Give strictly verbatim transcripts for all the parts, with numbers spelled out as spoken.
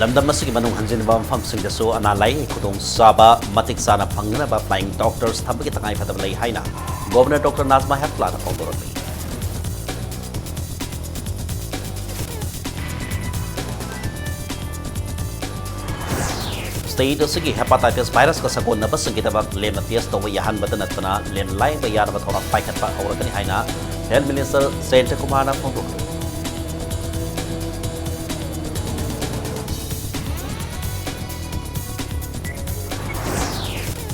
ꯂꯝꯗꯝ ꯑꯁꯤꯒꯤ ꯃꯅꯨꯡ ꯍꯟꯖꯤꯟꯕ ꯃꯐꯝꯁꯤꯡꯗꯁꯨ ꯑꯅꯥ ꯂꯥꯏꯌꯦꯡꯒꯤ ꯈꯨꯗꯣꯡꯆꯥꯕ ꯃꯇꯤꯛ ꯆꯥꯅ ꯐꯪꯅꯅꯕ flying doctors ꯊꯝꯕꯒꯤ ꯇꯉꯥꯏꯐꯗꯕ ꯂꯩ ꯍꯥꯏꯅ Governor Doctor Najma Heptullahꯅ ꯐꯣꯡꯗꯣꯔꯛꯂꯤ꯫ State ꯑꯁꯤꯒꯤ hepatitis virusꯀ ꯁꯥꯒꯣꯟꯅꯕꯁꯤꯡꯒꯤꯗꯃꯛ ꯂꯦꯝꯅ test ꯇꯧꯕ ꯌꯥꯍꯟꯕꯇ ꯅꯠꯇꯅ ꯂꯦꯝꯅ ꯂꯥꯏꯌꯦꯡꯕ ꯌꯥꯅꯕ ꯊꯧꯔꯥꯡ ꯄꯥꯏꯈꯠꯄ ꯍꯧꯔꯒꯅꯤ ꯍꯥꯏꯅ Health Minister ꯖꯌꯟꯇ ꯀꯨꯃꯥꯔꯅ ꯐꯣꯡꯗꯣꯛꯈꯤ꯫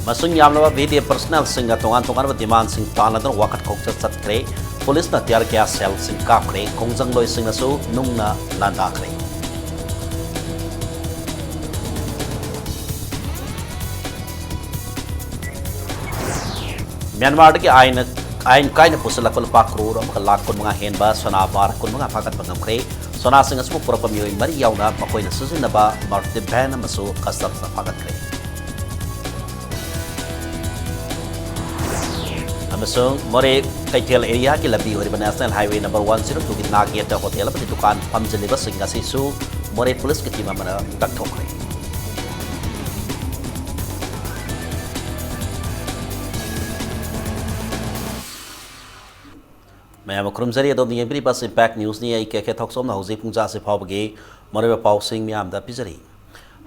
ꯃꯁꯤꯡ ꯌꯥꯝꯂꯕ VDF personnelꯁꯤꯡꯅ ꯇꯣꯉꯥꯟ ꯇꯣꯉꯥꯟꯕ demandꯁꯤꯡ ꯇꯥꯟꯅꯗꯨꯅ ꯋꯥꯀꯠ ꯈꯣꯡꯆꯠ ꯆꯠꯈ꯭ꯔꯦ꯫ Policeꯅ tear gas shellꯁꯤꯡ ꯀꯥꯞꯈ꯭ꯔꯦ꯫ ꯈꯣꯡꯖꯪꯂꯣꯏꯁꯤꯡꯅꯁꯨ ꯅꯨꯡꯅ ꯂꯥꯟꯗꯥꯈ꯭ꯔꯦ꯫ ꯃ꯭ꯌꯥꯟꯃꯥꯔꯗꯒꯤ ꯑꯥꯏꯟ, ꯑꯥꯏꯟ ꯀꯥꯏꯅ ꯄꯨꯁꯤꯜꯂꯛꯄ ꯂꯨꯄꯥ ꯀ꯭ꯔꯣꯔ ꯑꯃꯒ ꯂꯥꯈ ꯀꯨꯟꯃꯉꯥ ꯍꯦꯟꯕ ꯁꯣꯅꯥ bar ꯀꯨꯟꯃꯉꯥ ꯐꯥꯒꯠꯄ ꯉꯝꯈ꯭ꯔꯦ꯫ ꯁꯣꯅꯥꯁꯤꯡ ꯑꯁꯤꯕꯨ ꯄꯨꯔꯛꯄ ꯃꯤꯑꯣꯏ ꯃꯔꯤ ꯌꯥꯎꯅ ꯃꯈꯣꯏꯅ ꯁꯤꯖꯤꯟꯅꯕ Mercedes van ꯑꯃꯁꯨ Customs ꯐꯥꯒꯠꯈ꯭ꯔꯦ꯫ ꯑꯃꯁꯨꯡ ꯃꯣꯔꯦ ꯀꯩꯊꯦꯜ areaꯒꯤ ꯂꯝꯕꯤ ꯑꯣꯏꯔꯤꯕ National Highway number one zero twoꯒꯤ ꯅꯥꯛ ꯌꯦꯠꯇ hotel ꯑꯃꯗꯤ ꯗꯨꯀꯥꯟ ꯐꯝꯖꯤꯜꯂꯤꯕꯁꯤꯡ ꯑꯁꯤꯁꯨ ꯃꯣꯔꯦ policeꯀꯤ team ꯑꯃꯅ ꯀꯛꯊꯣꯛꯈ꯭ꯔꯦ꯫ ꯃꯌꯥꯝ ꯈꯨꯔꯨꯝꯖꯔꯤ, ꯑꯗꯣꯝꯅ ꯌꯦꯡꯕꯤꯔꯤꯕ ꯑꯁꯤ Impact Newsꯅꯤ꯫ ꯑꯩ ꯀꯦ ꯀꯦ ꯊꯣꯛꯆꯣꯝꯅ ꯍꯧꯖꯤꯛ ꯄꯨꯡ ꯇꯔꯥ ꯑꯁꯤ ꯐꯥꯎꯕꯒꯤ ꯃꯔꯨꯑꯣꯏꯕ ꯄꯥꯎꯁꯤꯡ ꯃꯤꯌꯥꯝꯗ ꯄꯤꯖꯔꯤ꯫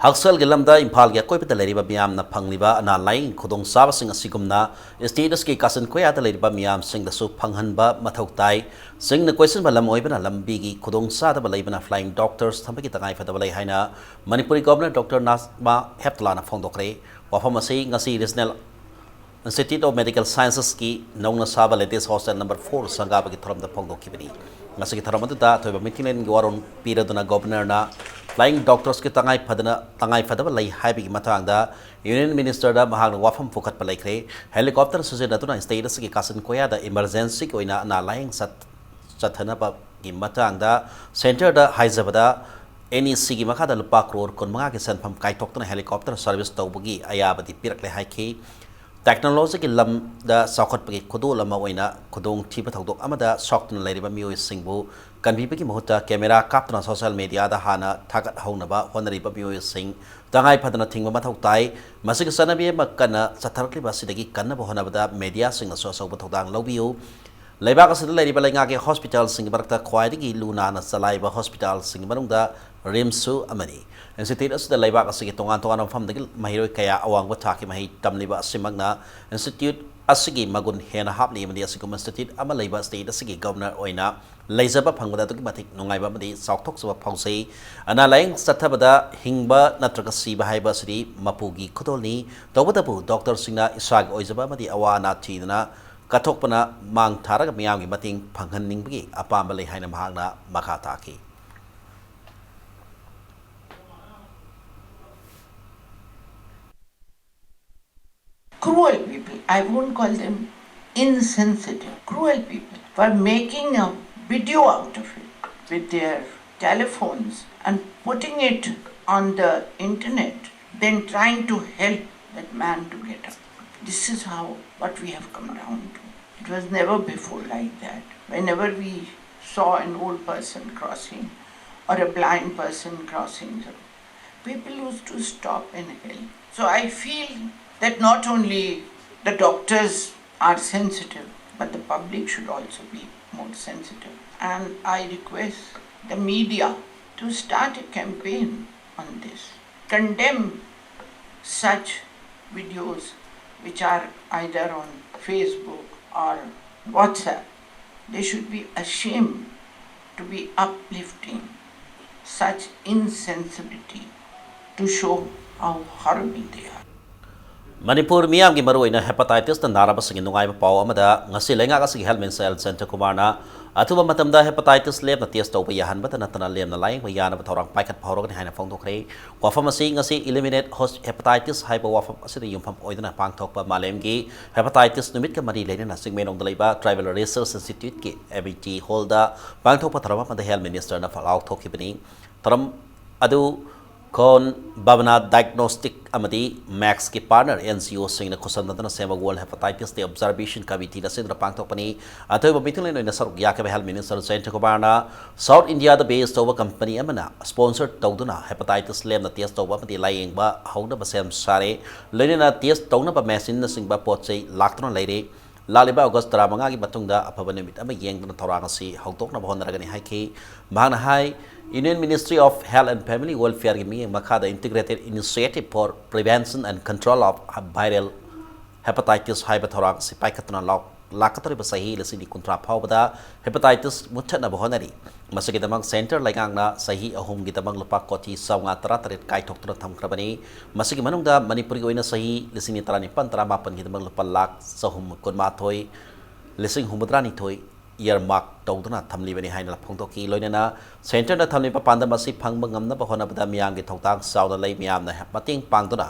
ꯍꯛꯁꯦꯜꯒꯤ ꯂꯝꯗ ꯏꯝꯐꯥꯜꯒꯤ ꯑꯀꯣꯏꯕꯗ ꯂꯩꯔꯤꯕ ꯃꯤꯌꯥꯝꯅ ꯐꯪꯂꯤꯕ ꯑꯅꯥ ꯂꯥꯏꯌꯦꯡ ꯈꯨꯗꯣꯡꯆꯥꯕꯁꯤꯡ ꯑꯁꯤꯒꯨꯝꯅ state ꯑꯁꯤꯒꯤ ꯀꯥꯆꯤꯟ ꯀꯣꯌꯥꯗ ꯂꯩꯔꯤꯕ ꯃꯤꯌꯥꯝꯁꯤꯡꯗꯁꯨ ꯐꯪꯍꯟꯕ ꯃꯊꯧ ꯇꯥꯏ꯫ ꯆꯤꯡꯅ ꯀꯣꯏꯁꯤꯟꯕ ꯂꯝ ꯑꯣꯏꯕꯅ ꯂꯝꯕꯤꯒꯤ ꯈꯨꯗꯣꯡꯆꯥꯗꯕ ꯂꯩꯕꯅ flying doctors ꯊꯝꯕꯒꯤ ꯇꯉꯥꯏꯐꯗꯕ ꯂꯩ ꯍꯥꯏꯅ ꯃꯅꯤꯄꯨꯔꯒꯤ Governor Doctor Najma Heptullahꯅ ꯐꯣꯡꯗꯣꯛꯈ꯭ꯔꯦ꯫ ꯋꯥꯐꯝ ꯑꯁꯤ ꯉꯁꯤ Regional Institute of Medical Sciencesꯀꯤ ꯅꯧꯅ ꯁꯥꯕ latest hostel number four ꯁꯪꯒꯥꯕꯒꯤ ꯊꯧꯔꯝꯗ ꯐꯣꯡꯗꯣꯛꯈꯤꯕꯅꯤ꯫ ꯃꯁꯤꯒꯤ ꯊꯧꯔꯝ ꯑꯗꯨꯗ ꯑꯊꯣꯏꯕ ꯃꯤꯊꯤꯡꯂꯦꯟꯒꯤ ꯋꯥꯔꯣꯜ ꯄꯤꯔꯗꯨꯅ Governorꯅ flying doctorsꯀꯤ ꯇꯉꯥꯏ ꯐꯗꯅ, ꯇꯉꯥꯏ ꯐꯗꯕ ꯂꯩ ꯍꯥꯏꯕꯒꯤ ꯃꯇꯥꯡꯗ Union Ministerꯗ ꯃꯍꯥꯛꯅ ꯋꯥꯐꯝ ꯄꯨꯈꯠꯄ ꯂꯩꯈ꯭ꯔꯦ꯫ Helicopter ꯁꯤꯖꯤꯟꯅꯗꯨꯅ state ꯑꯁꯤꯒꯤ ꯀꯥꯆꯤꯟ ꯀꯣꯌꯥꯗ emergencyꯒꯤ ꯑꯣꯏꯅ ꯑꯅꯥ ꯂꯥꯌꯦꯡ ꯆꯠ-, ꯆꯠꯊꯅꯕꯒꯤ ꯃꯇꯥꯡꯗ centreꯗ ꯍꯥꯏꯖꯕꯗ, NECꯒꯤ ꯃꯈꯥꯗ ꯂꯨꯄꯥ ꯀ꯭ꯔꯣꯔ ꯀꯨꯟꯃꯉꯥꯒꯤ ꯁꯦꯟꯐꯝ ꯀꯥꯏꯊꯣꯛꯇꯨꯅ helicopter service ꯇꯧꯕꯒꯤ ꯑꯌꯥꯕꯗꯤ ꯄꯤꯔꯛꯂꯦ ꯍꯥꯏꯈꯤ꯫ ꯇꯦꯛꯅꯣꯂꯣꯖꯤꯒꯤ ꯂꯝꯗ ꯆꯥꯎꯈꯠꯄꯒꯤ ꯈꯨꯗꯣꯜ ꯑꯃ ꯑꯣꯏꯅ ꯈꯨꯗꯣꯡꯊꯤꯕ ꯊꯧꯗꯣꯛ ꯑꯃꯗ ꯁꯣꯛꯇꯨꯅ ꯂꯩꯔꯤꯕ ꯃꯤꯑꯣꯏꯁꯤꯡꯕꯨ ꯀꯟꯕꯤꯕꯒꯤ ꯃꯍꯨꯠꯇ ꯀꯦꯃꯦꯔꯥ ꯀꯥꯞꯇꯨꯅ ꯁꯣꯁꯤꯌꯦꯜ ꯃꯤꯗꯤꯌꯥꯗ ꯍꯥꯟꯅ ꯊꯥꯒꯠꯍꯧꯅꯕ ꯍꯣꯠꯅꯔꯤꯕ ꯃꯤꯑꯣꯏꯁꯤꯡ ꯇꯉꯥꯏ ꯐꯗꯅ ꯊꯤꯡꯕ ꯃꯊꯧ ꯇꯥꯏ꯫ ꯃꯁꯤꯒꯤ ꯆꯠꯅꯕꯤ ꯑꯃ ꯀꯟꯅ ꯆꯠꯊꯔꯛꯂꯤꯕ ꯑꯁꯤꯗꯒꯤ ꯀꯟꯅꯕ ꯍꯣꯠꯅꯕꯗ ꯃꯤꯗꯤꯌꯥꯁꯤꯡꯅꯁꯨ ꯑꯆꯧꯕ ꯊꯧꯗꯥꯡ ꯂꯧꯕꯤꯌꯨ꯫ ꯂꯩꯕꯥꯛ ꯑꯁꯤꯗ ꯂꯩꯔꯤꯕ ꯂꯩꯉꯥꯛꯀꯤ ꯍꯣꯁꯄꯤꯇꯥꯜꯁꯤꯡꯒꯤ ꯃꯔꯛꯇ ꯈ꯭ꯋꯥꯏꯗꯒꯤ ꯂꯨ ꯅꯥꯟꯅ ꯆꯂꯥꯏꯕ ꯍꯣꯁꯄꯤꯇꯥꯜꯁꯤꯡꯒꯤ ꯃꯅꯨꯡꯗ ꯔꯤꯝꯁꯁꯨ ꯑꯃꯅꯤ꯫ ꯏꯟꯁꯇꯤꯇ꯭ꯌꯨꯠ ꯑꯁꯤꯗ ꯂꯩꯕꯥꯛ ꯑꯁꯤꯒꯤ ꯇꯣꯉꯥꯟ ꯇꯣꯉꯥꯟꯕ ꯃꯐꯝꯗꯒꯤ ꯃꯍꯩꯔꯣꯏ ꯀꯌꯥ ꯑꯋꯥꯡꯕ ꯊꯥꯛꯀꯤ ꯃꯍꯩ ꯇꯝꯂꯤꯕ ꯑꯁꯤꯃꯛꯅ ꯏꯟꯁꯇꯤꯇ꯭ꯌꯨꯠ ꯑꯁꯤꯒꯤ ꯃꯒꯨꯟ ꯍꯦꯟꯅ ꯍꯥꯞꯂꯤ ꯑꯃꯗꯤ ꯑꯁꯤꯒꯨꯝꯕ ꯏꯟꯁꯇꯤꯇ꯭ꯌꯨꯠ ꯑꯃ ꯂꯩꯕ ꯁ꯭ꯇꯦꯠ ꯑꯁꯤꯒꯤ ꯒꯕꯔꯅꯔ ꯑꯣꯏꯅ ꯂꯩꯖꯕ ꯐꯪꯕꯗ ꯑꯗꯨꯛꯀꯤ ꯃꯇꯤꯛ ꯅꯨꯡꯉꯥꯏꯕ ꯑꯃꯗꯤ ꯆꯥꯎꯊꯣꯛꯆꯕ ꯐꯥꯎꯖꯩ꯫ ꯑꯅꯥ ꯂꯥꯌꯦꯡ ꯆꯠꯊꯕꯗ ꯍꯤꯡꯕ ꯅꯠꯇ꯭ꯔꯒ ꯁꯤꯕ ꯍꯥꯏꯕ ꯑꯁꯤꯗꯤ ꯃꯄꯨꯒꯤ ꯈꯨꯗꯣꯜꯅꯤ꯫ ꯇꯧꯕꯇꯕꯨ ꯗꯣꯛꯇꯔꯁꯤꯡꯅ ꯏꯁꯥꯒꯤ ꯑꯣꯏꯖꯕ ꯑꯃꯗꯤ ꯑꯋꯥ ꯑꯅꯥ ꯊꯤꯗꯅ ꯀꯠꯊꯣꯛꯄꯅ ꯃꯥꯡ ꯊꯥꯔꯒ ꯃꯤꯌꯥꯝꯒꯤ ꯃꯇꯦꯡ ꯐꯪꯍꯟꯅꯤꯡꯕꯒꯤ ꯑꯄꯥꯝꯕ ꯂꯩ ꯍꯥꯏꯅ ꯃꯍꯥꯛꯅ ꯃꯈꯥ ꯇꯥꯈꯤ꯫ Cruel people, I won't call them insensitive, cruel people were making a video out of it with their telephones and putting it on the internet, then trying to help that man to get up. This is how, what we have come down to. It was never before like that. Whenever we saw an old person crossing or a blind person crossing, people used to stop and help. So I feel that not only the doctors are sensitive, but the public should also be more sensitive. And I request the media to start a campaign on this. Condemn such videos which are either on Facebook or WhatsApp. They should be ashamed to be uplifting such insensibility to show how horrible they are. Manipur ꯃꯤꯌꯥꯝꯒꯤ ꯃꯔꯨꯑꯣꯏꯅ ꯍꯦꯄꯥꯇꯥꯏꯇꯤꯁꯇ ꯅꯥꯔꯕꯁꯤꯡꯒꯤ ꯅꯨꯡꯉꯥꯏꯕ ꯄꯥꯎ ꯑꯃꯗ ꯉꯁꯤ ꯂꯩꯉꯥꯛ ꯑꯁꯤꯒꯤ health minister L ꯖꯌꯟꯇꯀꯨꯃꯥꯔꯅ ꯑꯊꯨꯕ ꯃꯇꯝꯗ ꯍꯦꯄꯥꯇꯥꯏꯇꯤꯁ ꯂꯦꯞꯅ ꯇꯦꯁ ꯇꯧꯕ ꯌꯥꯍꯟꯕꯇ ꯅꯠꯇꯅ ꯂꯦꯝꯅ ꯂꯥꯌꯦꯡꯕ ꯌꯥꯅꯕ ꯊꯧꯔꯥꯡ ꯄꯥꯏꯈꯠꯄ ꯍꯧꯔꯒꯅꯤ ꯍꯥꯏꯅ ꯐꯣꯡꯗꯣꯛꯈ꯭ꯔꯦ꯫ ꯋꯥꯐꯝ ꯑꯁꯤ ꯉꯁꯤ ꯏꯂꯤꯃꯤꯅꯦꯠ ꯍꯦꯄꯥꯇꯥꯏꯇꯤꯁ ꯍꯥꯏꯕ ꯋꯥꯐꯝ ꯑꯁꯤꯗ ꯌꯨꯝꯐꯝ ꯑꯣꯏꯗꯨꯅ ꯄꯥꯡꯊꯣꯛꯄ ꯃꯥꯂꯦꯝꯒꯤ ꯍꯦꯄꯥꯇꯥꯏꯇꯤꯁ ꯅꯨꯃꯤꯠꯀ ꯃꯔꯤ ꯂꯩꯅꯅ ꯆꯤꯡꯃꯩꯔꯣꯡꯗ ꯂꯩꯕ ꯇ꯭ꯔꯥꯏꯕꯦꯜ ꯔꯤꯁꯔꯁ ꯏꯟꯁꯇꯤꯇ꯭ꯌꯨꯠꯀꯤ ꯑꯦ ꯕꯤ ꯇꯤ ꯍꯣꯜꯗ ꯄꯥꯡꯊꯣꯛꯄ ꯊꯧꯔꯝ ꯑꯃꯗ ꯍꯦꯜꯊ ꯃꯤꯅꯤꯁꯇꯔꯅ ꯂꯥꯎꯊꯣꯛꯈꯤꯕꯅꯤ꯫ ꯊꯧꯔꯝ ꯑꯗꯨ ꯈꯣꯟ ꯚꯕꯅꯥ ꯗꯥꯏꯒꯅꯣꯁꯇꯤꯛ ꯑꯃꯗꯤ ꯃꯦꯛꯁꯀꯤ ꯄꯥꯔꯠꯅꯔ ꯑꯦꯟ ꯖꯤ ꯑꯣꯁꯤꯡꯅ ꯈꯨꯠꯁꯝꯅꯗꯨꯅ ꯁꯦꯝꯕ ꯋꯥꯔꯜ ꯍꯦꯄꯥꯇꯥꯏꯇꯤꯁ ꯗꯦ ꯑꯣꯕꯖꯥꯔꯕꯦꯁꯟ ꯀꯃꯤꯇꯤꯅ ꯁꯤꯟꯗꯨꯅ ꯄꯥꯡꯊꯣꯛꯄꯅꯤ꯫ ꯑꯊꯣꯏꯕ ꯃꯤꯊꯨꯡꯂꯦꯟ ꯑꯣꯏꯅ ꯁꯔꯨꯛ ꯌꯥꯈꯤꯕ ꯍꯦꯜꯊ ꯃꯤꯅꯤꯁꯇꯔ ꯖꯌꯟꯇ ꯀꯨꯃꯥꯔꯅ ꯁꯥꯎꯠ ꯏꯟꯗꯤꯌꯥꯗ ꯕꯦꯁ ꯇꯧꯕ ꯀꯝꯄꯅꯤ ꯑꯃꯅ ꯁ꯭ꯄꯣꯟꯁꯔ ꯇꯧꯗꯨꯅ ꯍꯦꯄꯥꯇꯥꯏꯇꯤꯁ ꯂꯦꯝꯅ ꯇꯦꯁ ꯇꯧꯕ ꯑꯃꯗꯤ ꯂꯥꯌꯦꯡꯕ ꯍꯧꯅꯕ ꯁꯦꯝ ꯁꯥꯔꯦ꯫ ꯂꯣꯏꯅꯅ ꯇꯦꯁ ꯇꯧꯅꯕ ꯃꯦꯁꯤꯟꯅꯆꯤꯡꯕ ꯄꯣꯠ ꯆꯩ ꯂꯥꯛꯇꯨꯅ ꯂꯩꯔꯦ꯫ ꯂꯥꯛꯂꯤꯕ ꯑꯣꯒꯁ ꯇꯔꯥꯃꯉꯥꯒꯤ ꯃꯇꯨꯡꯗ ꯑꯐꯕ ꯅꯨꯃꯤꯠ ꯑꯃ ꯌꯦꯡꯗꯨꯅ ꯊꯧꯔꯥꯡ ꯑꯁꯤ ꯍꯧꯗꯣꯛꯅꯕ ꯍꯣꯠꯅꯔꯒꯅꯤ ꯍꯥꯏꯈꯤ꯫ ꯃꯍꯥꯛꯅ ꯍꯥꯏ, Union Ministry of Health and Family Welfare ꯒꯤ ꯃꯤꯠꯌꯦꯡ ꯃꯈꯥꯗ Integrated Initiative for Prevention and Control of Viral Hepatitis ꯍꯥꯏꯕ ꯊꯧꯔꯥꯡ ꯑꯁꯤ ꯄꯥꯏꯈꯠꯇꯨꯅ ꯂꯥꯎ-, ꯂꯥꯛꯀꯗꯧꯔꯤꯕ ꯆꯍꯤ ꯂꯤꯁꯤꯡ ꯑꯅꯤ ꯀꯨꯟꯊ꯭ꯔꯥ ꯐꯥꯎꯕꯗ ꯍꯦꯄꯥꯇꯥꯏꯇꯤꯁ ꯃꯨꯠꯊꯠꯅꯕ ꯍꯣꯠꯅꯔꯤ꯫ ꯃꯁꯤꯒꯤꯗꯃꯛ ꯁꯦꯟꯇꯔ ꯂꯩꯉꯥꯛꯅ ꯆꯍꯤ ꯑꯍꯨꯝꯒꯤꯗꯃꯛ ꯂꯨꯄꯥ ꯀꯣꯇꯤ ꯆꯥꯝꯃꯉꯥ ꯇꯔꯥꯇꯔꯦꯠ ꯀꯥꯏꯊꯣꯛꯇꯨꯅ ꯊꯝꯈ꯭ꯔꯕꯅꯤ꯫ ꯃꯁꯤꯒꯤ ꯃꯅꯨꯡꯗ ꯃꯅꯤꯄꯨꯔꯒꯤ ꯑꯣꯏꯅ ꯆꯍꯤ ꯂꯤꯁꯤꯡ ꯑꯅꯤ ꯇꯔꯥꯅꯤꯄꯥꯟ ꯇꯔꯥꯃꯥꯄꯟꯒꯤꯗꯃꯛ ꯂꯨꯄꯥ ꯂꯥꯈ ꯆꯍꯨꯝ ꯀꯨꯟꯃꯥꯊꯣꯏ ꯂꯤꯁꯤꯡ ꯍꯨꯝꯐꯨꯇꯔꯥꯅꯤꯊꯣꯏ ꯏꯌꯔꯃꯥꯔꯛ ꯇꯧꯗꯨꯅ ꯊꯝꯂꯤꯕꯅꯤ ꯍꯥꯏꯅ ꯐꯣꯡꯗꯣꯛꯈꯤ꯫ ꯂꯣꯏꯅꯅ ꯁꯦꯟꯇꯔꯅ ꯊꯝꯂꯤꯕ ꯄꯥꯟꯗꯝ ꯑꯁꯤ ꯐꯪꯕ ꯉꯝꯅꯕ ꯍꯣꯠꯅꯕꯗ ꯃꯤꯌꯥꯝꯒꯤ ꯊꯧꯗꯥꯡ ꯆꯥꯎꯅ ꯂꯩ꯫ ꯃꯤꯌꯥꯝꯅ ꯃꯇꯦꯡ ꯄꯥꯡꯗꯨꯅ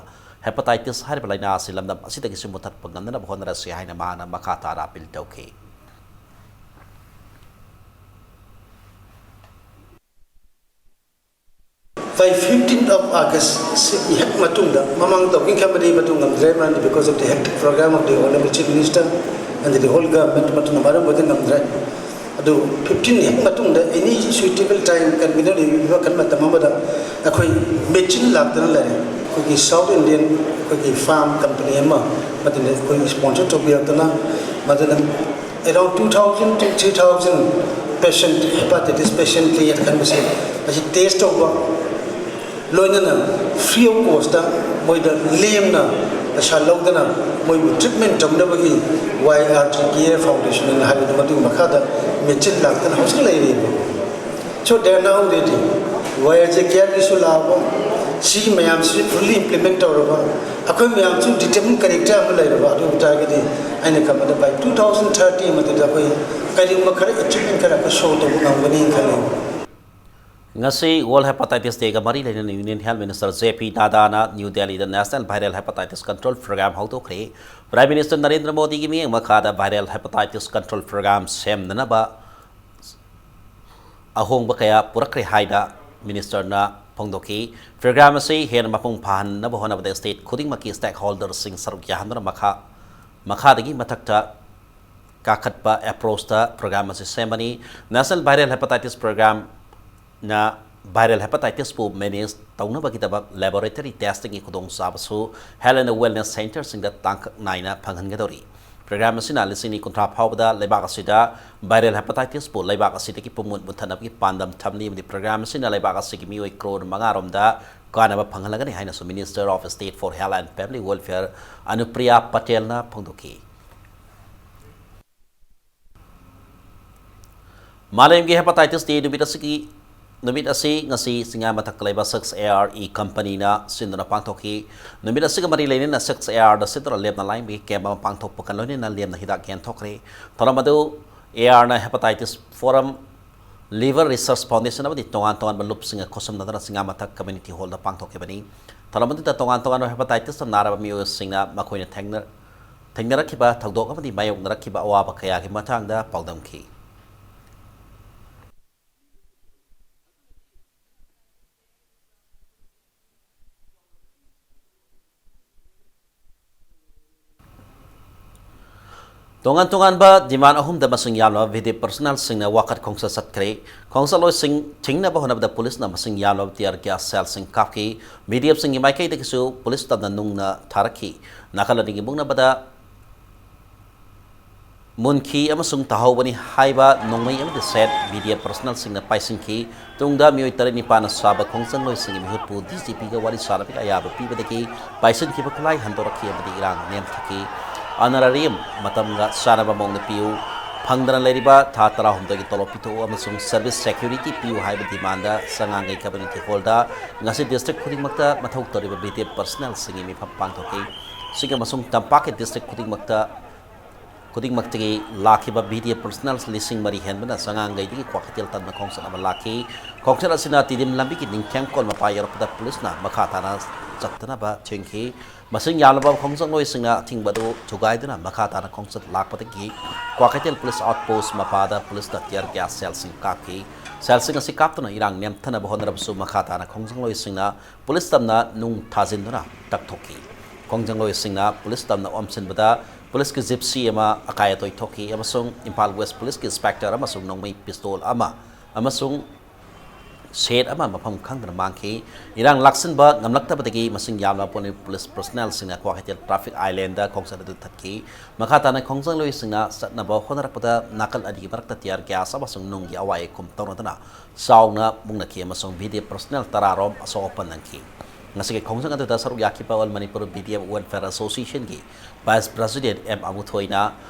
ꯍꯦꯄꯥꯇꯥꯏꯇꯤꯁ ꯍꯥꯏꯔꯤꯕ ꯂꯥꯏꯅꯥ ꯑꯁꯤ ꯂꯝꯗꯝ ꯑꯁꯤꯗꯒꯤꯁꯨ ꯃꯨꯠꯊꯠꯄ ꯉꯝꯅꯅꯕ ꯍꯣꯠꯅꯔꯁꯤ ꯍꯥꯏꯅ ꯃꯍꯥꯛꯅ ꯃꯈꯥ ꯇꯥꯅ ꯑꯄꯤꯜ ꯇꯧꯈꯤ꯫ By fifteenth of August ꯁꯤꯒꯤ ꯍꯦꯛ ꯃꯇꯨꯡꯗ, ꯃꯃꯥꯡ ꯇꯧꯒꯦ ꯈꯟꯕꯗꯤ ꯃꯗꯨ ꯉꯝꯗ꯭ꯔꯦ, ꯃꯔꯝꯗꯤ because of the hectic program of the Honorable Chief Minister and the whole government, ꯃꯗꯨꯅ ꯃꯔꯝ ꯑꯣꯏꯔꯒ ꯉꯝꯗ꯭ꯔꯦ꯫ ꯑꯗꯨ fifteen ꯍꯦꯛ ꯃꯇꯨꯡꯗ any suitable time convener ꯑꯣꯏꯕꯤꯕ ꯈꯟꯕ ꯃꯇꯝ ꯑꯃꯗ ꯑꯩꯈꯣꯏ ꯃꯦꯆꯤꯟ ꯂꯥꯛꯇꯅ ꯂꯩꯔꯦ꯫ ꯑꯩꯈꯣꯏꯒꯤ South Indian ꯑꯩꯈꯣꯏꯒꯤ ꯐꯥꯔꯝ ꯀꯝꯄꯅꯤ ꯑꯃ, ꯃꯗꯨꯅ ꯑꯩꯈꯣꯏ sponsor ꯇꯧꯕꯤꯔꯛꯇꯅ, ꯃꯗꯨꯅ around two thousand to three thousand patient, hepatitis patient ꯂꯩ ꯈꯟꯕꯁꯦ, ꯑꯁꯤ test ꯇꯧꯕ, ꯂꯣꯏꯅꯅ free of cost ꯇ ꯃꯣꯏꯗ ꯂꯦꯝꯅ ꯄꯩꯁꯥ ꯂꯧꯗꯅ ꯃꯣꯏꯕꯨ treatment ꯇꯧꯅꯕꯒꯤ Y R G Care Foundation ꯍꯥꯏꯅ ꯍꯥꯏꯕꯗꯨ, ꯃꯗꯨꯒꯤ ꯃꯈꯥꯗ ꯃꯦꯆꯤꯟ ꯂꯥꯛꯇꯅ ꯍꯧꯖꯤꯛ ꯂꯩꯔꯤꯕ꯫ So they are now ready. Y R G Care ꯒꯤꯁꯨ ꯂꯥꯛꯑꯕ, ꯁꯤꯒꯤ ꯃꯌꯥꯝꯁꯤ fully implement ꯇꯧꯔꯕ, ꯑꯩꯈꯣꯏ ꯃꯌꯥꯝꯁꯨ determined character ꯑꯃ ꯂꯩꯔꯕ, ꯑꯗꯨ ꯑꯣꯏꯕ ꯇꯥꯔꯒꯗꯤ ꯑꯩꯅ ꯈꯟꯕꯗ by two thousand thirty ꯃꯗꯨꯗ ꯑꯩꯈꯣꯏ ꯀꯔꯤꯒꯨꯝꯕ ꯈꯔ achievement ꯈꯔ ꯑꯩꯈꯣꯏ show ꯇꯧꯕ ꯉꯝꯒꯅꯤ ꯈꯜꯂꯤ꯫ ꯉꯁꯤ World Hepatitis Day ꯒ ꯃꯔꯤ ꯂꯩꯅꯅ Union Health Minister J P Nadda ꯅ New Delhi ꯗ National Viral Hepatitis Control Program ꯍꯧꯗꯣꯛꯈ꯭ꯔꯦ꯫ Prime Minister Narendra ꯃꯣꯗꯤꯒꯤ ꯃꯤꯠꯌꯦꯡ ꯃꯈꯥꯗ viral hepatitis control program ꯁꯦꯝꯅꯅꯕ ꯑꯍꯣꯡꯕ ꯀꯌꯥ ꯄꯨꯔꯛꯈ꯭ꯔꯦ ꯍꯥꯏꯅ minister ꯅ ꯐꯣꯡꯗꯣꯛꯈꯤ꯫ Program ꯑꯁꯤ ꯍꯦꯟꯅ ꯃꯄꯨꯡ ꯐꯥꯍꯟꯅꯕ ꯍꯣꯠꯅꯕꯗ state ꯈꯨꯗꯤꯡꯃꯛꯀꯤ stakeholderꯁꯤꯡ ꯁꯔꯨꯛ ꯌꯥꯍꯟꯗꯨꯅ ꯃꯈꯥ, ꯃꯈꯥꯗꯒꯤ ꯃꯊꯛꯇ ꯀꯥꯈꯠꯄ approachꯇ program ꯑꯁꯤ ꯁꯦꯝꯕꯅꯤ꯫ National Viral Hepatitis Programꯅ viral hepatitisꯄꯨ manage ꯇꯧꯅꯕꯒꯤꯗꯃꯛ laboratory testingꯒꯤ ꯈꯨꯗꯣꯡꯆꯥꯕꯁꯨ Health and Wellness Centreꯁꯤꯡꯗ ꯇꯥꯡꯀꯛ ꯅꯥꯏꯅ ꯐꯪꯍꯟꯒꯗꯧꯔꯤ꯫ Program ꯑꯁꯤꯅ ꯂꯤꯁꯤꯡ ꯑꯅꯤ ꯀꯨꯟꯊ꯭ꯔꯥ ꯐꯥꯎꯕꯗ ꯂꯩꯕꯥꯛ ꯑꯁꯤꯗ viral hepatitisꯄꯨ ꯂꯩꯕꯥꯛ ꯑꯁꯤꯗꯒꯤ ꯄꯨꯝꯃꯨꯠ ꯃꯨꯠꯊꯠꯅꯕꯒꯤ ꯄꯥꯟꯗꯝ ꯊꯝꯂꯤ ꯑꯃꯗꯤ program ꯑꯁꯤꯅ ꯂꯩꯕꯥꯛ ꯑꯁꯤꯒꯤ ꯃꯤꯑꯣꯏ crore ꯃꯉꯥ ꯔꯣꯝꯗ ꯀꯥꯟꯅꯕ ꯐꯪꯍꯜꯂꯒꯅꯤ ꯍꯥꯏꯅꯁꯨ Minister of State for Health and Family Welfare ꯑꯅꯨꯄ꯭ꯔꯤꯌꯥ ꯄꯇꯦꯜꯅ ꯐꯣꯡꯗꯣꯛꯈꯤ꯫ ꯃꯥꯂꯦꯝꯒꯤ Hepatitis Day ꯅꯨꯃꯤꯠ ꯑꯁꯤꯒꯤ, ꯅꯨꯃꯤꯠ ꯑꯁꯤ ꯉꯁꯤ ꯆꯤꯡꯉꯥ ꯃꯊꯛꯇ ꯂꯩꯕ Six A R E companyꯅ ꯁꯤꯟꯗꯨꯅ ꯄꯥꯡꯊꯣꯛꯈꯤ꯫ ꯅꯨꯃꯤꯠ ꯑꯁꯤꯒ ꯃꯔꯤ ꯂꯩꯅꯅ Six A Rꯗ ꯁꯤꯟꯗꯨꯅ ꯂꯦꯝꯅ ꯂꯥꯏꯌꯦꯡꯕꯒꯤ camp ꯑꯃ ꯄꯥꯡꯊꯣꯛꯄꯒ ꯂꯣꯏꯅꯅ ꯂꯦꯝꯅ ꯍꯤꯗꯥꯛ ꯌꯦꯟꯊꯣꯛꯈ꯭ꯔꯦ꯫ ꯊꯧꯔꯝ ꯑꯗꯨ A Rꯅ Hepatitis Forum, Liver Research Foundation ꯑꯃꯗꯤ ꯇꯣꯉꯥꯟ ꯇꯣꯉꯥꯟꯕ ꯂꯨꯞꯁꯤꯡꯒ ꯈꯨꯠꯁꯝꯅꯗꯨꯅ ꯆꯤꯡꯉꯥ ꯃꯊꯛ community hallꯗ ꯄꯥꯡꯊꯣꯛꯈꯤꯕꯅꯤ꯫ ꯊꯧꯔꯝ ꯑꯗꯨꯗ ꯇꯣꯉꯥꯟ ꯇꯣꯉꯥꯟꯕ hepatitisꯅ ꯅꯥꯔꯕ ꯃꯤꯑꯣꯏꯁꯤꯡꯅ ꯃꯈꯣꯏꯅ ꯊꯦꯡꯅ-, ꯊꯦꯡꯅꯔꯛꯈꯤꯕ ꯊꯧꯗꯣꯛ ꯑꯃꯗꯤ ꯃꯥꯌꯣꯛꯅꯔꯛꯈꯤꯕ ꯑꯋꯥꯕ ꯀꯌꯥꯒꯤ ꯃꯇꯥꯡꯗ ꯄꯥꯎꯗꯝꯈꯤ꯫ ꯇꯣꯉꯥꯟ ꯇꯣꯉꯥꯟꯕ demand ꯑꯍꯨꯝꯗ ꯃꯁꯤꯡ ꯌꯥꯝꯂꯕ ꯕꯤꯗꯤꯑꯦꯐ personnelꯁꯤꯡꯅ ꯋꯥꯀꯠ ꯈꯣꯡꯆꯠ ꯆꯠꯈ꯭ꯔꯦ꯫ ꯈꯣꯡꯆꯠꯂꯣꯏꯁꯤꯡ ꯊꯤꯡꯅꯕ ꯍꯣꯠꯅꯕꯗ ꯄꯨꯂꯤꯁꯅ ꯃꯁꯤꯡ ꯌꯥꯝꯂꯕ tear gas shellꯁꯤꯡ ꯀꯥꯞꯈꯤ꯫ ꯕꯤꯗꯤꯑꯦꯐꯁꯤꯡꯒꯤ ꯃꯥꯏꯀꯩꯗꯒꯤꯁꯨ ꯄꯨꯂꯤꯁ ꯇꯝꯅ ꯅꯨꯡꯅ ꯊꯥꯔꯛꯈꯤ꯫ ꯅꯥꯀꯜ ꯑꯅꯤꯒꯤ ꯃꯨꯛꯅꯕꯗ ꯃꯨꯟꯈꯤ ꯑꯃꯁꯨꯡ ꯇꯥꯍꯧꯕꯅꯤ ꯍꯥꯏꯕ ꯅꯣꯡꯃꯩ ꯑꯃꯗꯤ ꯁꯦꯠ ꯕꯤꯗꯤꯑꯦꯐ personnelꯁꯤꯡꯅ ꯄꯥꯏꯁꯤꯟꯈꯤ꯫ ꯇꯨꯡꯗ ꯃꯤꯑꯣꯏ ꯇꯔꯦꯠ ꯅꯤꯄꯥꯟꯅ ꯁꯥꯕ ꯈꯣꯡꯆꯠꯂꯣꯏꯁꯤꯡꯒꯤ ꯃꯤꯍꯨꯠꯄꯨ ꯗꯤ ꯖꯤ ꯄꯤꯒ ꯋꯥꯔꯤ ꯁꯥꯅꯕꯒꯤ ꯑꯌꯥꯕ ꯄꯤꯕꯗꯒꯤ ꯄꯥꯏꯁꯤꯟꯈꯤꯕ ꯈꯨꯠꯂꯥꯏ ꯍꯟꯗꯣꯔꯛꯈꯤ ꯑꯃꯗꯤ ꯏꯔꯥꯡ ꯅꯦꯝꯊꯈꯤ꯫ Honorarium ꯃꯇꯝꯒ ꯆꯥꯟꯅꯕ ꯃꯑꯣꯡꯗ ꯄꯤꯌꯨ, ꯐꯪꯗꯅ ꯂꯩꯔꯤꯕ ꯊꯥ ꯇꯔꯥꯍꯨꯝꯗꯣꯏꯒꯤ ꯇꯣꯂꯣꯞ ꯄꯤꯊꯣꯛꯎ ꯑꯃꯁꯨꯡ service security ꯄꯤꯌꯨ ꯍꯥꯏꯕ demandꯗ ꯆꯉꯥꯡꯒꯩ community hallꯗ ꯉꯁꯤ district ꯈꯨꯗꯤꯡꯃꯛꯇ ꯃꯊꯧ ꯇꯧꯔꯤꯕ ꯕꯤꯗꯤꯑꯦꯐ personnelꯁꯤꯡꯒꯤ ꯃꯤꯐꯝ ꯄꯥꯡꯊꯣꯛꯈꯤ꯫ ꯁꯤꯒꯤ ꯑꯃꯁꯨꯡ ꯇꯝꯄꯥꯛꯀꯤ district ꯈꯨꯗꯤꯡꯃꯛꯇ ꯈꯨꯗꯤꯡꯃꯛꯇꯒꯤ ꯂꯥꯛꯈꯤꯕ ꯚꯤ ꯗꯤ ꯑꯦꯐ ꯄꯔꯁꯅꯦꯜ ꯂꯤꯁꯤꯡ ꯃꯔꯤ ꯍꯦꯟꯕꯅ ꯆꯉꯥꯡꯒꯩꯗꯒꯤ ꯀ꯭ꯋꯥꯀꯩꯊꯦꯜ ꯇꯝꯅ ꯈꯣꯡꯆꯠ ꯑꯃ ꯂꯥꯛꯈꯤ꯫ ꯈꯣꯡꯆꯠ ꯑꯁꯤꯅ ꯇꯤꯗꯤꯝ ꯂꯝꯕꯤꯒꯤ ꯅꯤꯡꯊꯦꯝ ꯀꯣꯟ ꯃꯄꯥ ꯌꯧꯔꯛꯄꯗ ꯄꯨꯂꯤꯁꯅ ꯃꯈꯥ ꯇꯥꯅ ꯆꯠꯇꯅꯕ ꯊꯤꯡꯈꯤ꯫ ꯃꯁꯤꯡ ꯌꯥꯝꯂꯕ ꯈꯣꯡꯖꯪꯂꯣꯏꯁꯤꯡꯅ ꯑꯊꯤꯡꯕ ꯑꯗꯨ ꯊꯨꯒꯥꯏꯗꯨꯅ ꯃꯈꯥ ꯇꯥꯅ ꯈꯣꯡꯆꯠ ꯂꯥꯛꯄꯗꯒꯤ ꯀ꯭ꯋꯥꯀꯩꯊꯦꯜ ꯄꯨꯂꯤꯁ ꯑꯥꯎꯠ ꯄꯣꯁ ꯃꯄꯥꯗ ꯄꯨꯂꯤꯁꯅ ꯇꯤꯌꯔ ꯒ꯭ꯌꯥꯁ ꯁꯦꯜꯁꯤꯡ ꯀꯥꯞꯈꯤ꯫ ꯁꯦꯜꯁꯤꯡ ꯑꯁꯤ ꯀꯥꯞꯇꯨꯅ ꯏꯔꯥꯡ ꯅꯦꯝꯊꯅꯕ ꯍꯣꯠꯅꯔꯕꯁꯨ ꯃꯈꯥ ꯇꯥꯅ ꯈꯣꯡꯖꯪꯂꯣꯏꯁꯤꯡꯅ ꯄꯨꯂꯤꯁ ꯇꯝꯅ ꯅꯨꯡ ꯊꯥꯖꯤꯟꯗꯨꯅ ꯇꯛꯊꯣꯛꯈꯤ꯫ ꯈꯣꯡꯖꯪꯂꯣꯏꯁꯤꯡꯅ ꯄꯨꯂꯤꯁ ꯇꯝꯅ ꯑꯣꯝꯁꯤꯟꯕꯗ ꯄꯨꯂꯤꯁꯀꯤ ꯖꯤꯞꯁꯤ ꯑꯃ ꯑꯀꯥꯏ ꯑꯇꯣꯏ ꯊꯣꯛꯈꯤ ꯑꯃꯁꯨꯡ ꯏꯝꯐꯥꯜ ꯋꯦꯁ ꯄꯨꯂꯤꯁꯀꯤ ꯏꯟꯁꯄꯦꯛꯇꯔ ꯑꯃꯁꯨꯡ ꯅꯣꯡꯃꯩ ꯄꯤꯁꯇꯣꯜ ꯑꯃ ꯑꯃꯁꯨꯡ ꯁꯦꯠ ꯑꯃ ꯃꯐꯝ ꯈꯪꯗꯅ ꯃꯥꯡꯈꯤ꯫ ꯏꯔꯥꯡ ꯂꯥꯛꯁꯤꯟꯕ ꯉꯝꯂꯛꯇꯕꯗꯒꯤ ꯃꯁꯤꯡ ꯌꯥꯝꯂꯕ ꯄꯨꯂꯤꯁ ꯄꯔꯁꯅꯦꯜꯁꯤꯡꯅ ꯀ꯭ꯋꯥꯀꯩꯊꯦꯜ ꯇ꯭ꯔꯥꯐꯤꯛ ꯑꯥꯏꯂꯦꯟꯗ ꯈꯣꯡꯆꯠ ꯑꯗꯨ ꯊꯠꯈꯤ꯫ ꯃꯈꯥ ꯇꯥꯅ ꯈꯣꯡꯖꯪꯂꯣꯏꯁꯤꯡꯅ ꯆꯠꯅꯕ ꯍꯣꯠꯅꯔꯛꯄꯗ ꯅꯥꯀꯜ ꯑꯅꯤꯒꯤ ꯃꯔꯛꯇ ꯇꯤꯌꯔ ꯒ꯭ꯌꯥꯁ ꯑꯃꯁꯨꯡ ꯅꯨꯡꯒꯤ ꯑꯋꯥꯏ ꯑꯈꯨꯝ ꯇꯧꯅꯗꯨꯅ ꯆꯥꯎꯅ ꯃꯨꯛꯅꯈꯤ ꯑꯃꯁꯨꯡ ꯚꯤ ꯗꯤ ꯑꯦꯐ ꯄꯔꯁꯅꯦꯜ ꯇꯔꯥ ꯔꯣꯝ ꯑꯁꯣꯛ ꯑꯄꯟ ꯅꯪꯈꯤ꯫ ꯉꯁꯤꯒꯤ ꯈꯣꯡꯖꯪ ꯑꯗꯨꯗ ꯁꯔꯨꯛ ꯌꯥꯈꯤꯕ all Manipur V D F welfare ꯑꯦꯁꯣꯁꯤꯌꯦꯁꯟꯒꯤ ꯚꯥꯏꯁ ꯄ꯭ꯔꯦꯁꯤꯗꯦꯟꯠ ꯑꯦꯝ ꯑꯃꯨꯊꯣꯏꯅ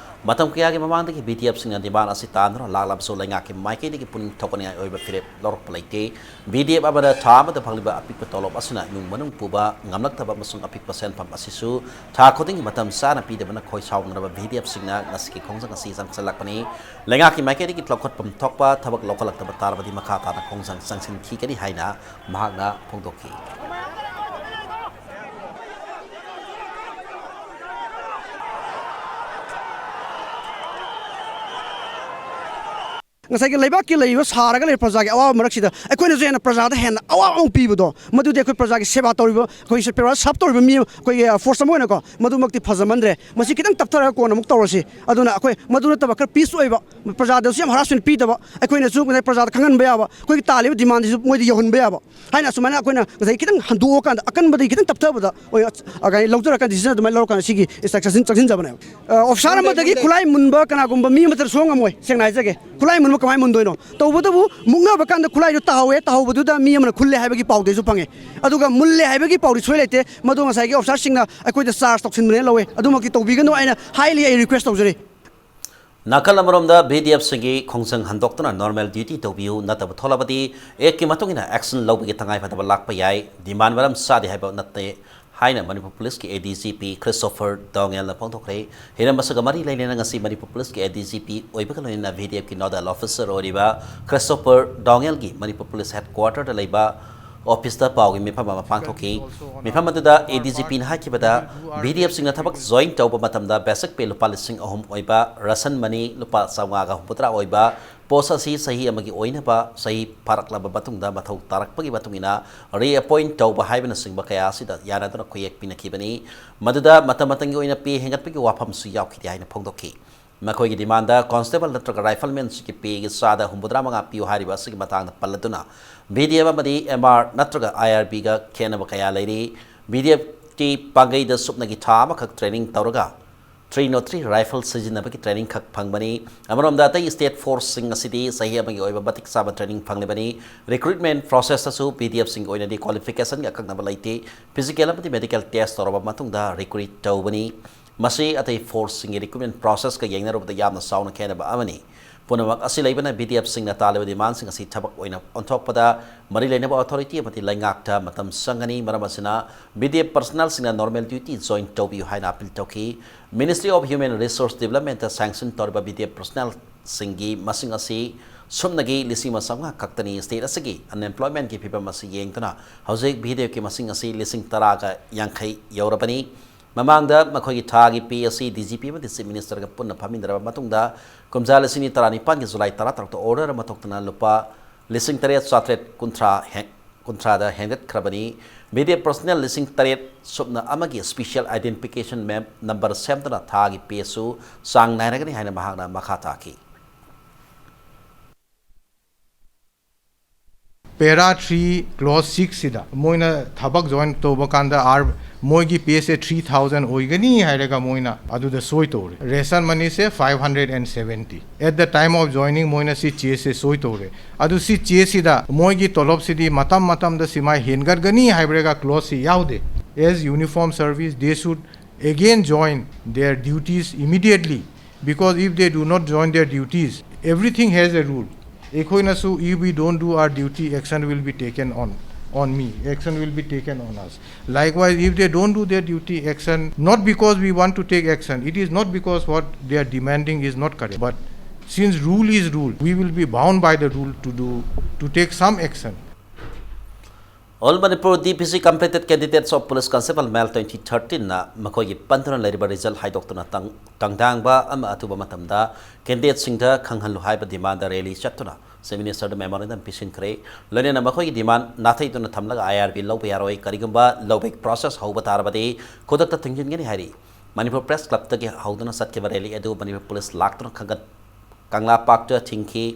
ꯃꯇꯝ ꯀꯌꯥꯒꯤ ꯃꯃꯥꯡꯗꯒꯤ ꯚꯤ ꯗꯤ ꯑꯦꯐꯁꯤꯡꯅ ꯗꯤꯃꯥꯟ ꯑꯁꯤ ꯇꯥꯟꯗꯨꯅ ꯂꯥꯛꯂꯕꯁꯨ ꯂꯩꯉꯥꯛꯀꯤ ꯃꯥꯏꯀꯩꯗꯒꯤ ꯄꯨꯛꯅꯤꯡ ꯊꯧꯒꯠꯅꯤꯡꯉꯥꯏ ꯑꯣꯏꯕ ꯐꯤꯔꯦꯞ ꯂꯧꯔꯛꯄ ꯂꯩꯇꯦ꯫ ꯚꯤ ꯗꯤ ꯑꯦꯐ ꯑꯃꯗ ꯊꯥ ꯑꯃꯗ ꯐꯪꯂꯤꯕ ꯑꯄꯤꯛꯄ ꯇꯣꯂꯣꯞ ꯑꯁꯤꯅ ꯏꯃꯨꯡ ꯃꯅꯨꯡ ꯄꯨꯕ ꯉꯝꯂꯛꯇꯕ ꯑꯃꯁꯨꯡ ꯑꯄꯤꯛꯄ ꯁꯦꯟꯐꯝ ꯑꯁꯤꯁꯨ ꯊꯥ ꯈꯨꯗꯤꯡꯒꯤ ꯃꯇꯝ ꯆꯥꯅ ꯄꯤꯗꯕꯅ ꯈꯣꯏ ꯁꯥꯎꯅꯔꯕ ꯚꯤ ꯗꯤ ꯑꯦꯐꯁꯤꯡꯅ ꯉꯁꯤꯒꯤ ꯈꯣꯡꯖꯪ ꯑꯁꯤ ꯆꯪꯁꯤꯜꯂꯛꯄꯅꯤ꯫ ꯂꯩꯉꯥꯛꯀꯤ ꯃꯥꯏꯀꯩꯗꯒꯤ ꯂꯧꯈꯠꯐꯝ ꯊꯣꯛꯄ ꯊꯕꯛ ꯂꯧꯈꯠꯂꯛꯇꯕ ꯇꯥꯔꯕꯗꯤ ꯃꯈꯥ ꯇꯥꯅ ꯈꯣꯡꯖꯪ ꯆꯪꯁꯤꯟꯈꯤꯒꯅꯤ ꯍꯥꯏꯅ ꯃꯍꯥꯛꯅ ꯐꯣꯡꯗꯣꯛꯈꯤ꯫ ꯉꯁꯥꯏꯒꯤ ꯂꯩꯕꯥꯛꯀꯤ ꯂꯩꯔꯤꯕ ꯁꯥꯔꯒ ꯂꯩꯔꯤꯕ ꯄ꯭ꯔꯖꯥꯒꯤ ꯑꯋꯥꯕ ꯃꯔꯛꯁꯤꯗ ꯑꯩꯈꯣꯏꯅꯁꯨ ꯍꯦꯟꯅ ꯄ꯭ꯔꯖꯥꯗ ꯍꯦꯟꯅ ꯑꯋꯥꯕ ꯑꯃ ꯄꯤꯕꯗꯣ, ꯃꯗꯨꯗꯤ ꯑꯩꯈꯣꯏ ꯄ꯭ꯔꯖꯥꯒꯤ ꯁꯦꯕꯥ ꯇꯧꯔꯤꯕ, ꯑꯩꯈꯣꯏ ꯄ꯭ꯔꯖꯥ ꯁꯔꯞ ꯇꯧꯔꯤꯕ ꯃꯤ ꯑꯩꯈꯣꯏꯒꯤ ꯐꯣꯔꯁ ꯑꯃ ꯑꯣꯏꯅꯀꯣ, ꯃꯗꯨꯃꯛꯇꯤ ꯐꯖꯃꯟꯗ꯭ꯔꯦ꯫ ꯃꯁꯤ ꯈꯤꯇꯪ ꯇꯞꯊꯔꯒ ꯀꯣꯟꯅ ꯑꯃꯨꯛ ꯇꯧꯔꯁꯤ꯫ ꯑꯗꯨꯅ ꯑꯩꯈꯣꯏ ꯃꯗꯨ ꯅꯠꯇꯕ ꯈꯔ ꯄꯤꯁ ꯑꯣꯏꯕ, ꯄ꯭ꯔꯖꯥꯗꯁꯨ ꯌꯥꯝ ꯍꯔꯥꯁꯃꯦꯟ ꯄꯤꯗꯕ, ꯑꯩꯈꯣꯏꯅꯁꯨ ꯉꯁꯥꯏ ꯄ꯭ꯔꯖꯥꯗ ꯈꯪꯍꯟꯕ ꯌꯥꯕ, ꯑꯩꯈꯣꯏꯒꯤ ꯇꯥꯜꯂꯤꯕ ꯗꯤꯃꯥꯟꯁꯤꯁꯨ ꯃꯣꯏꯗ ꯌꯧꯍꯟꯕ ꯌꯥꯕ ꯍꯥꯏꯅ ꯑꯁꯨꯃꯥꯏꯅ ꯑꯩꯈꯣꯏꯅ ꯉꯁꯥꯏ ꯈꯤꯇꯪ ꯍꯟꯗꯣꯛꯑꯀꯥꯟꯗ ꯑꯀꯟꯕꯗꯒꯤ ꯈꯤꯇꯪ ꯇꯞꯊꯕꯗ ꯑꯣꯏꯅ, ꯑ, ꯀꯩ ꯍꯥꯏꯅꯤ, ꯂꯧꯖꯔꯀꯥꯟꯗ ꯗꯤꯁꯤꯖꯟ ꯑꯗꯨꯃꯥꯏꯅ ꯂꯧꯔꯀꯥꯟꯗ ꯁꯤꯒꯤ ꯏꯟꯁꯇ꯭ꯔꯛꯁꯟ ꯆꯪꯁꯤꯟꯖꯕꯅꯦꯕ꯫ ꯑ, ꯑꯣꯐꯤꯁꯥꯔ ꯑꯃꯗꯒꯤ ꯈꯨꯠꯂꯥꯏ ꯃꯨꯟꯕ ꯀꯅꯥꯒꯨꯝꯕ ꯃꯤ ꯑꯃꯠꯇꯅ ꯁꯨꯡꯉꯝ ꯉꯝꯃꯣꯏ, ꯁꯦꯡꯅ ꯍꯥꯏꯖꯒꯦ꯫ ꯈꯨꯠꯂꯥꯏ ꯃꯨꯟꯕ ꯀꯃꯥꯏꯅ ꯃꯨꯟꯗꯣꯏꯅꯣ? ꯇꯧꯕꯇꯕꯨ ꯃꯨꯛꯅꯕ ꯀꯥꯟꯗ ꯈꯨꯠꯂꯥꯏꯗꯨ ꯇꯥꯍꯧꯋꯦ, ꯇꯥꯍꯧꯕꯗꯨꯗ ꯃꯤ ꯑꯃꯅ ꯈꯨꯜꯂꯦ ꯍꯥꯏꯕꯒꯤ ꯄꯥꯎꯗꯤ ꯑꯩꯁꯨ ꯐꯪꯉꯦ꯫ ꯑꯗꯨꯒ ꯃꯨꯜꯂꯦ ꯍꯥꯏꯕꯒꯤ ꯄꯥꯎꯗꯤ ꯁꯣꯏ ꯂꯩꯇꯦ꯫ ꯃꯗꯨ ꯉꯁꯥꯏꯒꯤ ꯑꯣꯐꯤꯁꯥꯔꯁꯤꯡꯅ ꯑꯩꯈꯣꯏꯗ ꯆꯥꯔꯖ ꯇꯧꯁꯤꯟꯕꯅꯦꯅ ꯂꯧꯋꯦ꯫ ꯑꯗꯨꯃꯛꯇꯤ ꯇꯧꯕꯤꯒꯅꯨ, ꯑꯩꯅ highly ꯑꯩ ꯔꯤꯀ꯭ꯋꯦꯁ ꯇꯧꯖꯔꯤ꯫ ꯅꯥꯀꯜ ꯑꯃꯔꯣꯝꯗ ꯚꯤ ꯗꯤ ꯑꯦꯐꯁꯤꯡꯒꯤ ꯈꯣꯡꯖꯪ ꯍꯟꯗꯣꯛꯇꯨꯅ ꯅꯣꯔꯃꯦꯜ ꯗ꯭ꯌꯨꯇꯤ ꯇꯧꯕꯤꯌꯨ, ꯅꯠꯇꯕ ꯊꯣꯛꯂꯕꯗꯤ ꯑꯦꯛꯀꯤ ꯃꯇꯨꯡ ꯏꯟꯅ ꯑꯦꯛꯁꯟ ꯂꯧꯕꯒꯤ ꯇꯉꯥꯏꯐꯗꯕ ꯂꯥꯛꯄ ꯌꯥꯏ꯫ ꯗꯤꯃꯥꯟ ꯃꯔꯝ ꯆꯥꯗꯦ ꯍꯥꯏꯕ ꯅꯠꯇꯦ, ꯍꯥꯏꯅ ꯃꯅꯤꯄꯨꯔ ꯄꯨꯂꯤꯁꯀꯤ ꯑꯦ ꯗꯤ ꯖꯤ ꯄꯤ ꯈ꯭ꯔꯤꯁꯇꯣꯐꯔ ꯗꯣꯉꯦꯜꯅ ꯐꯣꯡꯗꯣꯛꯈ꯭ꯔꯦ꯫ ꯍꯤꯔꯝ ꯑꯁꯤꯒ ꯃꯔꯤ ꯂꯩꯅꯅ ꯉꯁꯤ ꯃꯅꯤꯄꯨꯔ ꯄꯨꯂꯤꯁꯀꯤ ꯑꯦ ꯗꯤ ꯖꯤ ꯄꯤ ꯑꯣꯏꯕꯒ ꯂꯣꯏꯅꯅ ꯚꯤ ꯗꯤ ꯑꯦꯐꯀꯤ ꯅꯣꯗꯦꯜ ꯑꯣꯐꯤꯁꯔ ꯑꯣꯏꯔꯤꯕ ꯈ꯭ꯔꯤꯁꯇꯣꯐꯔ ꯗꯣꯉꯦꯜꯒꯤ ꯃꯅꯤꯄꯨꯔ ꯄꯨꯂꯤꯁ ꯍꯦꯗ ꯀ꯭ꯋꯥꯔꯇꯔꯗ ꯂꯩꯕ ꯑꯣꯐꯤꯁꯇ ꯄꯥꯎꯒꯤ ꯃꯤꯐꯝ ꯑꯃ ꯄꯥꯡꯊꯣꯛꯈꯤ꯫ ꯃꯤꯐꯝ ꯑꯗꯨꯗ ꯑꯦ ꯗꯤ ꯖꯤ ꯄꯤꯅ ꯍꯥꯏꯈꯤꯕꯗ, ꯚꯤ ꯗꯤ ꯑꯦꯐꯁꯤꯡꯅ ꯊꯕꯛ ꯖꯣꯏꯟ ꯇꯧꯕ ꯃꯇꯝꯗ ꯕꯦꯁꯤꯛ ꯄꯦ ꯂꯨꯄꯥ ꯂꯤꯁꯤꯡ ꯑꯍꯨꯝ ꯑꯣꯏꯕ, ꯔꯦꯁꯟ ꯃꯅꯤ ꯂꯨꯄꯥ ꯆꯥꯝꯃꯉꯥꯒ ꯍꯨꯝꯐꯨꯇꯔꯥ ꯑꯣꯏꯕ, ꯄꯣꯁ ꯑꯁꯤ ꯆꯍꯤ ꯑꯃꯒꯤ ꯑꯣꯏꯅꯕ, ꯆꯍꯤ ꯐꯥꯔꯛꯂꯕ ꯃꯇꯨꯡꯗ ꯃꯊꯧ ꯇꯥꯔꯛꯄꯒꯤ ꯃꯇꯨꯡ ꯏꯟꯅ ꯔꯤꯑꯦꯄꯣꯏꯟ ꯇꯧꯕ ꯍꯥꯏꯕꯅꯆꯤꯡꯕ ꯀꯌꯥ ꯑꯁꯤꯗ ꯌꯥꯅꯗꯨꯅ ꯈꯨꯌꯦꯛ ꯄꯤꯅꯈꯤꯕꯅꯤ꯫ ꯃꯗꯨꯗ ꯃꯇꯝ ꯃꯇꯝꯒꯤ ꯑꯣꯏꯅ ꯄꯦ ꯍꯦꯟꯒꯠꯄꯒꯤ ꯋꯥꯐꯝꯁꯨ ꯌꯥꯎꯈꯤꯗꯦ ꯍꯥꯏꯅ ꯐꯣꯡꯗꯣꯛꯈꯤ꯫ ꯃꯈꯣꯏꯒꯤ ꯗꯤꯃꯥꯟꯗ ꯀꯣꯟꯁꯇꯦꯕꯜ ꯅꯠꯇ꯭ꯔꯒ ꯔꯥꯏꯐꯜꯃꯦꯟꯁꯤꯡꯒꯤ ꯄꯦꯒꯤ ꯆꯥꯗ ꯍꯨꯝꯐꯨꯇꯔꯥ ꯃꯉꯥ ꯄꯤꯌꯨ ꯍꯥꯏꯔꯤꯕ ꯑꯁꯤꯒꯤ ꯃꯇꯥꯡꯗ ꯄꯜꯂꯗꯨꯅ, ꯚꯤ ꯗꯤ ꯑꯦꯐ ꯑꯃꯗꯤ ꯑꯦꯝ ꯑꯥꯔ ꯅꯠꯇ꯭ꯔꯒ ꯑꯥꯏ ꯑꯥꯔ ꯕꯤꯒ ꯈꯦꯠꯅꯕ ꯀꯌꯥ ꯂꯩꯔꯤ꯫ ꯚꯤ ꯗꯤ ꯑꯦꯐꯀꯤ ꯄꯥꯡꯒꯩꯗ ꯁꯨꯞꯅꯒꯤ ꯊꯥ ꯑꯃꯈꯛ ꯇ꯭ꯔꯦꯅꯤꯡ ꯇꯧꯔꯒ, ꯊ꯭ꯔꯤ ꯅꯣꯠ ꯊ꯭ꯔꯤ ꯔꯥꯏꯐꯜ ꯁꯤꯖꯤꯟꯅꯕꯒꯤ ꯇ꯭ꯔꯦꯅꯤꯡ ꯈꯛ ꯐꯪꯕꯅꯤ꯫ ꯑꯃꯔꯣꯝꯗ, ꯑꯇꯩ ꯁ꯭ꯇꯦꯠ ꯐꯣꯔꯁꯁꯤꯡ ꯑꯁꯤꯗꯤ ꯆꯍꯤ ꯑꯃꯒꯤ ꯑꯣꯏꯕ ꯃꯇꯤꯛ ꯆꯥꯕ ꯇ꯭ꯔꯦꯅꯤꯡ ꯐꯪꯂꯤꯕꯅꯤ꯫ ꯔꯤꯀ꯭ꯔꯨꯠꯃꯦꯟ ꯄ꯭ꯔꯣꯁꯦꯁꯇꯁꯨ ꯚꯤ ꯗꯤ ꯑꯦꯐꯁꯤꯡꯒꯤ ꯑꯣꯏꯅꯗꯤ ꯀ꯭ꯋꯥꯂꯤꯐꯤꯀꯦꯁꯟꯒꯤ ꯑꯀꯛꯅꯕ ꯂꯩꯇꯦ꯫ ꯐꯤꯖꯤꯀꯦꯜ ꯑꯃꯗꯤ ꯃꯦꯗꯤꯀꯦꯜ ꯇꯦꯁ ꯇꯧꯔꯕ ꯃꯇꯨꯡꯗ ꯔꯤꯀ꯭ꯔꯨꯠ ꯇꯧꯕꯅꯤ꯫ ꯃꯁꯤ ꯑꯇꯩ ꯐꯣꯔꯁꯁꯤꯡꯒꯤ ꯔꯤꯀ꯭ꯔꯨꯠꯃꯦꯟ ꯄ꯭ꯔꯣꯁꯦꯁꯀ ꯌꯦꯡꯅꯔꯨꯕꯗ ꯌꯥꯝꯅ ꯆꯥꯎꯅ ꯈꯦꯠꯅꯕ ꯑꯃꯅꯤ꯫ ꯄꯨꯝꯅꯃꯛ ꯑꯁꯤ ꯂꯩꯕꯅ ꯚꯤ ꯗꯤ ꯑꯦꯐꯁꯤꯡꯅ ꯇꯥꯜꯂꯤꯕ ꯗꯤꯃꯥꯟꯁꯤꯡ ꯑꯁꯤ ꯊꯕꯛ ꯑꯣꯏꯅ ꯑꯣꯟꯊꯣꯛꯄꯗ ꯃꯔꯤ ꯂꯩꯅꯕ ꯑꯣꯊꯣꯔꯤꯇꯤ ꯑꯃꯗꯤ ꯂꯩꯉꯥꯛꯇ ꯃꯇꯝ ꯆꯪꯒꯅꯤ꯫ ꯃꯔꯝ ꯑꯁꯤꯅ, ꯚꯤ ꯗꯤ ꯑꯦꯐ ꯄꯔꯁꯅꯦꯜꯁꯤꯡꯅ ꯅꯣꯔꯃꯦꯜ ꯗ꯭ꯌꯨꯇꯤ ꯖꯣꯏꯟ ꯇꯧꯕꯤꯌꯨ ꯍꯥꯏꯅ ꯑꯄꯤꯜ ꯇꯧꯈꯤ꯫ Ministry of Human Resource Developmentꯇ ꯁꯦꯡꯁꯟ ꯇꯧꯔꯤꯕ ꯚꯤ ꯗꯤ ꯑꯦꯐ ꯄꯔꯁꯅꯦꯜꯁꯤꯡꯒꯤ ꯃꯁꯤꯡ ꯑꯁꯤ ꯁꯨꯞꯅꯒꯤ ꯂꯤꯁꯤꯡ ꯑꯃ ꯆꯥꯝꯃꯉꯥ ꯈꯛꯇꯅꯤ꯫ ꯁ꯭ꯇꯦꯠ ꯑꯁꯤꯒꯤ ꯑꯟꯑꯦꯝꯄ꯭ꯂꯣꯏꯃꯦꯟꯠꯀꯤ ꯐꯤꯕꯝ ꯑꯁꯤ ꯌꯦꯡꯗꯨꯅ ꯍꯧꯖꯤꯛ ꯚꯤ ꯗꯤ ꯑꯦꯐꯀꯤ ꯃꯁꯤꯡ ꯑꯁꯤ ꯂꯤꯁꯤꯡ ꯇꯔꯥꯒ ꯌꯥꯡꯈꯩ ꯌꯧꯔꯕꯅꯤ꯫ ꯃꯃꯥꯡꯗ ꯃꯈꯣꯏꯒꯤ ꯊꯥꯒꯤ ꯄꯦ ꯑꯁꯤ ꯗꯤ ꯖꯤ ꯄꯤ ꯑꯃꯗꯤ ꯆꯤꯐ ꯃꯤꯅꯤꯁꯇꯔꯒ ꯄꯨꯟꯅ ꯐꯝꯃꯤꯟꯅꯔꯕ ꯃꯇꯨꯡꯗ, ꯀꯨꯝꯖꯥ ꯂꯤꯁꯤꯡ ꯑꯅꯤ ꯇꯔꯥꯅꯤꯄꯥꯟꯒꯤ ꯖꯨꯂꯥꯏ ꯇꯔꯥꯇꯔꯨꯛꯇ ꯑꯣꯔꯗꯔ ꯑꯃ ꯊꯣꯛꯇꯨꯅ ꯂꯨꯄꯥ ꯂꯤꯁꯤꯡ ꯇꯔꯦꯠ ꯆꯥꯇ꯭ꯔꯦꯠ ꯀꯨꯟꯊ꯭ꯔꯥ ꯍꯦꯟ-, ꯀꯨꯟꯊ꯭ꯔꯥꯗ ꯍꯦꯟꯒꯠꯈ꯭ꯔꯕꯅꯤ꯫ ꯚꯤ ꯗꯤ ꯑꯦꯐ ꯄꯔꯁꯅꯦꯜ ꯂꯤꯁꯤꯡ ꯇꯔꯦꯠ ꯁꯨꯞꯅ ꯑꯃꯒꯤ ꯁ꯭ꯄꯤꯁꯤꯌꯦꯜ ꯑꯥꯏꯗꯦꯟꯇꯤꯐꯤꯀꯦꯁꯟ ꯃꯦꯝ ꯅꯝꯕꯔ ꯁꯦꯝꯗꯨꯅ ꯊꯥꯒꯤ ꯄꯦꯁꯨ ꯆꯥꯡ ꯅꯥꯏꯔꯒꯅꯤ ꯍꯥꯏꯅ ꯃꯍꯥꯛꯅ ꯃꯈꯥ ꯇꯥꯈꯤ꯫ Para three clause six ꯁꯤꯗ ꯃꯣꯏꯅ ꯊꯕꯛ ꯖꯣꯏꯟ ꯇꯧꯕ ꯀꯥꯟꯗ ꯑꯥꯔ ꯃꯣꯏꯒꯤ ꯄꯦꯁꯦ ꯊ꯭ꯔꯤ ꯊꯥꯎꯖꯟ ꯑꯣꯏꯒꯅꯤ ꯍꯥꯏꯔꯒ ꯃꯣꯏꯅ ꯑꯗꯨꯗ ꯁꯣꯏ ꯇꯧꯔꯦ꯫ ꯔꯦꯁꯟ ꯃꯅꯤꯁꯦ five hundred and seventy꯫ At the time of joining ꯃꯣꯏꯅ ꯁꯤ ꯆꯦꯁꯦ ꯁꯣꯏ ꯇꯧꯔꯦ꯫ ꯑꯗꯨ ꯁꯤ ꯆꯦꯁꯤꯗ ꯃꯣꯏꯒꯤ ꯇꯣꯂꯣꯞꯁꯤꯗꯤ ꯃꯇꯝ ꯃꯇꯝꯗ ꯁꯤꯃꯥꯏ ꯍꯦꯟꯒꯠꯒꯅꯤ ꯍꯥꯏꯕꯔꯒ ꯀ꯭ꯂꯣꯖꯁꯤ ꯌꯥꯎꯗꯦ꯫ As uniform service, they should again join their duties immediately, because if they do not join their duties, everything has a rule. ꯑꯩꯈꯣꯏꯅꯁꯨ, if we don't do our duty, action will be taken on. on me, action will be taken on us. Likewise, if they don't do their duty, action, not because we want to take action, it is not because what they are demanding is not correct, but since rule is rule, we will be bound by the rule to do, to take some action. All Manipur D P C Completed Candidates of Police Constable Male twenty thirteen ꯅ ꯃꯈꯣꯏꯒꯤ ꯄꯟꯗꯨꯅ ꯂꯩꯔꯤꯕ result ꯍꯥꯏꯗꯣꯛꯇꯨꯅ ꯇꯪ-, ꯇꯪꯗꯥꯡꯕ ꯑꯃ ꯑꯊꯨꯕ ꯃꯇꯝꯗ ꯀꯦꯟꯗꯤꯗꯦꯠꯁꯤꯡꯗ ꯈꯪꯍꯜꯂꯨ ꯍꯥꯏꯕ demand rally ꯆꯠꯇꯨꯅ chief ꯃꯤꯅꯤꯁꯇꯔꯗ memorandum ꯄꯤꯁꯤꯟꯈ꯭ꯔꯦ꯫ ꯂꯣꯏꯅꯅ ꯃꯈꯣꯏꯒꯤ ꯗꯤꯃꯥꯟ ꯅꯥꯊꯩꯗꯨꯅ ꯊꯝꯂꯒ ꯑꯥꯏ ꯑꯥꯔ ꯕꯤ ꯂꯧꯕ ꯌꯥꯔꯣꯏ, ꯀꯔꯤꯒꯨꯝꯕ ꯂꯧꯕꯒꯤ ꯄ꯭ꯔꯣꯁꯦꯁ ꯍꯧꯕ ꯇꯥꯔꯕꯗꯤ ꯈꯨꯗꯛꯇ ꯊꯤꯡꯖꯤꯟꯒꯅꯤ ꯍꯥꯏꯔꯤ꯫ ꯃꯅꯤꯄꯨꯔ ꯄ꯭ꯔꯦꯁ ꯀ꯭ꯂꯕꯇꯒꯤ ꯍꯧꯗꯨꯅ ꯆꯠꯈꯤꯕ ꯔꯦꯂꯤ ꯑꯗꯨ ꯃꯅꯤꯄꯨꯔ ꯄꯨꯂꯤꯁ ꯂꯥꯛꯇꯨꯅ ꯈꯪꯒꯠ-, ꯀꯪꯂꯥ ꯄꯥꯔꯛꯇ ꯊꯤꯡꯈꯤ꯫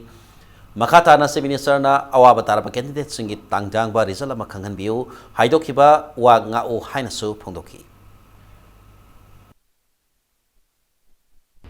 ꯃꯈꯥ ꯇꯥꯅ ꯆꯤꯐ ꯃꯤꯅꯤꯁꯇꯔꯅ ꯑꯋꯥꯕ ꯇꯥꯔꯕ ꯀꯦꯟꯗꯤꯗꯦꯠꯁꯤꯡꯒꯤ ꯇꯥꯡꯖꯥꯡꯕ ꯔꯤꯖꯜ ꯑꯃ ꯈꯪꯍꯟꯕꯤꯌꯨ, ꯍꯥꯏꯗꯣꯛꯈꯤꯕ ꯋꯥ ꯉꯥꯛꯎ ꯍꯥꯏꯅꯁꯨ ꯐꯣꯡꯗꯣꯛꯈꯤ꯫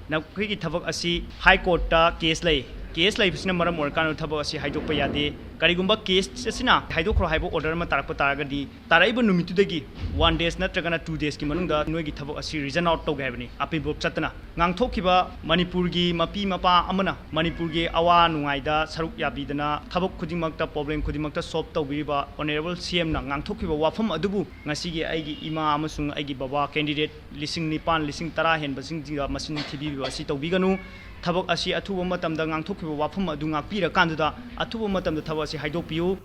ꯅꯈꯣꯏꯒꯤ ꯊꯕꯛ ꯑꯁꯤ ꯍꯥꯏ ꯀꯣꯔꯠꯇ ꯀꯦꯁ ꯂꯩ꯫ ꯀꯦꯁ ꯂꯩꯕꯁꯤꯅ ꯃꯔꯝ ꯑꯣꯏꯔꯀꯥꯟꯗ ꯊꯕꯛ ꯑꯁꯤ ꯍꯥꯏꯗꯣꯛꯄ ꯌꯥꯗꯦ꯫ ꯀꯔꯤꯒꯨꯝꯕ ꯀꯦꯁ ꯑꯁꯤꯅ ꯍꯥꯏꯗꯣꯛꯈ꯭ꯔꯣ ꯍꯥꯏꯕ ꯑꯣꯔꯗꯔ ꯑꯃ ꯇꯥꯔꯛꯄ ꯇꯥꯔꯒꯗꯤ, ꯇꯥꯔꯛꯏꯕ ꯅꯨꯃꯤꯠꯇꯨꯗꯒꯤ ꯋꯥꯟ ꯗꯦꯖ ꯅꯠꯇ꯭ꯔꯒꯅ ꯇꯨ ꯗꯦꯖꯀꯤ ꯃꯅꯨꯡꯗ ꯅꯣꯏꯒꯤ ꯊꯕꯛ ꯑꯁꯤ ꯔꯤꯖꯟ ꯑꯥꯎꯠ ꯇꯧꯒꯦ ꯍꯥꯏꯕꯅꯤ, ꯑꯄꯤꯜ ꯕꯣꯔꯗ ꯆꯠꯇꯅ꯫ ꯉꯥꯡꯊꯣꯛꯈꯤꯕ ꯃꯅꯤꯄꯨꯔꯒꯤ ꯃꯄꯤ ꯃꯄꯥ ꯑꯃꯅ ꯃꯅꯤꯄꯨꯔꯒꯤ ꯑꯋꯥ ꯅꯨꯡꯉꯥꯏꯗ ꯁꯔꯨꯛ ꯌꯥꯕꯤꯗꯅ ꯊꯕꯛ ꯈꯨꯗꯤꯡꯃꯛꯇ, ꯄ꯭ꯔꯣꯕ꯭ꯂꯦꯝ ꯈꯨꯗꯤꯡꯃꯛꯇ ꯁꯣꯜꯕ ꯇꯧꯕꯤꯔꯤꯕ ꯑꯣꯅꯔꯦꯕꯜ ꯁꯤ ꯑꯦꯝꯅ ꯉꯥꯡꯊꯣꯛꯈꯤꯕ ꯋꯥꯐꯝ ꯑꯗꯨꯕꯨ ꯉꯁꯤꯒꯤ ꯑꯩꯒꯤ ꯏꯃꯥ ꯑꯃꯁꯨꯡ ꯑꯩꯒꯤ ꯕꯕꯥ, ꯀꯦꯟꯗꯤꯗꯦꯠ ꯂꯤꯁꯤꯡ ꯅꯤꯄꯥꯟ, ꯂꯤꯁꯤꯡ ꯇꯔꯥ ꯍꯦꯟꯕꯁꯤꯡꯁꯤꯒ ꯃꯁꯤꯟ ꯊꯤꯕꯤꯕ ꯑꯁꯤ ꯇꯧꯕꯤꯒꯅꯨ꯫ ꯊꯕꯛ ꯑꯁꯤ ꯑꯊꯨꯕ ꯃꯇꯝꯗ ꯉꯥꯡꯊꯣꯛꯈꯤꯕ ꯋꯥꯐꯝ ꯑꯗꯨ ꯉꯥꯛꯄꯤꯔꯀꯥꯟꯗꯨꯗ ꯑꯊꯨꯕ ꯃꯇꯝꯗ ꯊꯕꯛ ꯑꯁꯤ ꯍꯥꯏꯗꯣꯛꯄꯤꯌꯨ꯫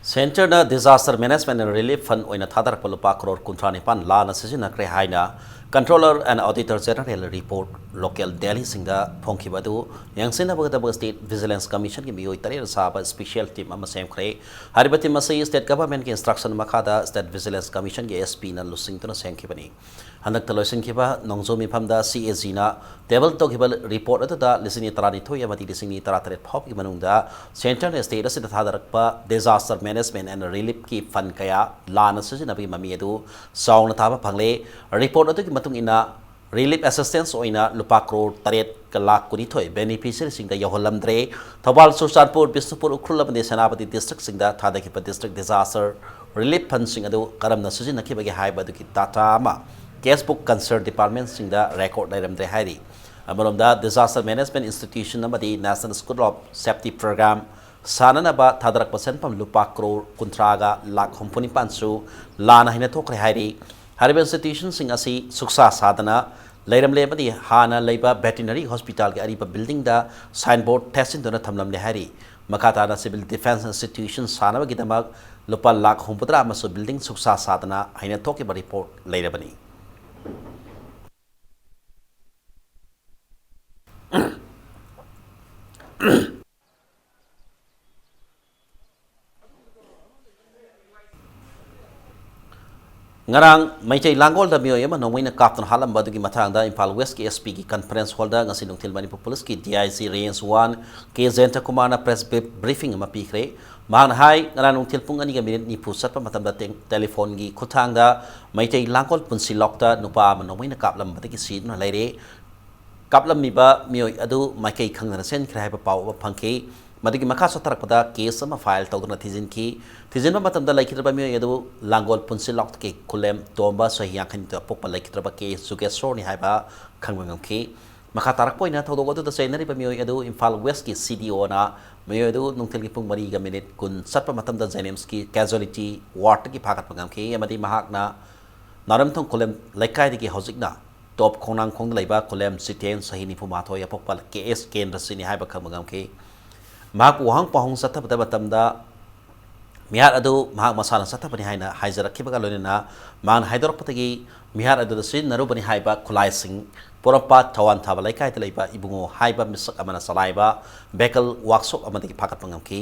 ꯁꯦꯟꯇꯔꯅ Disaster Management and Relief Fund ꯑꯣꯏꯅ ꯊꯥꯗꯔꯛꯄ ꯂꯨꯄꯥ ꯀ꯭ꯔꯣꯔ ꯀꯨꯟꯊ꯭ꯔꯥ ꯅꯤꯄꯥꯟ ꯂꯥꯟꯅ ꯁꯤꯖꯤꯟꯅꯈ꯭ꯔꯦ ꯍꯥꯏꯅ Controller and Auditor General report local Delhi ꯁꯤꯡꯗ ꯐꯣꯡꯈꯤꯕ ꯑꯗꯨ ꯌꯦꯡꯁꯤꯟꯅꯕꯒꯤꯗꯃꯛ State Vigilance Commission ꯒꯤ ꯃꯤꯑꯣꯏ ꯇꯔꯦꯠꯅ ꯁꯥꯕ special team ꯑꯃ ꯁꯦꯝꯈ꯭ꯔꯦ꯫ ꯍꯥꯏꯔꯤꯕ team ꯑꯁꯤ state government ꯀꯤ instruction ꯃꯈꯥꯗ State Vigilance Commission ꯒꯤ S P ꯅ ꯂꯨꯆꯤꯡꯗꯨꯅ ꯁꯦꯝꯈꯤꯕꯅꯤ꯫ ꯍꯟꯗꯛꯇ ꯂꯣꯏꯁꯤꯟꯈꯤꯕ ꯅꯣꯡꯖꯨ ꯃꯤꯐꯝꯗ C A G ꯅ table ꯇꯧꯈꯤꯕ report ꯑꯗꯨꯗ ꯂꯤꯁꯤꯡ ꯑꯅꯤ ꯇꯔꯥꯅꯤꯊꯣꯏ ꯑꯃꯗꯤ ꯂꯤꯁꯤꯡ ꯑꯅꯤ ꯇꯔꯥꯇꯔꯦꯠ ꯐꯥꯎꯕꯒꯤ ꯃꯅꯨꯡꯗ centre ꯅ state ꯑꯁꯤꯗ ꯊꯥꯗꯔꯛꯄ Disaster Management and Relief ꯀꯤ fund ꯀꯌꯥ ꯂꯥꯟꯅ ꯁꯤꯖꯤꯟꯅꯕꯒꯤ ꯃꯃꯤ ꯑꯗꯨ ꯆꯥꯎꯅ ꯇꯥꯕ ꯐꯪꯂꯦ꯫ Report ꯑꯗꯨꯒꯤ ꯃꯇꯨꯡ ꯏꯟꯅ relief assistance ꯑꯣꯏꯅ ꯂꯨꯄꯥ ꯀ꯭ꯔꯣꯔ ꯇꯔꯦꯠꯀ ꯂꯥꯈ ꯀꯨꯟꯅꯤꯊꯣꯏ beneficiary ꯁꯤꯡꯗ ꯌꯧꯍꯜꯂꯝꯗ꯭ꯔꯦ꯫ ꯊꯧꯕꯥꯜ, ꯆꯨꯔꯆꯥꯟꯄꯨꯔ, ꯕꯤꯁꯅꯨꯄꯨꯔ, ꯎꯈ꯭ꯔꯨꯜ ꯑꯃꯗꯤ ꯁꯦꯅꯥꯄꯇꯤ district ꯁꯤꯡꯗ ꯊꯥꯗꯈꯤꯕ district disaster relief fund ꯁꯤꯡ ꯑꯗꯨ ꯀꯔꯝꯅ ꯁꯤꯖꯤꯟꯅꯈꯤꯕꯒꯦ ꯍꯥꯏꯕ ꯑꯗꯨꯒꯤ data ꯑꯃ case book concerned department ꯁꯤꯡꯗ record ꯂꯩꯔꯝꯗ꯭ꯔꯦ ꯍꯥꯏꯔꯤ꯫ ꯑꯃꯔꯣꯝꯗ, Disaster Management Institution ꯑꯃꯗꯤ National School of Safety Program ꯁꯥꯟꯅꯅꯕ ꯊꯥꯗꯔꯛꯄ ꯁꯦꯟꯐꯝ ꯂꯨꯄꯥ ꯀ꯭ꯔꯣꯔ ꯀꯨꯟꯊ꯭ꯔꯥꯒ ꯂꯥꯈ ꯍꯨꯝꯐꯨ ꯅꯤꯄꯥꯟꯁꯨ ꯂꯥꯟꯅ ꯍꯥꯏꯅ ꯊꯣꯛꯈ꯭ꯔꯦ ꯍꯥꯏꯔꯤ꯫ ꯍꯥꯏꯔꯤꯕ institutionꯁꯤꯡ ꯑꯁꯤ ꯁꯨꯛꯁꯥ ꯁꯥꯗꯅ ꯂꯩꯔꯝꯂꯦ ꯑꯃꯗꯤ ꯍꯥꯟꯅ ꯂꯩꯕ veterinary hospitalꯒꯤ ꯑꯔꯤꯕ buildingꯗ signboard ꯊꯦꯠꯆꯤꯟꯗꯨꯅ ꯊꯝꯂꯝꯂꯦ ꯍꯥꯏꯔꯤ꯫ ꯃꯈꯥ ꯇꯥꯅ civil defence institution ꯁꯥꯅꯕꯒꯤꯗꯃꯛ ꯂꯨꯄꯥ ꯂꯥꯈ ꯍꯨꯝꯐꯨꯇꯔꯥ ꯑꯃꯁꯨ building ꯁꯨꯛꯁꯥ ꯁꯥꯗꯅ ꯍꯥꯏꯅ ꯊꯣꯛꯈꯤꯕ report ꯂꯩꯔꯕꯅꯤ꯫ ꯉꯔꯥꯡ ꯃꯩꯇꯩ ꯂꯥꯡꯒꯣꯜꯗ ꯃꯤꯑꯣꯏ ꯑꯃ ꯅꯣꯡꯃꯩꯅ ꯀꯥꯞꯇꯨꯅ ꯍꯥꯠꯂꯝꯕ ꯑꯗꯨꯒꯤ ꯃꯇꯥꯡꯗ ꯏꯝꯐꯥꯜ ꯋꯦꯁꯀꯤ ꯑꯦꯁ ꯄꯤꯒꯤ conference hallꯗ ꯉꯁꯤ ꯅꯨꯡꯊꯤꯜ ꯃꯅꯤꯄꯨꯔ ꯄꯨꯂꯤꯁꯀꯤ D I G range one ꯀꯦ ꯖꯌꯟꯇ ꯀꯨꯃꯥꯔꯅ press brief-, briefing ꯑꯃ ꯄꯤꯈ꯭ꯔꯦ꯫ ꯃꯍꯥꯛꯅ ꯍꯥꯏ, ꯉꯔꯥꯡ ꯅꯨꯡꯊꯤꯜ ꯄꯨꯡ ꯑꯅꯤꯒ minute ꯅꯤꯐꯨ ꯆꯠꯄ ꯃꯇꯝꯗ ꯇꯦꯡ-, telephone-ꯒꯤ ꯈꯨꯠꯊꯥꯡꯗ ꯃꯩꯇꯩ ꯂꯥꯡꯒꯣꯜ ꯄꯨꯟꯁꯤ ꯂꯣꯛꯇ ꯅꯨꯄꯥ ꯑꯃ ꯅꯣꯡꯃꯩꯅ ꯀꯥꯞꯂꯝꯕꯗꯒꯤ ꯁꯤꯗꯨꯅ ꯂꯩꯔꯦ꯫ ꯀꯥꯞꯂꯝꯃꯤꯕ ꯃꯤꯑꯣꯏ ꯑꯗꯨ ꯃꯥꯏꯀꯩ ꯈꯪꯗꯅ ꯆꯦꯟꯈ꯭ꯔꯦ ꯍꯥꯏꯕ ꯄꯥꯎ ꯑꯃ ꯐꯪꯈꯤ꯫ ꯃꯗꯨꯒꯤ ꯃꯈꯥ ꯆꯠꯊꯔꯛꯄꯗ case ꯑꯃ file ꯇꯧꯗꯨꯅ ꯊꯤꯖꯤꯟꯈꯤ꯫ ꯊꯤꯖꯤꯟꯕ ꯃꯇꯝꯗ ꯂꯩꯈꯤꯗ꯭ꯔꯕ ꯃꯤꯑꯣꯏ ꯑꯗꯨ ꯂꯥꯡꯒꯣꯜ ꯄꯨꯟꯁꯤꯂꯣꯛꯇꯒꯤ ꯈꯨꯂꯦꯝ ꯇꯣꯝꯕ, ꯆꯍꯤ ꯌꯥꯡꯈꯩꯅꯤꯊꯣꯏ ꯑꯄꯣꯛꯄ, ꯂꯩꯈꯤꯗ꯭ꯔꯕ ꯀꯦ ꯖꯨꯒꯦꯁꯣꯔꯅꯤ ꯍꯥꯏꯕ ꯈꯪꯕ ꯉꯝꯈꯤ꯫ ꯃꯈꯥ ꯇꯥꯔꯛꯄ ꯑꯣꯏꯅ ꯊꯧꯗꯣꯛ ꯑꯗꯨꯗ ꯆꯩꯅꯔꯤꯕ ꯃꯤꯑꯣꯏ ꯑꯗꯨ ꯏꯝꯐꯥꯜ ꯋꯦꯁꯀꯤ C D O-ꯅ ꯃꯤꯑꯣꯏ ꯑꯗꯨ ꯅꯨꯡꯊꯤꯜꯒꯤ ꯄꯨꯡ ꯃꯔꯤꯒ minute ꯀꯨꯟ ꯆꯠꯄ ꯃꯇꯝꯗ JNIMS-ꯀꯤ casualty ward-ꯇꯒꯤ ꯐꯥꯒꯠꯄ ꯉꯝꯈꯤ ꯑꯃꯗꯤ ꯃꯍꯥꯛꯅ ꯅꯥꯎꯔꯦꯝꯊꯣꯡ ꯈꯨꯂꯦꯝ ꯂꯩꯀꯥꯏꯗꯒꯤ ꯍꯧꯖꯤꯛꯅ ꯇꯣꯞ ꯈꯣꯡꯅꯥꯡꯈꯣꯡꯗ ꯂꯩꯕ ꯈꯨꯂꯦꯝ ꯖꯤꯇꯦꯟ, ꯆꯍꯤ ꯅꯤꯐꯨ ꯃꯥꯊꯣꯏ ꯑꯄꯣꯛꯄ, ꯀꯦ ꯑꯦꯁ ꯀꯦꯟꯗ꯭ꯔꯁꯤꯅꯤ ꯍꯥꯏꯕ ꯈꯪꯕ ꯉꯝꯈꯤ꯫ ꯃꯍꯥꯛꯄꯨ ꯋꯥꯍꯪ ꯄꯥꯎꯍꯪ ꯆꯠꯊꯕꯗ ꯃꯇꯝꯗ ꯃꯤꯍꯥꯠ ꯑꯗꯨ ꯃꯍꯥꯛ ꯃꯁꯥꯅ ꯆꯠꯊꯕꯅꯤ ꯍꯥꯏꯅ ꯍꯥꯏꯖꯔꯛꯈꯤꯕꯒ ꯂꯣꯏꯅꯅ ꯃꯍꯥꯛꯅ ꯍꯥꯏꯗꯣꯔꯛꯄꯗꯒꯤ ꯃꯤꯍꯥꯠ ꯑꯗꯨꯗ ꯁꯤꯖꯤꯟꯅꯔꯨꯕꯅꯤ ꯍꯥꯏꯕ ꯈꯨꯠꯂꯥꯏꯁꯤꯡ ꯄꯣꯔꯣꯝꯄꯥꯠ ꯊꯋꯥꯟ ꯊꯥꯕ ꯂꯩꯀꯥꯏꯗ ꯂꯩꯕ ꯏꯕꯨꯡꯉꯣ ꯍꯥꯏꯕ ꯃꯤꯁꯛ ꯑꯃꯅ ꯆꯂꯥꯏꯕ vehicle workshop ꯑꯃꯗꯒꯤ ꯐꯥꯒꯠꯄ ꯉꯝꯈꯤ꯫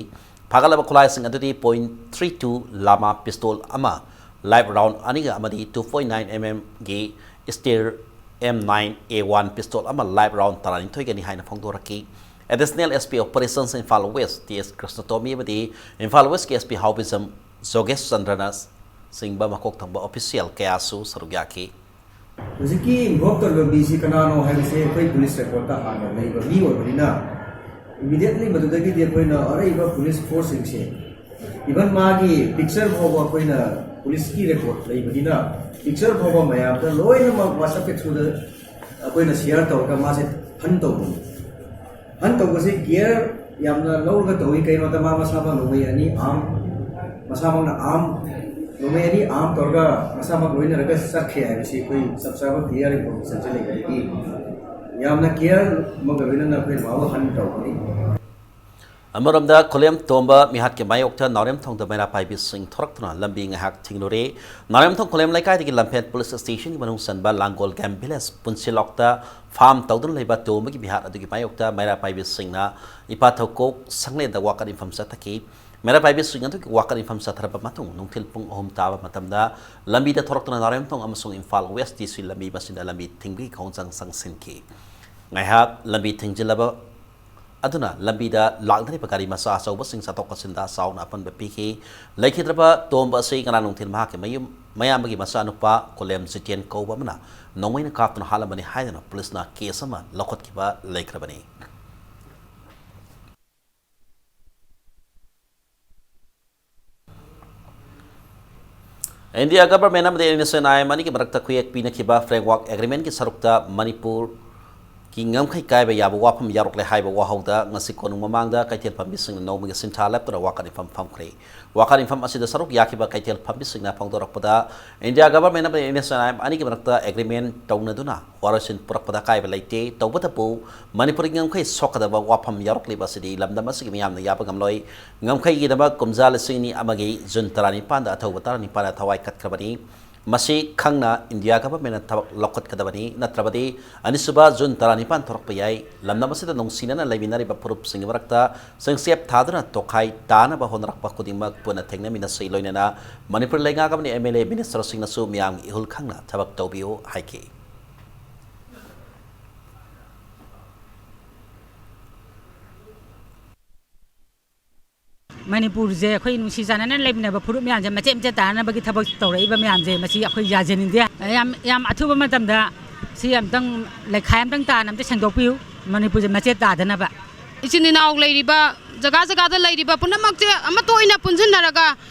ꯐꯥꯒꯠꯂꯕ ꯈꯨꯠꯂꯥꯏꯁꯤꯡ ꯑꯗꯨꯗꯤ point three two ꯂꯥꯃꯥ pistol ꯑꯃ, live round ꯑꯅꯤꯒ ꯑꯃꯗꯤ two point nine M M-ꯒꯤ Steyr M nine A one pistol ꯑꯃ, live round ꯇꯔꯥꯅꯤꯊꯣꯏꯒꯅꯤ ꯍꯥꯏꯅ ꯐꯣꯡꯗꯣꯔꯛꯈꯤ꯫ Additional S P Operations Imphal West T S ꯀ꯭ꯔꯤꯁꯅꯇꯣꯃꯤ ꯑꯃꯗꯤ ꯏꯝꯐꯥꯜ West-ꯀꯤ S P ꯍꯥꯎꯕꯤꯖꯝ ꯖꯣꯒꯦꯁ ꯆꯟꯗ꯭ꯔꯅ ꯆꯤꯡꯕ ꯃꯀꯣꯛ ꯊꯣꯡꯕ official ꯀꯌꯥꯁꯨ ꯁꯔꯨꯛ ꯌꯥꯈꯤ꯫ ꯍꯧꯖꯤꯛꯀꯤ involve ꯇꯧꯔꯤꯕ ꯃꯤꯁꯤ ꯀꯅꯥꯅꯣ ꯍꯥꯏꯕꯁꯦ ꯑꯩꯈꯣꯏ police record-ꯇ ꯍꯥꯟꯅ ꯂꯩꯕ ꯃꯤ ꯑꯣꯏꯕꯅꯤꯅ, immediately ꯃꯗꯨꯗꯒꯤꯗꯤ ꯑꯩꯈꯣꯏꯅ ꯑꯔꯩꯕ police force-ꯁꯤꯡꯁꯦ, even ꯃꯥꯒꯤ picture ꯐꯥꯎꯕ ꯑꯩꯈꯣꯏꯅ police-ꯀꯤ record ꯂꯩꯕꯅꯤꯅ, picture ꯐꯥꯎꯕ ꯃꯌꯥꯝꯗ ꯂꯣꯏꯅꯃꯛ WhatsApp-ꯀꯤ through-ꯗ ꯑꯩꯈꯣꯏꯅ share ꯇꯧꯔꯒ ꯃꯥꯁꯦ hunt ꯇꯧꯕꯅꯤ꯫ ꯍꯟ ꯇꯧꯕꯁꯤ ꯀꯤꯌꯔ ꯌꯥꯝꯅ ꯂꯧꯔꯒ ꯇꯧꯏ꯫ ꯀꯩꯅꯣꯗ ꯃꯥ ꯃꯁꯥꯃꯛ ꯅꯣꯡꯃꯩ ꯑꯅꯤ ꯑꯥꯝ, ꯃꯁꯥꯃꯛꯅ ꯑꯥꯝ, ꯅꯣꯡꯃꯩ ꯑꯅꯤ ꯑꯥꯝ ꯇꯧꯔꯒ ꯃꯁꯥꯃꯛ ꯂꯣꯏꯅꯔꯒ ꯆꯠꯈ꯭ꯔꯦ ꯍꯥꯏꯕꯁꯤ ꯑꯩꯈꯣꯏ ꯆꯞ ꯆꯥꯕ ꯀ꯭ꯂꯤꯌꯥꯔ ꯏꯟꯐꯣꯔꯃꯦꯁꯟꯁꯦ ꯂꯩꯕꯗꯒꯤ ꯌꯥꯝꯅ ꯀꯤꯌꯔ ꯑꯃꯒ ꯂꯣꯏꯅꯅ ꯑꯩꯈꯣꯏ ꯃꯥꯕꯨ ꯍꯟ ꯇꯧꯒꯅꯤ꯫ ꯑꯃꯔꯣꯝꯗ ꯈꯨꯂꯦꯝ ꯇꯣꯝꯕ ꯃꯤꯍꯥꯠꯀꯤ ꯃꯥꯌꯣꯛꯇ ꯅꯥꯎꯔꯦꯝꯊꯣꯡꯗ ꯃꯩꯔꯥ ꯄꯥꯏꯕꯤꯁꯤꯡ ꯊꯣꯔꯛꯇꯨꯅ ꯂꯝꯕꯤ ꯉꯥꯏꯍꯥꯛ ꯊꯤꯡꯂꯨꯔꯦ꯫ ꯅꯥꯎꯔꯦꯝꯊꯣꯡ ꯈꯨꯂꯦꯝ ꯂꯩꯀꯥꯏꯗꯒꯤ ꯂꯝꯐꯦꯜ ꯄꯨꯂꯤꯁ ꯁ꯭ꯇꯦꯁꯟꯒꯤ ꯃꯅꯨꯡ ꯆꯟꯕ ꯂꯥꯡꯒꯣꯜ ꯒꯦꯝ ꯚꯤꯂꯦꯖ ꯄꯨꯟꯁꯤꯂꯣꯛꯇ ꯐꯥꯝ ꯇꯧꯗꯨꯅ ꯂꯩꯕ ꯇꯣꯝꯕꯒꯤ ꯃꯤꯍꯥꯠ ꯑꯗꯨꯒꯤ ꯃꯥꯌꯣꯛꯇ ꯃꯩꯔꯥ ꯄꯥꯏꯕꯤꯁꯤꯡꯅ ꯏꯄꯥꯊꯧꯀꯣꯛ ꯁꯪꯂꯦꯟꯗ ꯋꯥꯀꯠ ꯏꯟꯐꯝ ꯆꯠꯊꯈꯤ꯫ ꯃꯩꯔꯥ ꯄꯥꯏꯕꯤꯁꯤꯡ ꯑꯗꯨꯒꯤ ꯋꯥꯀꯠ ꯏꯟꯐꯝ ꯆꯠꯊꯔꯕ ꯃꯇꯨꯡ ꯅꯨꯡꯊꯤꯜ ꯄꯨꯡ ꯑꯍꯨꯝ ꯇꯥꯕ ꯃꯇꯝꯗ ꯂꯝꯕꯤꯗ ꯊꯣꯔꯛꯇꯨꯅ ꯅꯥꯎꯔꯦꯝꯊꯣꯡ ꯑꯃꯁꯨꯡ ꯏꯝꯐꯥꯜ ꯋꯦꯁ ꯗꯤ ꯁꯤ ꯂꯝꯕꯤ ꯃꯁꯤꯗ ꯂꯝꯕꯤ ꯊꯤꯡꯕꯒꯤ ꯈꯣꯡꯖꯪ ꯆꯪꯁꯤꯟꯈꯤ꯫ ꯉꯥꯏꯍꯥꯛ ꯂꯝꯕꯤ ꯊꯤꯡꯖꯤꯜꯂꯕ ꯑꯗꯨꯅ ꯂꯝꯕꯤꯗ ꯂꯥꯛꯅꯔꯤꯕ ꯒꯥꯔꯤ ꯃꯆꯥ ꯑꯆꯧꯕꯁꯤꯡ ꯆꯠꯊꯣꯛ ꯆꯠꯁꯤꯟꯗ ꯆꯥꯎꯅ ꯑꯄꯟꯕ ꯄꯤꯈꯤ꯫ ꯂꯩꯈꯤꯗ꯭ꯔꯕ ꯇꯣꯝꯕ ꯑꯁꯤ ꯉꯔꯥꯡ ꯅꯨꯡꯊꯤꯜ ꯃꯍꯥꯛꯀꯤ ꯃꯌꯨꯝ, ꯃꯌꯥꯝꯕꯒꯤ ꯃꯆꯥꯅꯨꯄꯥ ꯀꯨꯂꯦꯝ ꯖꯤꯇꯦꯟ ꯀꯧꯕ ꯑꯃꯅ ꯅꯣꯡꯃꯩꯅ ꯀꯥꯞꯇꯨꯅ ꯍꯥꯠꯂꯝꯕꯅꯤ ꯍꯥꯏꯗꯨꯅ ꯄꯨꯂꯤꯁꯅ ꯀꯦꯁ ꯑꯃ ꯂꯧꯈꯠꯈꯤꯕ ꯂꯩꯈ꯭ꯔꯕꯅꯤ꯫ ꯏꯟꯗꯤꯌꯥ ꯒꯚꯔꯟꯃꯦꯟꯠ ꯑꯃꯗꯤ N S N I M ꯑꯅꯤꯒꯤ ꯃꯔꯛꯇ ꯈꯨꯌꯦꯛ ꯄꯤꯅꯈꯤꯕ ꯐ꯭ꯔꯦꯝꯋꯥꯔꯛ ꯑꯦꯒ꯭ꯔꯤꯃꯦꯟꯠꯀꯤ ꯁꯔꯨꯛꯇ ꯃꯅꯤꯄꯨꯔꯒꯤ ꯉꯝꯈꯩ ꯀꯥꯏꯕ ꯌꯥꯕ ꯋꯥꯐꯝ ꯌꯥꯎꯔꯛꯂꯦ ꯍꯥꯏꯕ ꯋꯥꯍꯧꯗ ꯉꯁꯤ ꯀꯣꯅꯨꯡ ꯃꯃꯥꯡꯗ ꯀꯩꯊꯦꯜ ꯐꯝꯕꯤꯁꯤꯡꯅ ꯅꯣꯡꯃꯒꯤ ꯁꯤꯟꯊꯥ ꯂꯦꯞꯇꯨꯅ ꯋꯥꯀꯠ ꯏꯟꯐꯝ ꯐꯝꯈ꯭ꯔꯦ꯫ ꯋꯥꯀꯠ ꯏꯟꯐꯝ ꯑꯁꯤꯗ ꯁꯔꯨꯛ ꯌꯥꯈꯤꯕ ꯀꯩꯊꯦꯜ ꯐꯝꯕꯤꯁꯤꯡꯅ ꯐꯣꯡꯗꯣꯔꯛꯄꯗ ꯏꯟꯗꯤꯌꯥ ꯒꯚꯔꯟꯃꯦꯟꯠ ꯑꯃꯗꯤ N S N I M ꯑꯅꯤꯒꯤ ꯃꯔꯛꯇ ꯑꯦꯒ꯭ꯔꯤꯃꯦꯟꯠ ꯇꯧꯅꯗꯨꯅ ꯋꯥꯔꯣꯏꯁꯤꯟ ꯄꯨꯔꯛꯄꯗ ꯑꯀꯥꯏꯕ ꯂꯩꯇꯦ꯫ ꯇꯧꯕꯇꯕꯨ ꯃꯅꯤꯄꯨꯔꯒꯤ ꯉꯝꯈꯩ ꯁꯣꯛꯀꯗꯕ ꯋꯥꯐꯝ ꯌꯥꯎꯔꯛꯂꯤꯕ ꯑꯁꯤꯗꯤ ꯂꯝꯗꯝ ꯑꯁꯤꯒꯤ ꯃꯤꯌꯥꯝꯅ ꯌꯥꯕ ꯉꯝꯂꯣꯏ꯫ ꯉꯝꯈꯩꯒꯤꯗꯃꯛ ꯀꯨꯝꯖꯥ ꯂꯤꯁꯤꯡ ꯑꯅꯤ ꯑꯃꯒꯤ ꯖꯨꯟ ꯇꯔꯥꯅꯤꯄꯥꯟꯗ ꯑꯊꯧꯕ ꯇꯔꯥꯅꯤꯄꯥꯟꯅ ꯊꯋꯥꯏ ꯀꯠꯈ꯭ꯔꯕꯅꯤ꯫ ꯃꯁꯤ ꯈꯪꯅ ꯏꯟꯗꯤꯌꯥ ꯒꯚꯔꯟꯃꯦꯟꯠꯅ ꯊꯕꯛ ꯂꯧꯈꯠꯀꯗꯕꯅꯤ, ꯅꯠꯇ꯭ꯔꯕꯗꯤ ꯑꯅꯤꯁꯨꯕ ꯖꯨꯟ ꯇꯔꯥꯅꯤꯄꯥꯟ ꯊꯣꯔꯛꯄ ꯌꯥꯏ꯫ ꯂꯝꯗꯝ ꯑꯁꯤꯗ ꯅꯨꯡꯁꯤꯅꯅ ꯂꯩꯃꯤꯟꯅꯔꯤꯕ ꯐꯨꯔꯨꯞꯁꯤꯡꯒꯤ ꯃꯔꯛꯇ ꯆꯤꯡꯆꯦꯞ ꯊꯥꯗꯨꯅ ꯇꯣꯈꯥꯏ ꯇꯥꯅꯕ ꯍꯣꯠꯅꯔꯛꯄ ꯈꯨꯗꯤꯡꯃꯛ ꯄꯨꯟꯅ ꯊꯦꯡꯅꯃꯤꯟꯅꯁꯤ꯫ ꯂꯣꯏꯅꯅ ꯃꯅꯤꯄꯨꯔ ꯂꯩꯉꯥꯛ ꯑꯃꯗꯤ ꯑꯦꯝ ꯑꯦꯜ ꯑꯦ, ꯃꯤꯅꯤꯁꯇꯔꯁꯤꯡꯅꯁꯨ ꯃꯤꯌꯥꯝꯒꯤ ꯏꯍꯨꯜ ꯈꯪꯅ ꯊꯕꯛ ꯇꯧꯕꯤꯌꯨ ꯍꯥꯏꯈꯤ꯫ ꯃꯅꯤꯄꯨꯔꯁꯦ ꯑꯩꯈꯣꯏ ꯅꯨꯡꯁꯤ ꯆꯥꯟꯅꯅ ꯂꯩꯃꯤꯟꯅꯕ ꯐꯨꯔꯨꯞ ꯃꯌꯥꯝꯁꯦ ꯃꯆꯦꯠ ꯃꯆꯦꯠ ꯇꯥꯅꯅꯕꯒꯤ ꯊꯕꯛ ꯇꯧꯔꯛꯏꯕ ꯃꯌꯥꯝꯁꯦ ꯃꯁꯤ ꯑꯩꯈꯣꯏ ꯌꯥꯖꯅꯤꯡꯗꯦ꯫ ꯌꯥꯝ, ꯌꯥꯝ ꯑꯊꯨꯕ ꯃꯇꯝꯗ ꯁꯤ ꯑꯝꯇꯪ ꯂꯩꯈꯥꯏ ꯑꯝꯇꯪ ꯇꯥꯅ ꯑꯝꯇ ꯁꯦꯡꯗꯣꯛꯄꯤꯌꯨ, ꯃꯅꯤꯄꯨꯔꯁꯦ ꯃꯆꯦꯠ ꯇꯥꯗꯅꯕ꯫ ꯏꯆꯤꯟ ꯏꯅꯥꯎ ꯂꯩꯔꯤꯕ ꯖꯒꯥ ꯖꯒꯥꯗ ꯂꯩꯔꯤꯕ ꯄꯨꯝꯅꯃꯛꯁꯦ ꯑꯃꯠꯇ ꯑꯣꯏꯅ ꯄꯨꯟꯁꯤꯟꯅꯔꯒ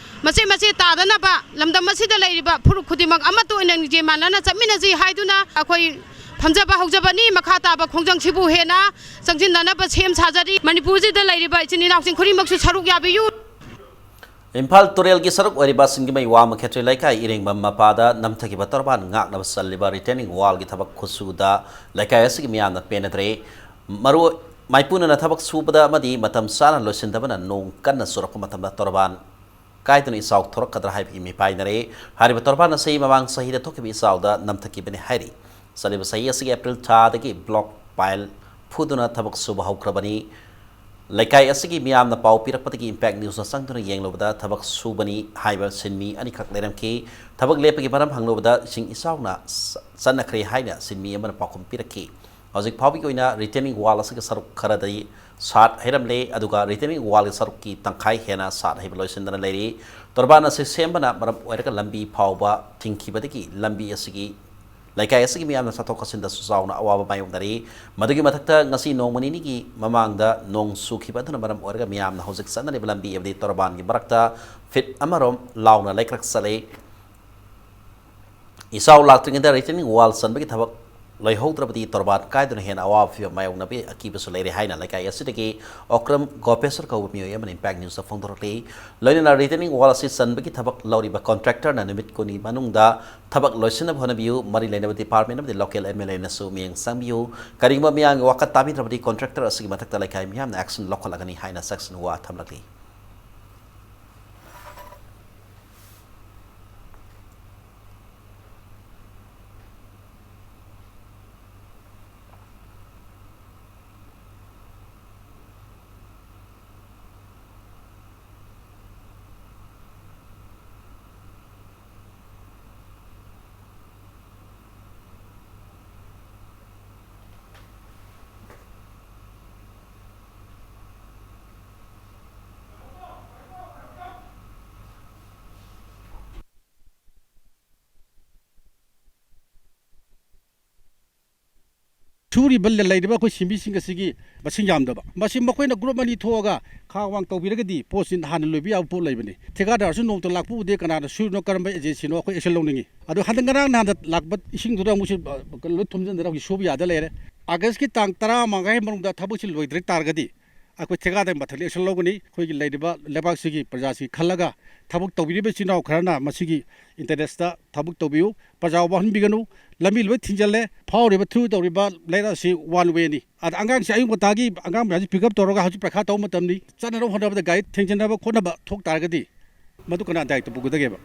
ꯃꯆꯦꯠ ꯃꯆꯦꯠ ꯇꯥꯗꯅꯕ ꯂꯝꯗꯝ ꯑꯁꯤꯗ ꯂꯩꯔꯤꯕ ꯐꯨꯔꯨꯞ ꯈꯨꯗꯤꯡꯃꯛ ꯑꯃꯠꯇ ꯑꯣꯏꯅ ꯂꯤꯡꯖꯦꯜ ꯃꯥꯟꯅꯅ ꯆꯠꯃꯤꯟꯅꯁꯤ ꯍꯥꯏꯗꯨꯅ ꯑꯩꯈꯣꯏ ꯐꯝꯖꯕ ꯍꯧꯖꯕꯅꯤ꯫ ꯃꯈꯥ ꯇꯥꯕ ꯈꯣꯡꯖꯪꯁꯤꯕꯨ ꯍꯦꯟꯅ ꯆꯪꯁꯤꯟꯅꯅꯕ ꯁꯦꯝ ꯁꯥꯖꯔꯤ꯫ ꯃꯅꯤꯄꯨꯔꯁꯤꯗ ꯂꯩꯔꯤꯕ ꯏꯆꯤꯟ ꯏꯅꯥꯎꯁꯤꯡ ꯈꯨꯗꯤꯡꯃꯛꯁꯨ ꯁꯔꯨꯛ ꯌꯥꯕꯤꯌꯨ꯫ ꯏꯝꯐꯥꯜ ꯇꯨꯔꯦꯜꯒꯤ ꯁꯔꯨꯛ ꯑꯣꯏꯔꯤꯕ ꯁꯤꯡꯖꯃꯩ ꯋꯥꯃ ꯈꯦꯇ꯭ꯔꯤ ꯂꯩꯀꯥꯏ ꯏꯔꯦꯡꯕꯝ ꯃꯄꯥꯗ ꯅꯝꯊꯈꯤꯕ ꯇꯣꯔꯕꯥꯟ ꯉꯥꯛꯅꯕ ꯆꯜꯂꯤꯕ retaining wallꯒꯤ ꯊꯕꯛ ꯈꯨꯠꯁꯨꯗ ꯂꯩꯀꯥꯏ ꯑꯁꯤꯒꯤ ꯃꯤꯌꯥꯝꯅ ꯄꯦꯟꯅꯗ꯭ꯔꯦ꯫ ꯃꯔꯨ ꯃꯥꯏꯄꯨꯅꯅ ꯊꯕꯛ ꯁꯨꯕꯗ ꯑꯃꯗꯤ ꯃꯇꯝ ꯆꯥꯅ ꯂꯣꯏꯁꯤꯟꯗꯕꯅ ꯅꯣꯡ ꯀꯟꯅ ꯆꯨꯔꯛꯄ ꯃꯇꯝꯗ ꯇꯣꯔꯕꯥꯟ ꯀꯥꯏꯗꯨꯅ ꯏꯆꯥꯎ ꯊꯣꯔꯛꯀꯗ꯭ꯔꯥ ꯍꯥꯏꯕꯒꯤ ꯃꯤꯄꯥꯏꯅꯔꯦ꯫ ꯍꯥꯏꯔꯤꯕ ꯇꯣꯔꯕꯥꯟ ꯑꯁꯤ ꯃꯃꯥꯡ ꯆꯍꯤꯗ ꯊꯣꯛꯈꯤꯕ ꯏꯆꯥꯎꯗ ꯅꯝꯊꯈꯤꯕꯅꯤ ꯍꯥꯏꯔꯤ꯫ ꯆꯠꯂꯤꯕ ꯆꯍꯤ ꯑꯁꯤꯒꯤ ꯑꯦꯄ꯭ꯔꯤꯜ ꯊꯥꯗꯒꯤ block pile ꯐꯨꯗꯨꯅ ꯊꯕꯛ ꯁꯨꯕ ꯍꯧꯈ꯭ꯔꯕꯅꯤ꯫ ꯂꯩꯀꯥꯏ ꯑꯁꯤꯒꯤ ꯃꯤꯌꯥꯝꯅ ꯄꯥꯎ ꯄꯤꯔꯛꯄꯗꯒꯤ Impact Newsꯅ ꯆꯪꯗꯨꯅ ꯌꯦꯡꯂꯨꯕꯗ ꯊꯕꯛ ꯁꯨꯕꯅꯤ ꯍꯥꯏꯕ ꯁꯤꯟꯃꯤ ꯑꯅꯤꯈꯛ ꯂꯩꯔꯝꯈꯤ꯫ ꯊꯕꯛ ꯂꯦꯞꯄꯒꯤ ꯃꯔꯝ ꯍꯪꯂꯨꯕꯗ ꯏꯁꯤꯡ ꯏꯆꯥꯎꯅ ꯆ-, ꯆꯠꯅꯈ꯭ꯔꯦ ꯍꯥꯏꯅ ꯁꯤꯟꯃꯤ ꯑꯃꯅ ꯄꯥꯎꯈꯨꯝ ꯄꯤꯔꯛꯈꯤ꯫ ꯍꯧꯖꯤꯛ ꯐꯥꯎꯕꯒꯤ ꯑꯣꯏꯅ retaining wall ꯑꯁꯤꯒꯤ ꯁꯔꯨꯛ ꯈꯔꯗꯤ ꯁꯥꯠ ꯍꯩꯔꯝꯂꯦ, ꯑꯗꯨꯒ retaining wallꯒꯤ ꯁꯔꯨꯛꯀꯤ ꯇꯪꯈꯥꯏ ꯍꯦꯟꯅ ꯁꯥꯠ ꯍꯩꯕ ꯂꯣꯏꯁꯤꯟꯗꯅ ꯂꯩꯔꯤ꯫ ꯇꯣꯔꯕꯥꯟ ꯑꯁꯤ ꯁꯦꯝꯕꯅ ꯃꯔꯝ ꯑꯣꯏꯔꯒ ꯂꯝꯕꯤ ꯐꯥꯎꯕ ꯊꯤꯡꯈꯤꯕꯗꯒꯤ ꯂꯝꯕꯤ ꯑꯁꯤꯒꯤ, ꯂꯩꯀꯥꯏ ꯑꯁꯤꯒꯤ ꯃꯤꯌꯥꯝꯅ ꯆꯠꯊꯣꯛ ꯆꯠꯁꯤꯟꯗꯁꯨ ꯆꯥꯎꯅ ꯑꯋꯥꯕ ꯃꯥꯌꯣꯛꯅꯔꯤ꯫ ꯃꯗꯨꯒꯤ ꯃꯊꯛꯇ ꯉꯁꯤ ꯅꯣꯡꯃ ꯅꯤꯅꯤꯒꯤ ꯃꯃꯥꯡꯗ ꯅꯣꯡ ꯆꯨꯈꯤꯕ ꯑꯗꯨꯅ ꯃꯔꯝ ꯑꯣꯏꯔꯒ ꯃꯤꯌꯥꯝꯅ ꯍꯧꯖꯤꯛ ꯆꯠꯅꯔꯤꯕ ꯂꯝꯕꯤ ꯑꯃꯗꯤ ꯇꯣꯔꯕꯥꯟꯒꯤ ꯃꯔꯛꯇ ꯐꯤꯠ ꯑꯃꯔꯣꯝ ꯂꯥꯎꯅ ꯂꯩꯀ꯭ꯔꯛ ꯆꯠꯂꯤ꯫ ꯏꯆꯥꯎ ꯂꯥꯛꯇ꯭ꯔꯤꯉꯩꯗ retaining wall ꯆꯟꯕꯒꯤ ꯊꯕꯛ ꯂꯣꯏꯍꯧꯗ꯭ꯔꯕꯗꯤ ꯇꯣꯔꯕꯥꯟ ꯀꯥꯏꯗꯨꯅ ꯍꯦꯟꯅ ꯑꯋꯥꯕ ꯐꯤꯕꯝ ꯃꯥꯌꯣꯛꯅꯕꯒꯤ ꯑꯀꯤꯕꯁꯨ ꯂꯩꯔꯦ ꯍꯥꯏꯅ ꯂꯩꯀꯥꯏ ꯑꯁꯤꯗꯒꯤ ꯑꯣꯀ꯭ꯔꯝ ꯒꯣꯄꯦꯁ꯭ꯋꯔ ꯀꯧꯕ ꯃꯤꯑꯣꯏ ꯑꯃꯅ Impact Newsꯇ ꯐꯣꯡꯗꯣꯔꯛꯂꯤ꯫ ꯂꯣꯏꯅꯅ retaining wall ꯑꯁꯤ ꯆꯟꯕꯒꯤ ꯊꯕꯛ ꯂꯧꯔꯤꯕ contractorꯅ ꯅꯨꯃꯤꯠ ꯀꯨꯟꯒꯤ ꯃꯅꯨꯡꯗ ꯊꯕꯛ ꯂꯣꯏꯁꯤꯟꯅꯕ ꯍꯣꯠꯅꯕꯤꯌꯨ꯫ ꯃꯔꯤ ꯂꯩꯅꯕ department ꯑꯃꯗꯤ local MLAꯅꯁꯨ ꯃꯤꯠꯌꯦꯡ ꯆꯪꯕꯤꯌꯨ꯫ ꯀꯔꯤꯒꯨꯝꯕ ꯃꯤꯌꯥꯝꯒꯤ ꯋꯥꯀꯠ ꯇꯥꯕꯤꯗ꯭ꯔꯕꯗꯤ contractor ꯑꯁꯤꯒꯤ ꯃꯊꯛꯇ ꯂꯩꯀꯥꯏ ꯃꯤꯌꯥꯝꯅ action ꯂꯧꯈꯠꯂꯒꯅꯤ ꯍꯥꯏꯅ ꯆꯦꯛꯁꯤꯟ ꯋꯥ ꯊꯝꯂꯛꯂꯤ꯫ ꯁꯨꯔꯤꯕ ꯂꯩꯔꯤꯕ ꯑꯩꯈꯣꯏ ꯁꯤꯟꯃꯤꯁꯤꯡ ꯑꯁꯤꯒꯤ ꯃꯁꯤꯡ ꯌꯥꯝꯗꯕ꯫ ꯃꯁꯤ ꯃꯈꯣꯏꯅ group ꯑꯅꯤ ꯊꯣꯛꯑꯒ ꯈꯥ ꯋꯥꯡ ꯇꯧꯕꯤꯔꯒꯗꯤ ꯄꯣꯠꯁꯤ ꯍꯥꯟꯅ ꯂꯣꯏꯕ ꯌꯥꯕ ꯄꯣꯠ ꯂꯩꯕꯅꯤ꯫ ꯊꯤꯀꯥꯗꯥꯔꯁꯨ ꯅꯣꯡꯃꯇ ꯂꯥꯛꯄ ꯎꯗꯦ, ꯀꯅꯥꯅ ꯁꯨꯔꯤꯅꯣ, ꯀꯔꯝꯕ agencyꯅꯣ, ꯑꯩꯈꯣꯏ action ꯂꯧꯅꯤꯡꯉꯤ꯫ ꯑꯗꯣ ꯍꯟꯗꯛ ꯉꯔꯥꯡ ꯅꯍꯥꯟꯗ ꯂꯥꯛꯄ ꯏꯁꯤꯡꯗꯨꯗ ꯑꯃꯨꯛꯁꯨ, ꯑ, ꯂꯣꯏ ꯊꯨꯝꯖꯤꯟꯗꯅ ꯍꯧꯖꯤꯛ ꯁꯨꯕ ꯌꯥꯗ ꯂꯩꯔꯦ꯫ Augustꯀꯤ ꯇꯥꯡ ꯇꯔꯥꯃꯉꯥꯒꯤ ꯃꯅꯨꯡꯗ ꯊꯕꯛꯁꯤ ꯂꯣꯏꯗ꯭ꯔ ꯇꯥꯔꯒꯗꯤ ꯑꯩꯈꯣꯏ ꯊꯤꯀꯥꯗꯥꯔ ꯃꯊꯛꯇ action ꯂꯧꯒꯅꯤ꯫ ꯑꯩꯈꯣꯏꯒꯤ ꯂꯩꯔꯤꯕ ꯂꯩꯕꯥꯛꯁꯤꯒꯤ ꯄ꯭ꯔꯖꯥꯁꯤ ꯈꯜꯂꯒ ꯊꯕꯛ ꯇꯧꯕꯤꯔꯤꯕ ꯏꯆꯤꯟ ꯏꯅꯥꯎ ꯈꯔꯅ ꯃꯁꯤꯒꯤ interestꯇ ꯊꯕꯛ ꯇꯧꯕꯤꯌꯨ꯫ ꯄ꯭ꯔꯖꯥ ꯋꯥꯍꯟꯕꯤꯒꯅꯨ꯫ ꯂꯝꯕꯤ ꯂꯣꯏ ꯊꯤꯡꯖꯤꯜꯂꯦ꯫ ꯐꯥꯎꯔꯤꯕ through ꯇꯧꯔꯤꯕ ꯂꯩꯔꯛ ꯑꯁꯤ one wayꯅꯤ꯫ ꯑꯗ ꯑꯉꯥꯡꯁꯤ ꯑꯌꯨꯛ ꯉꯟꯇꯥꯒꯤ ꯑꯉꯥꯡ ꯃꯌꯥꯝꯁꯤ pick up ꯇꯧꯔꯒ ꯍꯧꯖꯤꯛ ꯄꯩꯈꯥ ꯇꯧꯕ ꯃꯇꯝꯅꯤ꯫ ꯆꯠꯅꯅꯕ ꯍꯣꯠꯅꯕꯗ ꯒꯥꯔꯤ ꯊꯦꯡꯖꯤꯟꯅꯕ ꯈꯣꯠꯅꯕ ꯊꯣꯛ ꯇꯥꯔꯒꯗꯤ ꯃꯗꯨ ꯀꯅꯥ ꯗꯥꯏꯇ ꯄꯨꯒꯗꯒꯦꯕ?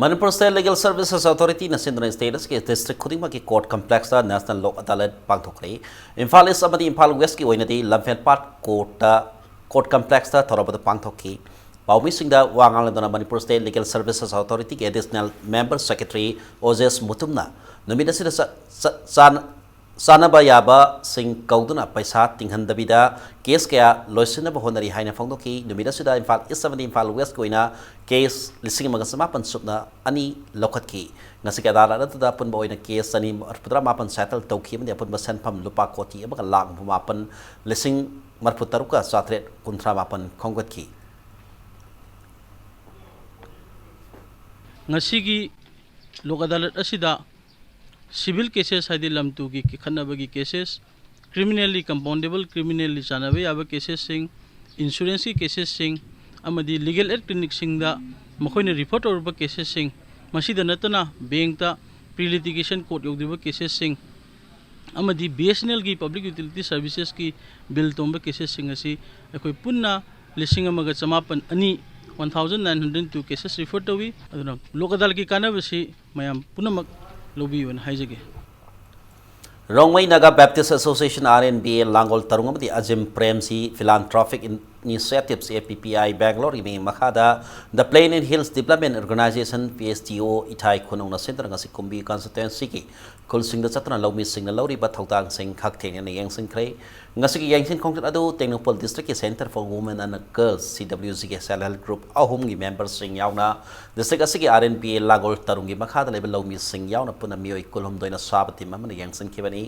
ꯃꯅꯤꯄꯨꯔ State Legal Services Authorityꯅ ꯁꯤꯟꯗꯨꯅ state ꯑꯁꯤꯒꯤ district ꯈꯨꯗꯤꯡꯃꯛꯀꯤ court complexꯇ National Lok Adalat ꯄꯥꯡꯊꯣꯛꯈ꯭ꯔꯦ꯫ Imphal East ꯑꯃꯗꯤ ꯏꯝꯐꯥꯜ Westꯀꯤ ꯑꯣꯏꯅꯗꯤ ꯂꯝꯐꯦꯜꯄꯥꯠ courtꯇ, court complexꯇ ꯊꯧꯔꯝ ꯑꯗꯨ ꯄꯥꯡꯊꯣꯛꯈꯤ꯫ ꯄꯥꯎꯃꯤꯁꯤꯡꯗ ꯋꯥ ꯉꯥꯡꯂꯗꯨꯅ Manipur State Legal Services Authorityꯒꯤ Additional Member Secretary ꯑꯣꯖꯦꯁ ꯃꯨꯇꯨꯝꯅ ꯅꯨꯃꯤꯠ ꯑꯁꯤꯗ ꯆ-, ꯆ-, ꯆꯥꯟ-, ꯆꯥꯟꯅꯕ ꯌꯥꯕꯁꯤꯡ ꯀꯧꯗꯨꯅ ꯄꯩꯁꯥ ꯇꯤꯡꯍꯟꯗꯕꯤꯗ case ꯀꯌꯥ ꯂꯣꯏꯁꯤꯟꯅꯕ ꯍꯣꯠꯅꯔꯤ ꯍꯥꯏꯅ ꯐꯣꯡꯗꯣꯛꯈꯤ꯫ ꯅꯨꯃꯤꯠ ꯑꯁꯤꯗ ꯏꯝꯐꯥꯜ East ꯑꯃꯗꯤ ꯏꯝꯐꯥꯜ Westꯀꯤ ꯑꯣꯏꯅ case ꯂꯤꯁꯤꯡ ꯑꯃꯒ ꯆꯃꯥꯄꯟ ꯁꯨꯞꯅ ꯑꯅꯤ ꯂꯧꯈꯠꯈꯤ꯫ ꯉꯁꯤꯒꯤ ꯑꯗꯥꯂꯠ ꯑꯗꯨꯗ ꯑꯄꯨꯟꯕ ꯑꯣꯏꯅ case ꯆꯅꯤ ꯃꯔꯤꯐꯨꯇꯔꯥ ꯃꯥꯄꯟ settle ꯇꯧꯈꯤ ꯑꯃꯗꯤ ꯑꯄꯨꯟꯕ ꯁꯦꯟꯐꯝ ꯂꯨꯄꯥ ꯀꯣꯇꯤ ꯑꯃꯒ ꯂꯥꯈ ꯃꯥꯄꯟ ꯂꯤꯁꯤꯡ ꯃꯔꯤꯐꯨꯇꯔꯨꯛꯀ ꯆꯥꯇ꯭ꯔꯦꯠ ꯀꯨꯟꯊ꯭ꯔꯥ ꯃꯥꯄꯟ ꯈꯣꯝꯒꯠꯈꯤ꯫ ꯉꯁꯤꯒꯤ ꯂꯣꯛ ꯑꯗꯥꯂꯠ ꯑꯁꯤꯗ civil cases, ꯍꯥꯏꯗꯤ ꯂꯝ ꯇꯨꯒꯤ ꯈꯠꯅꯕꯒꯤ cases, criminally compoundable, criminally ꯆꯥꯟꯅꯕ ꯌꯥꯕ casesꯁꯤꯡ, insuranceꯀꯤ casesꯁꯤꯡ ꯑꯃꯗꯤ legal aid clinicꯁꯤꯡꯗ ꯃꯈꯣꯏꯅ refer ꯇꯧꯔꯕ casesꯁꯤꯡ, ꯃꯁꯤꯗ ꯅꯠꯇꯅ bankꯇ pre litigation court ꯌꯧꯗ꯭ꯔꯤꯕ casesꯁꯤꯡ ꯑꯃꯗꯤ BSNLꯒꯤ Public Utility Servicesꯀꯤ bill ꯇꯣꯝꯕ casesꯁꯤꯡ ꯑꯁꯤ ꯑꯩꯈꯣꯏ ꯄꯨꯟꯅ ꯂꯤꯁꯤꯡ ꯑꯃꯒ ꯆꯃꯥꯄꯟ ꯑꯅꯤ, one thousand nine hundred two cases refer ꯇꯧꯏ꯫ ꯑꯗꯨꯅ ꯂꯣꯛ ꯑꯗꯥꯂꯠꯀꯤ ꯀꯥꯟꯅꯕꯁꯤ ꯃꯌꯥꯝ ꯄꯨꯝꯅꯃꯛ ꯂꯧꯕꯤꯌꯨꯅ ꯍꯥꯏꯖꯒꯦ꯫ Rongmei Naga Baptist Association, RNBA, ꯂꯥꯡꯒꯣꯜ ꯇꯔꯨꯡ ꯑꯃꯗꯤ ꯑꯖꯤꯝ Premji Philanthropic In-, Initiatives, A P P I, Bangalore ꯒꯤ ꯃꯤꯡ ꯃꯈꯥꯗ The Plain and Hills Development Organization, P H D O, ꯏꯊꯥꯏ ꯈꯨꯅꯧꯅ ꯁꯤꯟꯗꯨꯅ ꯉꯁꯤ ꯀꯨꯝꯕꯤ constituency ꯒꯤ ꯈꯨꯜꯁꯤꯡꯗ ꯆꯠꯇꯨꯅ ꯂꯧꯃꯤꯁꯤꯡꯅ ꯂꯧꯔꯤꯕ ꯊꯧꯗꯥꯡꯁꯤꯡ ꯈꯛ ꯊꯦꯡꯅꯅ ꯌꯦꯡꯁꯤꯟꯈ꯭ꯔꯦ꯫ ꯉꯁꯤꯒꯤ ꯌꯦꯡꯁꯤꯟ ꯈꯣꯡꯆꯠ ꯑꯗꯨ ꯇꯦꯡꯅꯧꯄꯜ district ꯀꯤ Centre for Women and Girls, C W G ꯒꯤ Self Help Group ꯑꯍꯨꯝꯒꯤ member ꯁꯤꯡ ꯌꯥꯎꯅ district ꯑꯁꯤꯒꯤ R N P A ꯂꯥꯒꯣꯜ ꯇꯔꯨꯡꯒꯤ ꯃꯈꯥꯗ ꯂꯩꯕ ꯂꯧꯃꯤꯁꯤꯡ ꯌꯥꯎꯅ ꯄꯨꯟꯅ ꯃꯤꯑꯣꯏ ꯀꯨꯟꯍꯨꯝꯗꯣꯏꯅ ꯁꯥꯕ team ꯑꯃꯅ ꯌꯦꯡꯁꯤꯟꯈꯤꯕꯅꯤ꯫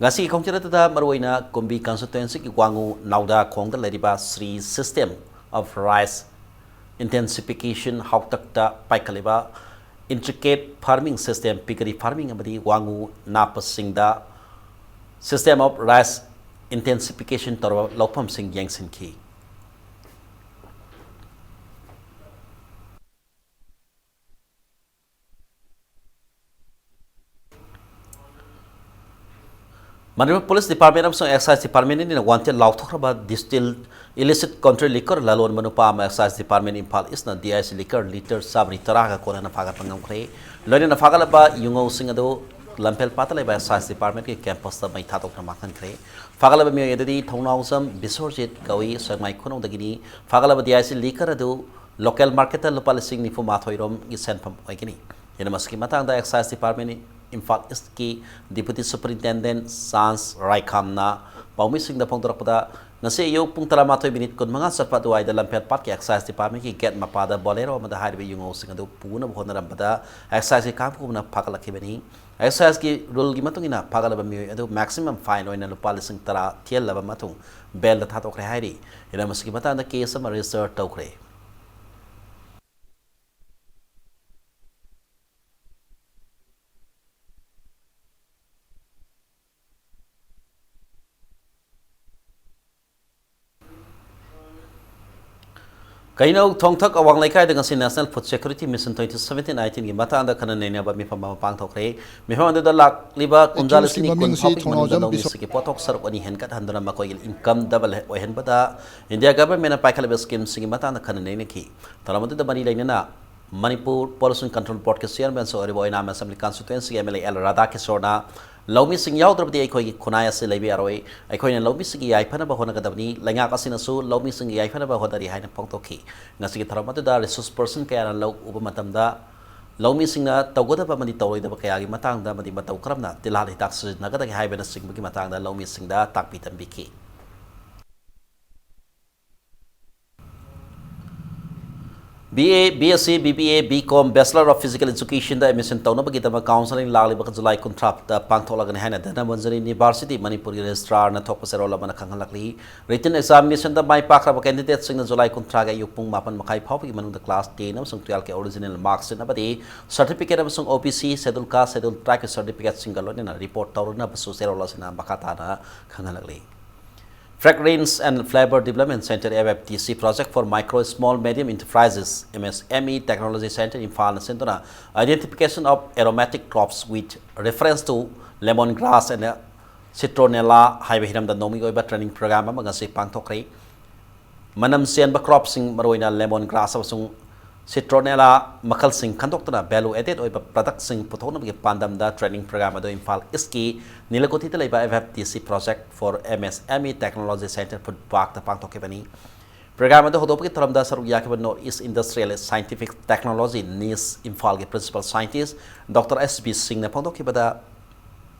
ꯉꯁꯤꯒꯤ ꯈꯣꯡꯆꯠ ꯑꯗꯨꯗ ꯃꯔꯨꯑꯣꯏꯅ ꯀꯨꯝꯕꯤ constituency ꯒꯤ ꯋꯥꯉꯨ ꯅꯥꯎꯗꯥ ꯈꯣꯡꯗ ꯂꯩꯔꯤꯕ Shree System of Rice Intensification ꯍꯥꯎꯇꯛꯇ ꯄꯥꯏꯈꯠꯂꯤꯕ intricate farming system, piggery farming ꯑꯃꯗꯤ ꯋꯥꯉꯨ ꯅꯥꯞꯄꯁꯤꯡꯗ system of rice intensification ꯇꯧꯔꯕ ꯂꯧꯐꯝꯁꯤꯡ ꯌꯦꯡꯁꯤꯟꯈꯤ꯫ ꯃꯅꯤꯄꯨꯔ Police Department ꯑꯃꯁꯨꯡ Excise Department ꯑꯅꯤꯅ wanted ꯂꯥꯎꯊꯣꯛꯈ꯭ꯔꯕ distilled illicit country liquor ꯂꯂꯣꯟꯕ ꯅꯨꯄꯥ ꯑꯃ Excise Department ꯏꯝꯐꯥꯜ East ꯅ D I C liquor litre ꯆꯥꯃꯔꯤ ꯇꯔꯥꯒ ꯀꯣꯟꯅꯅ ꯐꯥꯒꯠꯄ ꯉꯝꯈ꯭ꯔꯦ꯫ ꯂꯣꯏꯅꯅ ꯐꯥꯒꯠꯂꯕ ꯌꯨꯉꯧꯁꯤꯡ ꯑꯗꯨ ꯂꯝꯐꯦꯜ ꯄꯥꯠꯇ ꯂꯩꯕ Excise Department ꯀꯤ campus ꯇ ꯃꯩ ꯊꯥꯗꯣꯛꯇꯨꯅ ꯃꯥꯡꯍꯟꯈ꯭ꯔꯦ꯫ ꯐꯥꯒꯠꯂꯕ ꯃꯤꯑꯣꯏ ꯑꯗꯨꯗꯤ ꯊꯧꯅꯥꯎꯖꯝ ꯕꯤꯁ꯭ꯋꯔꯖꯤꯠ ꯀꯧꯏ, ꯁꯦꯛꯃꯥꯏ ꯈꯨꯅꯧꯗꯒꯤꯅꯤ꯫ ꯐꯥꯒꯠꯂꯕ D I C liquor ꯑꯗꯨ local market ꯇ ꯂꯨꯄꯥ ꯂꯤꯁꯤꯡ ꯅꯤꯐꯨ ꯃꯥꯊꯣꯏ ꯔꯣꯝꯒꯤ ꯁꯦꯟꯐꯝ ꯑꯣꯏꯒꯅꯤ꯫ ꯍꯦꯟꯅ ꯃꯁꯤꯒꯤ ꯃꯇꯥꯡꯗ Excise Department ꯏꯝꯐꯥꯜ East ꯀꯤ Deputy Superintendent ꯆꯥꯟꯁ ꯔꯥꯏꯈꯥꯝꯅ ꯄꯥꯎꯃꯤꯁꯤꯡꯗ ꯐꯣꯡꯗꯣꯔꯛꯄꯗ, ꯉꯁꯤ ꯑꯌꯨꯛ ꯄꯨꯡ ꯇꯔꯥꯃꯥꯊꯣꯏ minute ꯀꯨꯟꯃꯉꯥ ꯆꯠꯄ ꯑꯗꯨꯋꯥꯏꯗ ꯂꯝꯐꯦꯜ ꯄꯥꯠꯀꯤ Excise Department ꯀꯤ gate ꯃꯄꯥꯗ Bolero ꯑꯃꯗ ꯍꯥꯏꯔꯤꯕ ꯌꯨꯉꯧꯁꯤꯡ ꯑꯗꯨ ꯄꯨꯅꯕ ꯍꯣꯠꯅꯔꯝꯕꯗ Excise ꯀꯤ ꯀꯥꯡꯕꯨꯅ ꯐꯥꯒꯠꯂꯛꯈꯤꯕꯅꯤ꯫ Excise ꯀꯤ rule ꯒꯤ ꯃꯇꯨꯡ ꯏꯟꯅ ꯐꯥꯒꯠꯂꯕ ꯃꯤꯑꯣꯏ ꯑꯗꯨ maximum fine ꯑꯣꯏꯅ ꯂꯨꯄꯥ ꯂꯤꯁꯤꯡ ꯇꯔꯥ ꯊꯤꯍꯜꯂꯕ ꯃꯇꯨꯡ bail ꯗ ꯊꯥꯗꯣꯛꯈ꯭ꯔꯦ ꯍꯥꯏꯔꯤ꯫ ꯍꯦꯟꯅ ꯃꯁꯤꯒꯤ ꯃꯇꯥꯡꯗ case ꯑꯃ register ꯇꯧꯈ꯭ꯔꯦ꯫ ꯀꯩꯅꯧ ꯊꯣꯡꯊꯛ ꯑꯋꯥꯡ ꯂꯩꯀꯥꯏꯗ ꯉꯁꯤ National Food Security Mission twenty seventeen eighteen ꯒꯤ ꯃꯇꯥꯡꯗ ꯈꯟꯅ ꯅꯩꯅꯕ ꯃꯤꯐꯝ ꯑꯃ ꯄꯥꯡꯊꯣꯛꯈ꯭ꯔꯦ꯫ ꯃꯤꯐꯝ ꯑꯗꯨꯗ ꯂꯥꯛꯂꯤꯕ ꯀꯨꯝꯖꯥ ꯂꯤꯁꯤꯡ ꯑꯅꯤ ꯀꯨꯟ ꯐꯥꯎꯕꯒꯤ ꯃꯅꯨꯡꯗ ꯂꯧꯃꯤꯁꯤꯡꯒꯤ ꯄꯣꯠꯊꯣꯛ ꯁꯔꯨꯛ ꯑꯅꯤ ꯍꯦꯟꯒꯠꯍꯟꯗꯨꯅ ꯃꯈꯣꯏꯒꯤ income double ꯑꯣꯏꯍꯟꯕꯗ India Government ꯅ ꯄꯥꯏꯈꯠꯂꯤꯕ scheme ꯁꯤꯡꯒꯤ ꯃꯇꯥꯡꯗ ꯈꯟꯅ ꯅꯩꯅꯈꯤ꯫ ꯊꯧꯔꯝ ꯑꯗꯨꯗ ꯃꯔꯤ ꯂꯩꯅꯅ ꯃꯅꯤꯄꯨꯔ ꯄꯣꯂꯨꯁꯟ ꯀꯟꯇ꯭ꯔꯣꯜ ꯕꯣꯔꯗꯀꯤ ꯆꯤꯌꯔꯃꯦꯟꯁꯨ ꯑꯣꯏꯔꯤꯕ ꯑꯣꯏꯅꯥꯝ ꯑꯦꯁꯦꯝꯕ꯭ꯂꯤ ꯀꯟꯁꯇꯤꯇ꯭ꯋꯦꯟꯁꯤꯒꯤ ꯑꯦꯝ ꯑꯦꯜ ꯑꯦ ꯑꯦꯜ ꯔꯥꯙꯥꯀꯤꯁꯣꯔꯅ ꯂꯧꯃꯤꯁꯤꯡ ꯌꯥꯎꯗ꯭ꯔꯕꯗꯤ ꯑꯩꯈꯣꯏꯒꯤ ꯈꯨꯟꯅꯥꯏ ꯑꯁꯤ ꯂꯩꯕ ꯌꯥꯔꯣꯏ, ꯑꯩꯈꯣꯏꯅ ꯂꯧꯃꯤꯁꯤꯡꯒꯤ ꯌꯥꯏꯐꯅꯕ ꯍꯣꯠꯅꯒꯗꯕꯅꯤ, ꯂꯩꯉꯥꯛ ꯑꯁꯤꯅꯁꯨ ꯂꯧꯃꯤꯁꯤꯡꯒꯤ ꯌꯥꯏꯐꯅꯕ ꯍꯣꯠꯅꯔꯤ ꯍꯥꯏꯅ ꯐꯣꯡꯗꯣꯛꯈꯤ꯫ ꯉꯁꯤꯒꯤ ꯊꯧꯔꯝ ꯑꯗꯨꯗ ꯔꯤꯁꯣꯔꯁ ꯄꯔꯁꯟ ꯀꯌꯥꯅ ꯂꯧ ꯎꯕ ꯃꯇꯝꯗ ꯂꯧꯃꯤꯁꯤꯡꯅ ꯇꯧꯒꯗꯕ ꯑꯃꯗꯤ ꯇꯧꯔꯣꯏꯗꯕ ꯀꯌꯥꯒꯤ ꯃꯇꯥꯡꯗ ꯑꯃꯗꯤ ꯃꯇꯧ ꯀꯔꯝꯅ ꯇꯤꯜꯍꯥꯠ ꯍꯤꯗꯥꯛ ꯁꯤꯖꯤꯟꯅꯒꯗꯒꯦ ꯍꯥꯏꯕꯅꯆꯤꯡꯕꯒꯤ ꯃꯇꯥꯡꯗ ꯂꯧꯃꯤꯁꯤꯡꯗ ꯇꯥꯛꯄꯤ ꯇꯝꯕꯤꯈꯤ꯫ B A, B S C, B B A, B com, Bachelor of Physical Educationꯗ admission ꯇꯧꯅꯕꯒꯤꯗꯃꯛ counselling ꯂꯥꯛꯂꯤꯕ ꯖꯨꯂꯥꯏ ꯀꯨꯟꯊ꯭ꯔꯥꯗ ꯄꯥꯡꯊꯣꯛꯂꯒꯅꯤ ꯍꯥꯏꯅ ꯙꯅꯃꯟꯖꯨꯔꯤ ꯌꯨꯅꯤꯚꯔꯁꯤꯇꯤ ꯃꯅꯤꯄꯨꯔꯒꯤ ꯔꯦꯖꯤꯁꯇ꯭ꯔꯥꯔꯅ ꯊꯣꯛꯄ ꯆꯦꯔꯣꯜ ꯑꯃꯅ ꯈꯪꯍꯜꯂꯛꯂꯤ꯫ Written examinationꯗ ꯃꯥꯏ ꯄꯥꯛꯈ꯭ꯔꯕ candidateꯁꯤꯡꯅ ꯖꯨꯂꯥꯏ ꯀꯨꯟꯊ꯭ꯔꯥꯒꯤ ꯑꯌꯨꯛ ꯄꯨꯡ ꯃꯥꯄꯟ ꯃꯈꯥꯏ ꯐꯥꯎꯕꯒꯤ ꯃꯅꯨꯡꯗ class ten ꯑꯃꯁꯨꯡ twelveꯀꯤ original marksheet ꯑꯃꯗꯤ certificate ꯑꯃꯁꯨꯡ ꯑꯣ B C, Schedule Caste, Schedule Tribeꯀꯤ certificateꯁꯤꯡꯒ ꯂꯣꯏꯅꯅ report ꯇꯧꯔꯅꯕꯁꯨ ꯆꯦꯔꯣꯜ ꯑꯁꯤꯅ ꯃꯈꯥ ꯇꯥꯅ ꯈꯪꯍꯜꯂꯛꯂꯤ꯫ Fragrance and Flavor Development Centre, F F D C, Project for Micro, Small, Medium Enterprises, M S M E Technology Centre, ꯏꯝꯐꯥꯜꯅ ꯁꯤꯟꯗꯨꯅ Identification of Aromatic Crops with Reference to Lemon Grass and Citronella ꯍꯥꯏꯕ ꯍꯤꯔꯝꯗ ꯅꯣꯡꯃꯒꯤ ꯑꯣꯏꯕ training program ꯑꯃ ꯉꯁꯤ ꯄꯥꯡꯊꯣꯛꯈ꯭ꯔꯦ꯫ ꯃꯅꯝ ꯆꯦꯟꯕ cropꯁꯤꯡ, ꯃꯔꯨꯑꯣꯏꯅ lemon grass ꯑꯃꯁꯨꯡ Citronella ꯃꯈꯜꯁꯤꯡ ꯈꯟꯗꯣꯛꯇꯨꯅ value added ꯑꯣꯏꯕ productꯁꯤꯡ ꯄꯨꯊꯣꯛꯅꯕꯒꯤ ꯄꯥꯟꯗꯝꯗ training program ꯑꯗꯨ ꯏꯝꯐꯥꯜ ꯏꯁꯀꯤ ꯅꯤꯂꯀꯣꯊꯤꯗ ꯂꯩꯕ F F D C Project for M S M E Technology Centre Food Parkꯇ ꯄꯥꯡꯊꯣꯛꯈꯤꯕꯅꯤ꯫ Program ꯑꯗꯨ ꯍꯧꯗꯣꯛꯄꯒꯤ ꯊꯧꯔꯝꯗ ꯁꯔꯨꯛ ꯌꯥꯈꯤꯕ North East Industrial Scientific Technology, NIST, ꯏꯝꯐꯥꯜꯒꯤ Principal Scientist Doctor S B ꯁꯤꯡꯅ ꯐꯣꯡꯗꯣꯛꯈꯤꯕꯗ,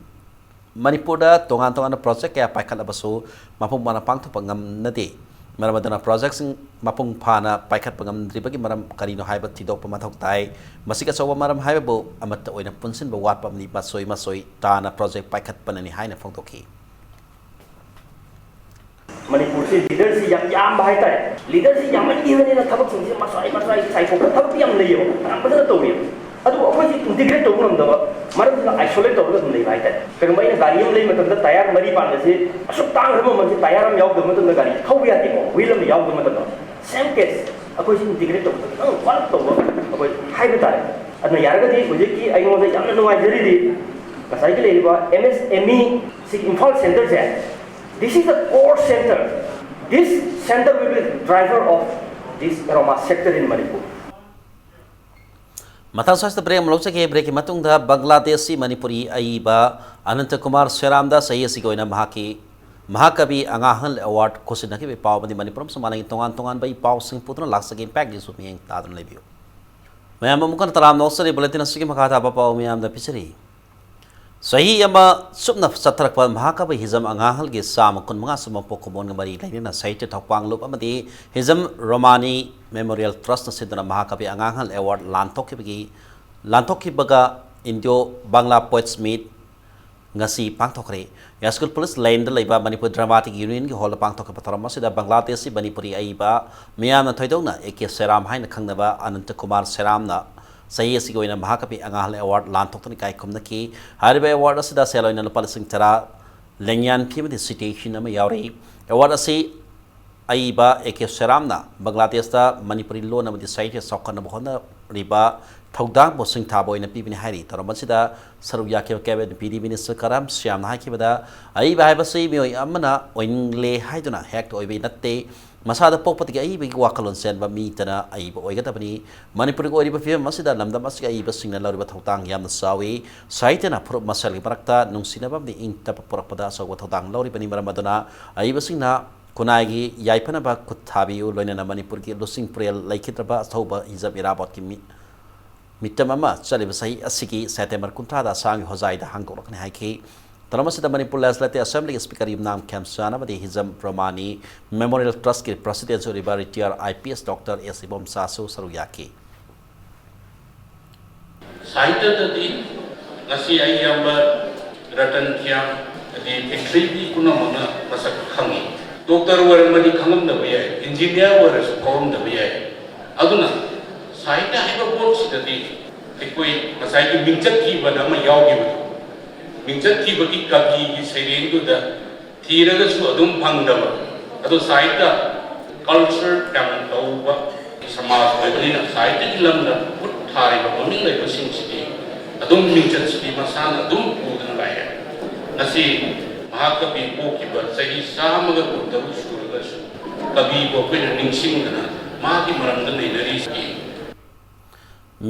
ꯃꯅꯤꯄꯨꯔꯗ ꯇꯣꯉꯥꯟ ꯇꯣꯉꯥꯟꯕ project ꯀꯌꯥ ꯄꯥꯏꯈꯠꯂꯕꯁꯨ ꯃꯄꯨꯡ ꯐꯥꯅ ꯄꯥꯡꯊꯣꯛꯄ ꯉꯝꯅꯗꯦ꯫ ꯃꯔꯝ ꯑꯗꯨꯅ projectꯁꯤꯡ ꯃꯄꯨꯡ ꯐꯥꯅ ꯄꯥꯏꯈꯠꯄ ꯉꯝꯗ꯭ꯔꯤꯕꯒꯤ ꯃꯔꯝ ꯀꯔꯤꯅꯣ ꯍꯥꯏꯕ ꯊꯤꯗꯣꯛꯄ ꯃꯊꯧ ꯇꯥꯏ꯫ ꯃꯁꯤꯒꯤ ꯑꯆꯧꯕ ꯃꯔꯝ ꯍꯥꯏꯕꯕꯨ ꯑꯃꯠꯇ ꯑꯣꯏꯅ ꯄꯨꯟꯁꯤꯟꯕ ꯋꯥꯠꯄ ꯑꯃꯗꯤ ꯃꯆꯣꯏ ꯃꯆꯣꯏ ꯇꯥꯅ project ꯄꯥꯏꯈꯠꯄꯅꯅꯤ ꯍꯥꯏꯅ ꯐꯣꯡꯗꯣꯛꯈꯤ꯫ ꯃꯅꯤꯄꯨꯔꯁꯤ leaderꯁꯤ ꯌꯥꯝ ꯌꯥꯝꯕ ꯍꯥꯏꯇꯥꯔꯦ꯫ Leaderꯁꯤ ꯌꯥꯝꯃꯟꯈꯤꯕꯅꯤꯅ ꯊꯕꯛꯁꯤꯡꯁꯤ ꯃꯆꯥꯏ ꯃꯆꯥꯏ ꯆꯥꯏꯊꯣꯛꯄ ꯊꯕꯛꯇꯤ ꯌꯥꯝ ꯂꯩꯌꯦꯕ, ꯌꯥꯝ ꯐꯖꯅ ꯇꯧꯔꯤꯌꯦꯕ꯫ ꯑꯗꯨꯕꯨ ꯑꯩꯈꯣꯏꯁꯤ integrate ꯇꯧꯕ ꯉꯝꯗꯕ ꯃꯔꯝꯁꯤꯅ isolate ꯇꯧꯔꯒ ꯑꯗꯨꯝ ꯂꯩꯕ ꯍꯥꯏꯇꯥꯔꯦ꯫ ꯀꯔꯤꯒꯨꯝꯕ ꯑꯩꯅ ꯒꯥꯔꯤ ꯑꯃ ꯂꯩꯕ ꯃꯇꯝꯗ tyre ꯃꯔꯤ ꯄꯥꯟꯕꯁꯤ ꯑꯁꯨꯛ ꯇꯥꯡꯈ꯭ꯔꯕ ꯃꯃꯜꯁꯤ tyre ꯑꯃ ꯌꯥꯎꯗꯕ ꯃꯇꯝꯗ ꯒꯥꯔꯤ ꯊꯧꯕ ꯌꯥꯗꯦꯀꯣ, wheel ꯑꯃ ꯌꯥꯎꯗꯕ ꯃꯇꯝꯗ꯫ Same case, ꯑꯩꯈꯣꯏꯁꯤ integrate ꯇꯧꯕꯗ ꯈꯤꯇꯪ ꯋꯥꯠꯂꯞ ꯇꯧꯕ ꯑꯩꯈꯣꯏ ꯍꯥꯏꯕ ꯇꯥꯔꯦ꯫ ꯑꯗꯨꯅ ꯌꯥꯔꯒꯗꯤ ꯍꯧꯖꯤꯛꯀꯤ ꯑꯩꯉꯣꯟꯗ ꯌꯥꯝꯅ ꯅꯨꯡꯉꯥꯏꯖꯔꯤꯗꯤ ꯉꯁꯥꯏꯒꯤ ꯂꯩꯔꯤꯕ M S M E ꯁꯤ Imphal centreꯁꯦ, this is the core centre. This centre will be the driver of this aroma sector in Manipur. ꯃꯊꯪ ꯁ꯭ꯋꯥꯏꯁꯤꯗ ꯕ꯭ꯔꯦꯛ ꯑꯃ ꯂꯧꯖꯒꯦ꯫ ꯕ꯭ꯔꯦꯛꯀꯤ ꯃꯇꯨꯡꯗ ꯕꯪꯒ꯭ꯂꯥꯗꯦꯁꯤ ꯃꯅꯤꯄꯨꯔꯤ ꯑꯏꯕ ꯑꯅꯟꯇ ꯀꯨꯃꯥꯔ ꯁꯦꯔꯥꯝꯗ ꯆꯍꯤ ꯑꯁꯤꯒꯤ ꯑꯣꯏꯅ ꯃꯍꯥꯛꯀꯤ ꯃꯍꯥꯀꯕꯤ ꯑꯉꯥꯡ ꯑꯍꯜ ꯑꯦꯋꯥꯔꯗ ꯈꯨꯠꯁꯤꯟꯅꯈꯤꯕꯒꯤ ꯄꯥꯎ ꯑꯃꯗꯤ ꯃꯅꯤꯄꯨꯔ ꯑꯃꯁꯨꯡ ꯃꯥꯂꯦꯝꯒꯤ ꯇꯣꯉꯥꯟ ꯇꯣꯉꯥꯟꯕ ꯏ ꯄꯥꯎꯁꯤꯡ ꯄꯨꯗꯨꯅ ꯂꯥꯛꯆꯒꯦ꯫ ꯏꯝꯄꯦꯛ ꯅ꯭ꯌꯨꯁꯄꯨ ꯃꯤꯠꯌꯦꯡ ꯇꯥꯗꯨꯅ ꯂꯩꯕꯤꯌꯨ꯫ ꯃꯌꯥꯝ ꯑꯃꯨꯛ ꯍꯟꯅ ꯇꯔꯥꯝꯅ ꯑꯣꯛꯆꯔꯤ꯫ ꯕꯨꯂꯦꯇꯤꯟ ꯑꯁꯤꯒꯤ ꯃꯈꯥ ꯇꯥꯕ ꯄꯥꯎ ꯃꯌꯥꯝꯗ ꯄꯤꯖꯔꯤ꯫ ꯆꯍꯤ ꯑꯃ ꯆꯨꯞꯅ ꯆꯠꯊꯔꯛꯄ ꯃꯍꯥꯀꯕꯤ ꯍꯤꯖꯝ ꯑꯉꯥꯡꯍꯜꯒꯤ ꯆꯥꯝꯃ ꯀꯨꯟꯃꯉꯥ ꯁꯨꯕ ꯄꯣꯛ ꯀꯨꯝꯑꯣꯟꯒ ꯃꯔꯤ ꯂꯩꯅꯅ ꯁꯥꯍꯤꯇ꯭ꯌ ꯊꯧꯄꯥꯡꯂꯨꯞ ꯑꯃꯗꯤ ꯍꯤꯖꯝ ꯔꯣꯃꯥꯅꯤ ꯃꯦꯃꯣꯔꯤꯌꯦꯜ ꯇ꯭ꯔꯁꯅ ꯁꯤꯟꯗꯨꯅ ꯃꯍꯥꯀꯕꯤ ꯑꯉꯥꯡꯍꯜ ꯑꯦꯋꯥꯔꯗ ꯂꯥꯟꯊꯣꯛꯈꯤꯕꯒꯤ, ꯂꯥꯟꯊꯣꯛꯈꯤꯕꯒ ꯏꯟꯗꯤꯌꯣ ꯕꯪꯒ꯭ꯂꯥ ꯄꯣꯏꯠꯁ ꯃꯤꯠ ꯉꯁꯤ ꯄꯥꯡꯊꯣꯛꯈ꯭ꯔꯦ꯫ ꯌꯥꯏꯁ꯭ꯀꯨꯜ ꯄꯨꯂꯤꯁ ꯂꯦꯟꯗ ꯂꯩꯕ ꯃꯅꯤꯄꯨꯔ ꯗ꯭ꯔꯃꯥꯇꯤꯛ ꯌꯨꯅꯤꯌꯟꯒꯤ ꯍꯣꯜꯗ ꯄꯥꯡꯊꯣꯛꯈꯤꯕ ꯊꯧꯔꯝ ꯑꯁꯤꯗ ꯕꯪꯒ꯭ꯂꯥꯗꯦꯁꯤ ꯃꯅꯤꯄꯨꯔꯤ ꯑꯏꯕ ꯃꯤꯌꯥꯝꯅ ꯊꯣꯏꯗꯣꯛꯅ ꯑꯦ ꯀꯦ ꯁꯦꯔꯥꯝ ꯍꯥꯏꯅ ꯈꯪꯅꯕ ꯑꯅꯟꯇ ꯀꯨꯃꯥꯔ ꯁꯦꯔꯥꯝꯅ ꯆꯍꯤ ꯑꯁꯤꯒꯤ ꯑꯣꯏꯅ ꯃꯍꯥꯀꯕꯤ ꯑꯉꯥꯡꯍꯜ ꯑꯦꯋꯥꯔꯗ ꯂꯥꯟꯊꯣꯛꯇꯨꯅ ꯏꯀꯥꯏ ꯈꯨꯝꯅꯈꯤ꯫ ꯍꯥꯏꯔꯤꯕ ꯑꯦꯋꯥꯔꯗ ꯑꯁꯤꯗ ꯁꯦꯜ ꯑꯣꯏꯅ ꯂꯨꯄꯥ ꯂꯤꯁꯤꯡ ꯇꯔꯥ ꯂꯦꯡꯌꯥꯟꯈꯤ ꯑꯃꯗꯤ ꯁꯤꯇꯦꯁꯟ ꯑꯃ ꯌꯥꯎꯔꯤ꯫ ꯑꯦꯋꯥꯔꯗ ꯑꯁꯤ ꯑꯏꯕ ꯑꯦ ꯀꯦ ꯁꯦꯔꯥꯝꯅ ꯕꯪꯒ꯭ꯂꯥꯗꯦꯁꯇ ꯃꯅꯤꯄꯨꯔꯤ ꯂꯣꯟ ꯑꯃꯗꯤ ꯁꯥꯍꯤꯇ꯭ꯌ ꯆꯥꯎꯈꯠꯅꯕ ꯍꯣꯠꯅꯔꯤꯕ ꯊꯧꯗꯥꯡꯕꯨ ꯁꯤꯡꯊꯥꯕ ꯑꯣꯏꯅ ꯄꯤꯕꯅꯤ ꯍꯥꯏꯔꯤ꯫ ꯊꯧꯔꯝ ꯑꯁꯤꯗ ꯁꯔꯨꯛ ꯌꯥꯈꯤꯕ ꯀꯦꯕꯤꯅꯦꯠ ꯃꯟꯇ꯭ꯔꯤ ꯃꯤꯅꯤꯁꯇꯔ ꯀꯔꯝ ꯁ꯭ꯌꯥꯝꯅ ꯍꯥꯏꯈꯤꯕꯗ, ꯑꯏꯕ ꯍꯥꯏꯕꯁꯤ ꯃꯤꯑꯣꯏ ꯑꯃꯅ ꯑꯣꯏꯅꯤꯡꯂꯦ ꯍꯥꯏꯗꯨꯅ ꯍꯦꯛꯇ ꯑꯣꯏꯕ ꯅꯠꯇꯦ꯫ ꯃꯁꯥꯗ ꯄꯣꯛꯄꯗꯒꯤ ꯑꯏꯕꯒꯤ ꯋꯥꯈꯜꯂꯣꯟ ꯆꯦꯟꯕ ꯃꯤꯇꯅ ꯑꯏꯕ ꯑꯣꯏꯒꯗꯕꯅꯤ꯫ ꯃꯅꯤꯄꯨꯔꯒꯤ ꯑꯣꯏꯔꯤꯕ ꯐꯤꯕꯝ ꯑꯁꯤꯗ ꯂꯝꯗꯝ ꯑꯁꯤꯒꯤ ꯑꯏꯕꯁꯤꯡꯅ ꯂꯧꯔꯤꯕ ꯊꯧꯗꯥꯡ ꯌꯥꯝꯅ ꯆꯥꯎꯏ꯫ ꯁꯥꯍꯤꯇ꯭ꯌꯅ ꯐꯨꯔꯨꯞ ꯃꯁꯦꯜꯒꯤ ꯃꯔꯛꯇ ꯅꯨꯡꯁꯤꯅꯕ ꯑꯃꯗꯤ ꯏꯪ ꯇꯞꯄ ꯄꯨꯔꯛꯄꯗ ꯑꯆꯧꯕ ꯊꯧꯗꯥꯡ ꯂꯧꯔꯤꯕꯅꯤ꯫ ꯃꯔꯝ ꯑꯗꯨꯅ ꯑꯏꯕꯁꯤꯡꯅ ꯈꯨꯟꯅꯥꯏꯒꯤ ꯌꯥꯏꯐꯅꯕ ꯈꯨꯠ ꯊꯥꯕꯤꯌꯨ꯫ ꯂꯣꯏꯅꯅ ꯃꯅꯤꯄꯨꯔꯒꯤ ꯂꯨꯆꯤꯡ ꯄꯨꯔꯦꯜ ꯂꯩꯈꯤꯗ꯭ꯔꯕ ꯑꯊꯧꯕ ꯍꯤꯖꯝ ꯏꯔꯥꯕꯣꯠꯀꯤ ꯃꯤ-, ꯃꯤꯇꯝ ꯑꯃ ꯆꯠꯂꯤꯕ ꯆꯍꯤ ꯑꯁꯤꯒꯤ ꯁꯦꯞꯇꯦꯝꯕꯔ ꯀꯨꯟꯊ꯭ꯔꯥꯗ ꯑꯁꯥꯝꯒꯤ ꯍꯣꯖꯥꯏꯗ ꯍꯥꯡꯗꯣꯛꯂꯛꯀꯅꯤ ꯍꯥꯏꯈꯤ꯫ ꯊꯧꯔꯝ ꯑꯁꯤꯗ ꯃꯅꯤꯄꯨꯔ ꯂꯦꯖꯤꯁꯂꯦꯇꯤꯚ ꯑꯦꯁꯦꯝꯕ꯭ꯂꯤꯒꯤ ꯁ꯭ꯄꯤꯀꯔ ꯌꯨꯝꯅꯥꯝ ꯈꯦꯝꯆꯥꯟ ꯑꯃꯗꯤ ꯍꯤꯖꯝ ꯔꯣꯃꯥꯅꯤ ꯃꯦꯃꯣꯔꯤꯌꯦꯜ ꯇ꯭ꯔꯁꯀꯤ ꯄ꯭ꯔꯁꯤꯗꯦꯟꯁꯨ ꯑꯣꯏꯔꯤꯕ retire I P S doctor ꯑꯦꯁ ꯏꯕꯣꯝꯆꯥꯁꯨ ꯁꯔꯨꯛ ꯌꯥꯈꯤ꯫ ꯁꯥꯍꯤꯇ꯭ꯌꯗꯗꯤ ꯉꯁꯤ ꯑꯩ ꯏꯌꯥꯝꯕ ꯔꯇꯟ ꯈꯤꯌꯥꯝ, ꯑꯗꯩ ꯄ꯭ꯔꯤꯊꯤꯕꯤ ꯄꯨꯝꯅꯃꯛꯅ ꯃꯁꯛ ꯈꯪꯉꯤ꯫ ꯗꯣꯛꯇꯔ ꯑꯣꯏꯔꯝꯃꯗꯤ ꯈꯪꯉꯝꯗꯕ ꯌꯥꯏ, ꯏꯟꯖꯤꯅꯤꯌꯥꯔ ꯑꯣꯏꯔꯁꯨ ꯈꯪꯉꯝꯗꯕ ꯌꯥꯏ꯫ ꯑꯗꯨꯅ ꯁꯥꯍꯤꯇ꯭ꯌ ꯍꯥꯏꯕ ꯄꯣꯠꯁꯤꯗꯗꯤ ꯑꯩꯈꯣꯏ ꯉꯁꯥꯏꯒꯤ ꯃꯤꯡꯆꯠ ꯊꯤꯕꯅ ꯑꯃ ꯌꯥꯎꯈꯤꯕꯗꯣ, ꯃꯤꯡꯆꯠ ꯊꯤꯕꯒꯤ ꯀꯕꯤꯒꯤ ꯁꯩꯔꯦꯡꯗꯨꯗ ꯊꯤꯔꯒꯁꯨ ꯑꯗꯨꯝ ꯐꯪꯗꯕ꯫ ꯑꯗꯣ ꯁꯥꯍꯤꯇ꯭ꯌ, ꯀꯜꯆꯔ ꯌꯥꯝꯅ ꯇꯧꯕ ꯁꯃꯥꯖ ꯑꯣꯏꯕꯅꯤꯅ ꯁꯥꯍꯤꯇ꯭ꯌꯒꯤ ꯂꯝꯗ ꯈꯨꯠ ꯊꯥꯔꯤꯕ ꯃꯃꯤꯡ ꯂꯩꯕꯁꯤꯡꯁꯤꯗꯤ ꯑꯗꯨꯝ ꯃꯤꯡꯆꯠꯁꯤꯗꯤ ꯃꯁꯥꯅ ꯑꯗꯨꯝ ꯄꯨꯗꯨꯅ ꯂꯥꯛꯑꯦ꯫ ꯉꯁꯤ ꯃꯍꯥꯀꯕꯤ ꯄꯣꯛꯈꯤꯕ ꯆꯍꯤ ꯆꯥꯝꯃꯒ ꯀꯨꯟꯇꯔꯨꯛ ꯁꯨꯔꯒꯁꯨ ꯀꯕꯤꯕꯨ ꯑꯩꯈꯣꯏꯅ ꯅꯤꯡꯁꯤꯡꯗꯅ ꯃꯍꯥꯛꯀꯤ ꯃꯔꯝꯗ ꯅꯩꯅꯔꯤꯁꯤꯗꯤ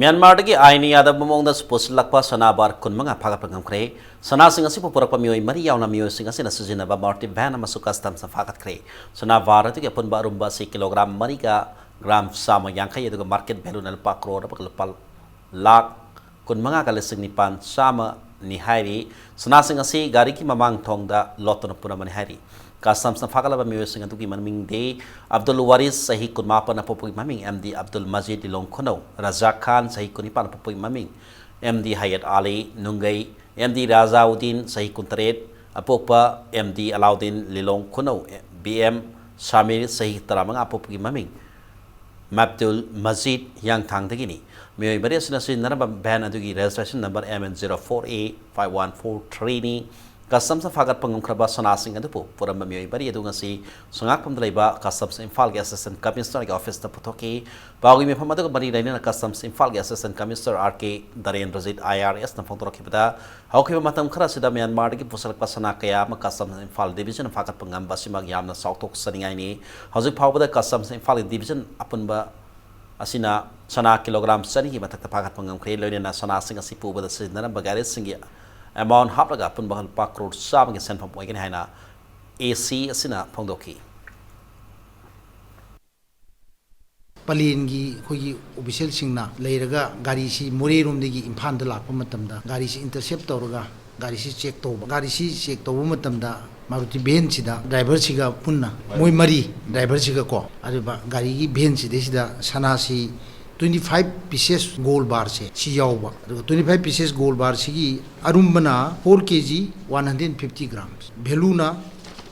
ꯃ꯭ꯌꯥꯟꯃꯥꯔꯗꯒꯤ ꯑꯥꯏꯟ ꯌꯥꯗꯕ ꯃꯑꯣꯡꯗ ꯄꯨꯁꯤꯜꯂꯛꯄ ꯁꯅꯥ ꯕꯥꯔ ꯀꯨꯟꯃꯉꯥ ꯐꯥꯒꯠꯄ ꯉꯝꯈ꯭ꯔꯦ꯫ ꯁꯅꯥꯁꯤꯡ ꯑꯁꯤꯕꯨ ꯄꯨꯔꯛꯄ ꯃꯤꯑꯣꯏ ꯃꯔꯤ ꯌꯥꯎꯅ ꯃꯤꯑꯣꯏꯁꯤꯡ ꯑꯁꯤꯅ ꯁꯤꯖꯤꯟꯅꯕ ꯃꯥꯔꯇꯤ ꯚꯦꯟ ꯑꯃꯁꯨ ꯀꯁꯇꯝꯁꯅ ꯐꯥꯒꯠꯈ꯭ꯔꯦ꯫ ꯁꯅꯥ ꯕꯥꯔ ꯑꯗꯨꯒꯤ ꯑꯄꯨꯟꯕ ꯑꯔꯨꯝꯕ ꯑꯁꯤ ꯀꯤꯂꯣꯒ꯭ꯔꯥꯝ ꯃꯔꯤꯒ ꯒ꯭ꯔꯥꯝ ꯆꯥꯝꯃ ꯌꯥꯡꯈꯩ, ꯑꯗꯨꯒ ꯃꯥꯔꯀꯦꯠ ꯚꯦꯂꯨꯅ ꯂꯨꯄꯥ ꯀ꯭ꯔꯣꯔ ꯑꯃꯒ ꯂꯨꯄꯥ ꯂꯥꯈ ꯀꯨꯟꯃꯉꯥꯒ ꯂꯤꯁꯤꯡ ꯅꯤꯄꯥꯟ ꯆꯥꯝꯃꯅꯤ ꯍꯥꯏꯔꯤ꯫ ꯁꯅꯥꯁꯤꯡ ꯑꯁꯤ ꯒꯥꯔꯤꯒꯤ ꯃꯃꯥꯡ ꯊꯣꯡꯗ ꯂꯣꯠꯇꯨꯅ ꯄꯨꯔꯝꯕꯅꯤ ꯍꯥꯏꯔꯤ꯫ ꯀꯁꯇꯝꯁꯅ ꯐꯥꯒꯠꯂꯕ ꯃꯤꯑꯣꯏꯁꯤꯡ ꯑꯗꯨꯒꯤ ꯃꯃꯤꯡꯗꯤ ꯑꯕꯗꯨꯜ ꯋꯥꯔꯤꯁ, ꯆꯍꯤ ꯀꯨꯟꯃꯥꯄꯟ, ꯑꯄꯣꯛꯄꯒꯤ ꯃꯃꯤꯡ ꯑꯦꯝ ꯗꯤ ꯑꯕꯗꯨꯜ ꯃꯖꯤꯗ, ꯂꯤꯂꯣꯡ ꯈꯨꯅꯧ, ꯔꯖꯥ ꯈꯥꯟ, ꯆꯍꯤ ꯀꯨꯟꯅꯤꯄꯥꯟ, ꯑꯄꯣꯛꯄꯒꯤ ꯃꯃꯤꯡ ꯑꯦꯝ ꯗꯤ ꯍꯌꯠ ꯑꯂꯤ, ꯅꯨꯡꯒꯩ, ꯑꯦꯝ ꯗꯤ ꯔꯥꯖꯥꯎꯗꯤꯟ, ꯆꯍꯤ ꯀꯨꯟꯇꯔꯦꯠ, ꯑꯄꯣꯛꯄ ꯑꯦꯝ ꯗꯤ ꯑꯂꯥꯎꯗꯤꯟ, ꯂꯤꯂꯣꯡ ꯈꯨꯅꯧ, ꯕꯤ ꯑꯦꯝ ꯁꯥꯃꯤꯔ, ꯆꯍꯤ ꯇꯔꯥꯃꯉꯥ, ꯑꯄꯣꯛꯄꯒꯤ ꯃꯃꯤꯡ ꯃꯥꯕꯗꯨꯜ ꯃꯖꯤꯗ, ꯍꯤꯌꯥꯡꯊꯥꯡꯗꯒꯤꯅꯤ꯫ ꯃꯤꯑꯣꯏ ꯃꯔꯤ ꯑꯁꯤꯅ ꯁꯤꯖꯤꯟꯅꯔꯝꯕ ꯚꯦꯟ ꯑꯗꯨꯒꯤ registration number M N zero four A five one four ꯊ꯭ꯔꯤꯅꯤ꯫ ꯀꯁꯇꯝꯁꯅ ꯐꯥꯒꯠꯄ ꯉꯝꯈ꯭ꯔꯕ ꯁꯅꯥꯁꯤꯡ ꯑꯗꯨꯕꯨ ꯄꯨꯔꯝꯕ ꯃꯤꯑꯣꯏ ꯃꯔꯤ ꯑꯗꯨ ꯉꯁꯤ ꯁꯉꯥꯛꯄꯝꯗ ꯂꯩꯕ ꯀꯁꯇꯝꯁ ꯏꯝꯐꯥꯜꯒꯤ ꯑꯦꯁꯤꯁꯇꯦꯟ ꯀꯃꯤꯁꯅꯔꯒꯤ ꯑꯣꯐꯤꯁꯇ ꯄꯨꯊꯣꯛꯈꯤ꯫ ꯄꯥꯎꯒꯤ ꯃꯤꯐꯝ ꯑꯗꯨꯒ ꯃꯔꯤ ꯂꯩꯅꯅ ꯀꯁꯇꯝꯁ ꯏꯝꯐꯥꯜꯒꯤ ꯑꯦꯁꯤꯁꯇꯦꯟ ꯀꯃꯤꯁꯅꯔ ꯑꯥꯔ ꯀꯦ ꯗꯔꯦꯟꯗ꯭ꯔꯖꯤꯠ, ꯑꯥꯏ ꯑꯥꯔ ꯑꯦꯁꯅ ꯐꯣꯡꯗꯣꯔꯛꯈꯤꯕꯗ, ꯍꯧꯈꯤꯕ ꯃꯇꯝ ꯈꯔ ꯑꯁꯤꯗ ꯃ꯭ꯌꯥꯟꯃꯥꯔꯗꯒꯤ ꯄꯨꯁꯤꯜꯂꯛꯄ ꯁꯅꯥ ꯀꯌꯥ ꯑꯃ ꯀꯁꯇꯝꯁ ꯏꯝꯐꯥꯜ ꯗꯤꯕꯤꯖꯟꯅ ꯐꯥꯒꯠꯄ ꯉꯝꯕ ꯑꯁꯤꯃꯛ ꯌꯥꯝꯅ ꯆꯥꯎꯊꯣꯛꯆꯅꯤꯡꯉꯥꯏꯅꯤ꯫ ꯍꯧꯖꯤꯛ ꯐꯥꯎꯕꯗ ꯀꯁꯇꯝꯁ ꯏꯝꯐꯥꯜꯒꯤ ꯗꯤꯕꯤꯖꯟ ꯑꯄꯨꯟꯕ ꯑꯁꯤꯅ ꯁꯅꯥ ꯀꯤꯂꯣꯒ꯭ꯔꯥꯝ ꯆꯅꯤꯒꯤ ꯃꯊꯛꯇ ꯐꯥꯒꯠꯄ ꯉꯝꯈ꯭ꯔꯦ꯫ ꯂꯣꯏꯅꯅ ꯁꯅꯥꯁꯤꯡ ꯑꯁꯤ ꯄꯨꯕꯗ ꯁꯤꯖꯤꯟꯅꯔꯝꯕ ꯒꯥꯔꯤꯁꯤꯡꯒꯤ ꯑꯦꯃꯥꯎꯟ ꯍꯥꯞꯂꯒ ꯑꯄꯨꯟꯕ ꯂꯨꯄꯥ ꯀ꯭ꯔꯣꯔ ꯆꯥꯝꯃꯒꯤ ꯁꯦꯟꯐꯝ ꯑꯣꯏꯒꯅꯤ ꯍꯥꯏꯅ ꯑꯦ ꯁꯤ ꯑꯁꯤꯅ ꯐꯣꯡꯗꯣꯛꯈꯤ꯫ ꯄꯂꯦꯟꯒꯤ ꯑꯩꯈꯣꯏꯒꯤ ꯑꯣꯐꯤꯁꯦꯜꯁꯤꯡꯅ ꯂꯩꯔꯒ ꯒꯥꯔꯤꯁꯤ ꯃꯣꯔꯦꯔꯣꯝꯗꯒꯤ ꯏꯝꯐꯥꯜꯗ ꯂꯥꯛꯄ ꯃꯇꯝꯗ ꯒꯥꯔꯤꯁꯤ ꯏꯟꯇꯔꯁꯦꯞ ꯇꯧꯔꯒ ꯒꯥꯔꯤꯁꯤ ꯆꯦꯛ ꯇꯧꯕ꯫ ꯒꯥꯔꯤꯁꯤ ꯆꯦꯛ ꯇꯧꯕ ꯃꯇꯝꯗ ꯃꯥꯔꯨꯇꯤ ꯚꯦꯟꯁꯤꯗ ꯗ꯭ꯔꯥꯏꯚꯔꯁꯤꯒ ꯄꯨꯟꯅ ꯃꯣꯏ ꯃꯔꯤ, ꯗ꯭ꯔꯥꯏꯚꯔꯁꯤꯒ ꯀꯣ, ꯑꯗꯨꯒ ꯒꯥꯔꯤꯒꯤ ꯚꯦꯟꯁꯤꯗꯩꯁꯤꯗ ꯁꯅꯥꯁꯤ twenty five pieces gold barꯁꯦ ꯁꯤ ꯌꯥꯎꯕ, ꯑꯗꯨꯒ twenty five pieces gold barꯁꯤꯒꯤ ꯑꯔꯨꯝꯕꯅ four kg one hundred fifty grams, ꯚꯦꯂꯨꯅ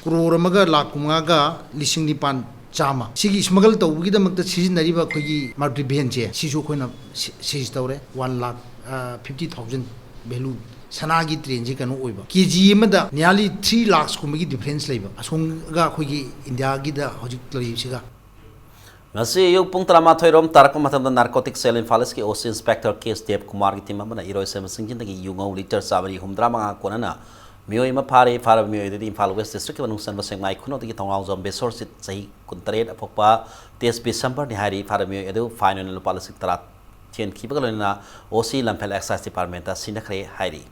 crore ꯑꯃꯒ ꯂꯥꯈ ꯀꯨꯟꯃꯉꯥꯒ ꯂꯤꯁꯤꯡ ꯅꯤꯄꯥꯟ ꯆꯥꯝꯃ꯫ ꯁꯤꯒꯤ ꯁ꯭ꯃꯒꯜ ꯇꯧꯕꯒꯤꯗꯃꯛꯇ ꯁꯤꯖꯤꯟꯅꯔꯤꯕ ꯑꯩꯈꯣꯏꯒꯤ ꯃꯥꯔꯨꯇꯤ ꯚꯦꯟꯁꯦ, ꯁꯤꯁꯨ ꯑꯩꯈꯣꯏꯅ ꯁꯤ-, ꯁꯤꯖ ꯇꯧꯔꯦ꯫ One lakh fifty thousand value꯫ ꯁꯅꯥꯒꯤ ꯇ꯭ꯔꯦꯟꯁꯤ ꯀꯩꯅꯣ ꯑꯣꯏꯕ, ꯀꯦ ꯖꯤ ꯑꯃꯗ nearly three lakhs ꯀꯨꯝꯕꯒꯤ ꯗꯤꯐ꯭ꯔꯦꯟꯁ ꯂꯩꯕ, ꯑꯁꯣꯝꯒ ꯑꯩꯈꯣꯏꯒꯤ ꯏꯟꯗꯤꯌꯥꯒꯤꯗ ꯍꯧꯖꯤꯛ ꯂꯩꯔꯤꯕꯁꯤꯒ꯫ ꯉꯁꯤ ꯑꯌꯨꯛ ꯄꯨꯡ ꯇꯔꯥꯃꯥꯊꯣꯏ ꯔꯣꯝ ꯇꯥꯔꯛꯄ ꯃꯇꯝꯗ ꯅꯥꯔꯀꯣꯇꯤꯛ ꯁꯦꯜ ꯏꯝꯐꯥꯜ ꯏꯁꯀꯤ ꯑꯣ ꯁꯤ ꯏꯟꯁꯄꯦꯛꯇꯔ ꯀꯦ ꯑꯦꯁ ꯗꯦꯕ ꯀꯨꯃꯥꯔꯒꯤ ꯇꯤꯝ ꯑꯃꯅ ꯏꯔꯣꯏꯁꯦꯝꯕ ꯆꯤꯡꯖꯤꯟꯗꯒꯤ ꯌꯨꯉꯧ ꯂꯤꯇꯔ ꯆꯥꯃꯔꯤ ꯍꯨꯝꯗ꯭ꯔꯥ ꯃꯉꯥ ꯀꯣꯟꯅꯅ ꯃꯤꯑꯣꯏ ꯑꯃ ꯐꯥꯔꯦ꯫ ꯐꯥꯔꯕ ꯃꯤꯑꯣꯏ ꯑꯗꯨꯗꯤ ꯏꯝꯐꯥꯜ ꯋꯦꯁ ꯗꯤꯁꯇ꯭ꯔꯤꯛꯀꯤ ꯃꯅꯨꯡ ꯆꯟꯕ ꯁꯦꯛꯃꯥꯏ ꯈꯨꯅꯧꯗꯒꯤ ꯊꯣꯡꯂꯥꯎꯖꯝ ꯕꯤꯁꯣꯔꯖꯤꯠ, ꯆꯍꯤ ꯀꯨꯟꯇꯔꯦꯠ, ꯑꯄꯣꯛꯄ ꯇꯦꯖ ꯕꯤꯁꯝꯕꯔꯅꯤ ꯍꯥꯏꯔꯤ꯫ ꯐꯥꯔꯕ ꯃꯤꯑꯣꯏ ꯑꯗꯨ ꯐꯥꯏꯟ ꯑꯣꯏꯅ ꯂꯨꯄꯥ ꯂꯤꯁꯤꯡ ꯇꯔꯥ ꯊꯦꯟꯈꯤꯕꯒ ꯂꯣꯏꯅꯅ ꯑꯣ ꯁꯤ ꯂꯝꯐꯦꯜ ꯑꯦꯛꯁꯥꯏꯖ ꯗꯤꯄꯥꯔꯠꯃꯦꯟꯇ ꯁꯤꯟꯅꯈ꯭ꯔꯦ ꯍꯥꯏꯔꯤ꯫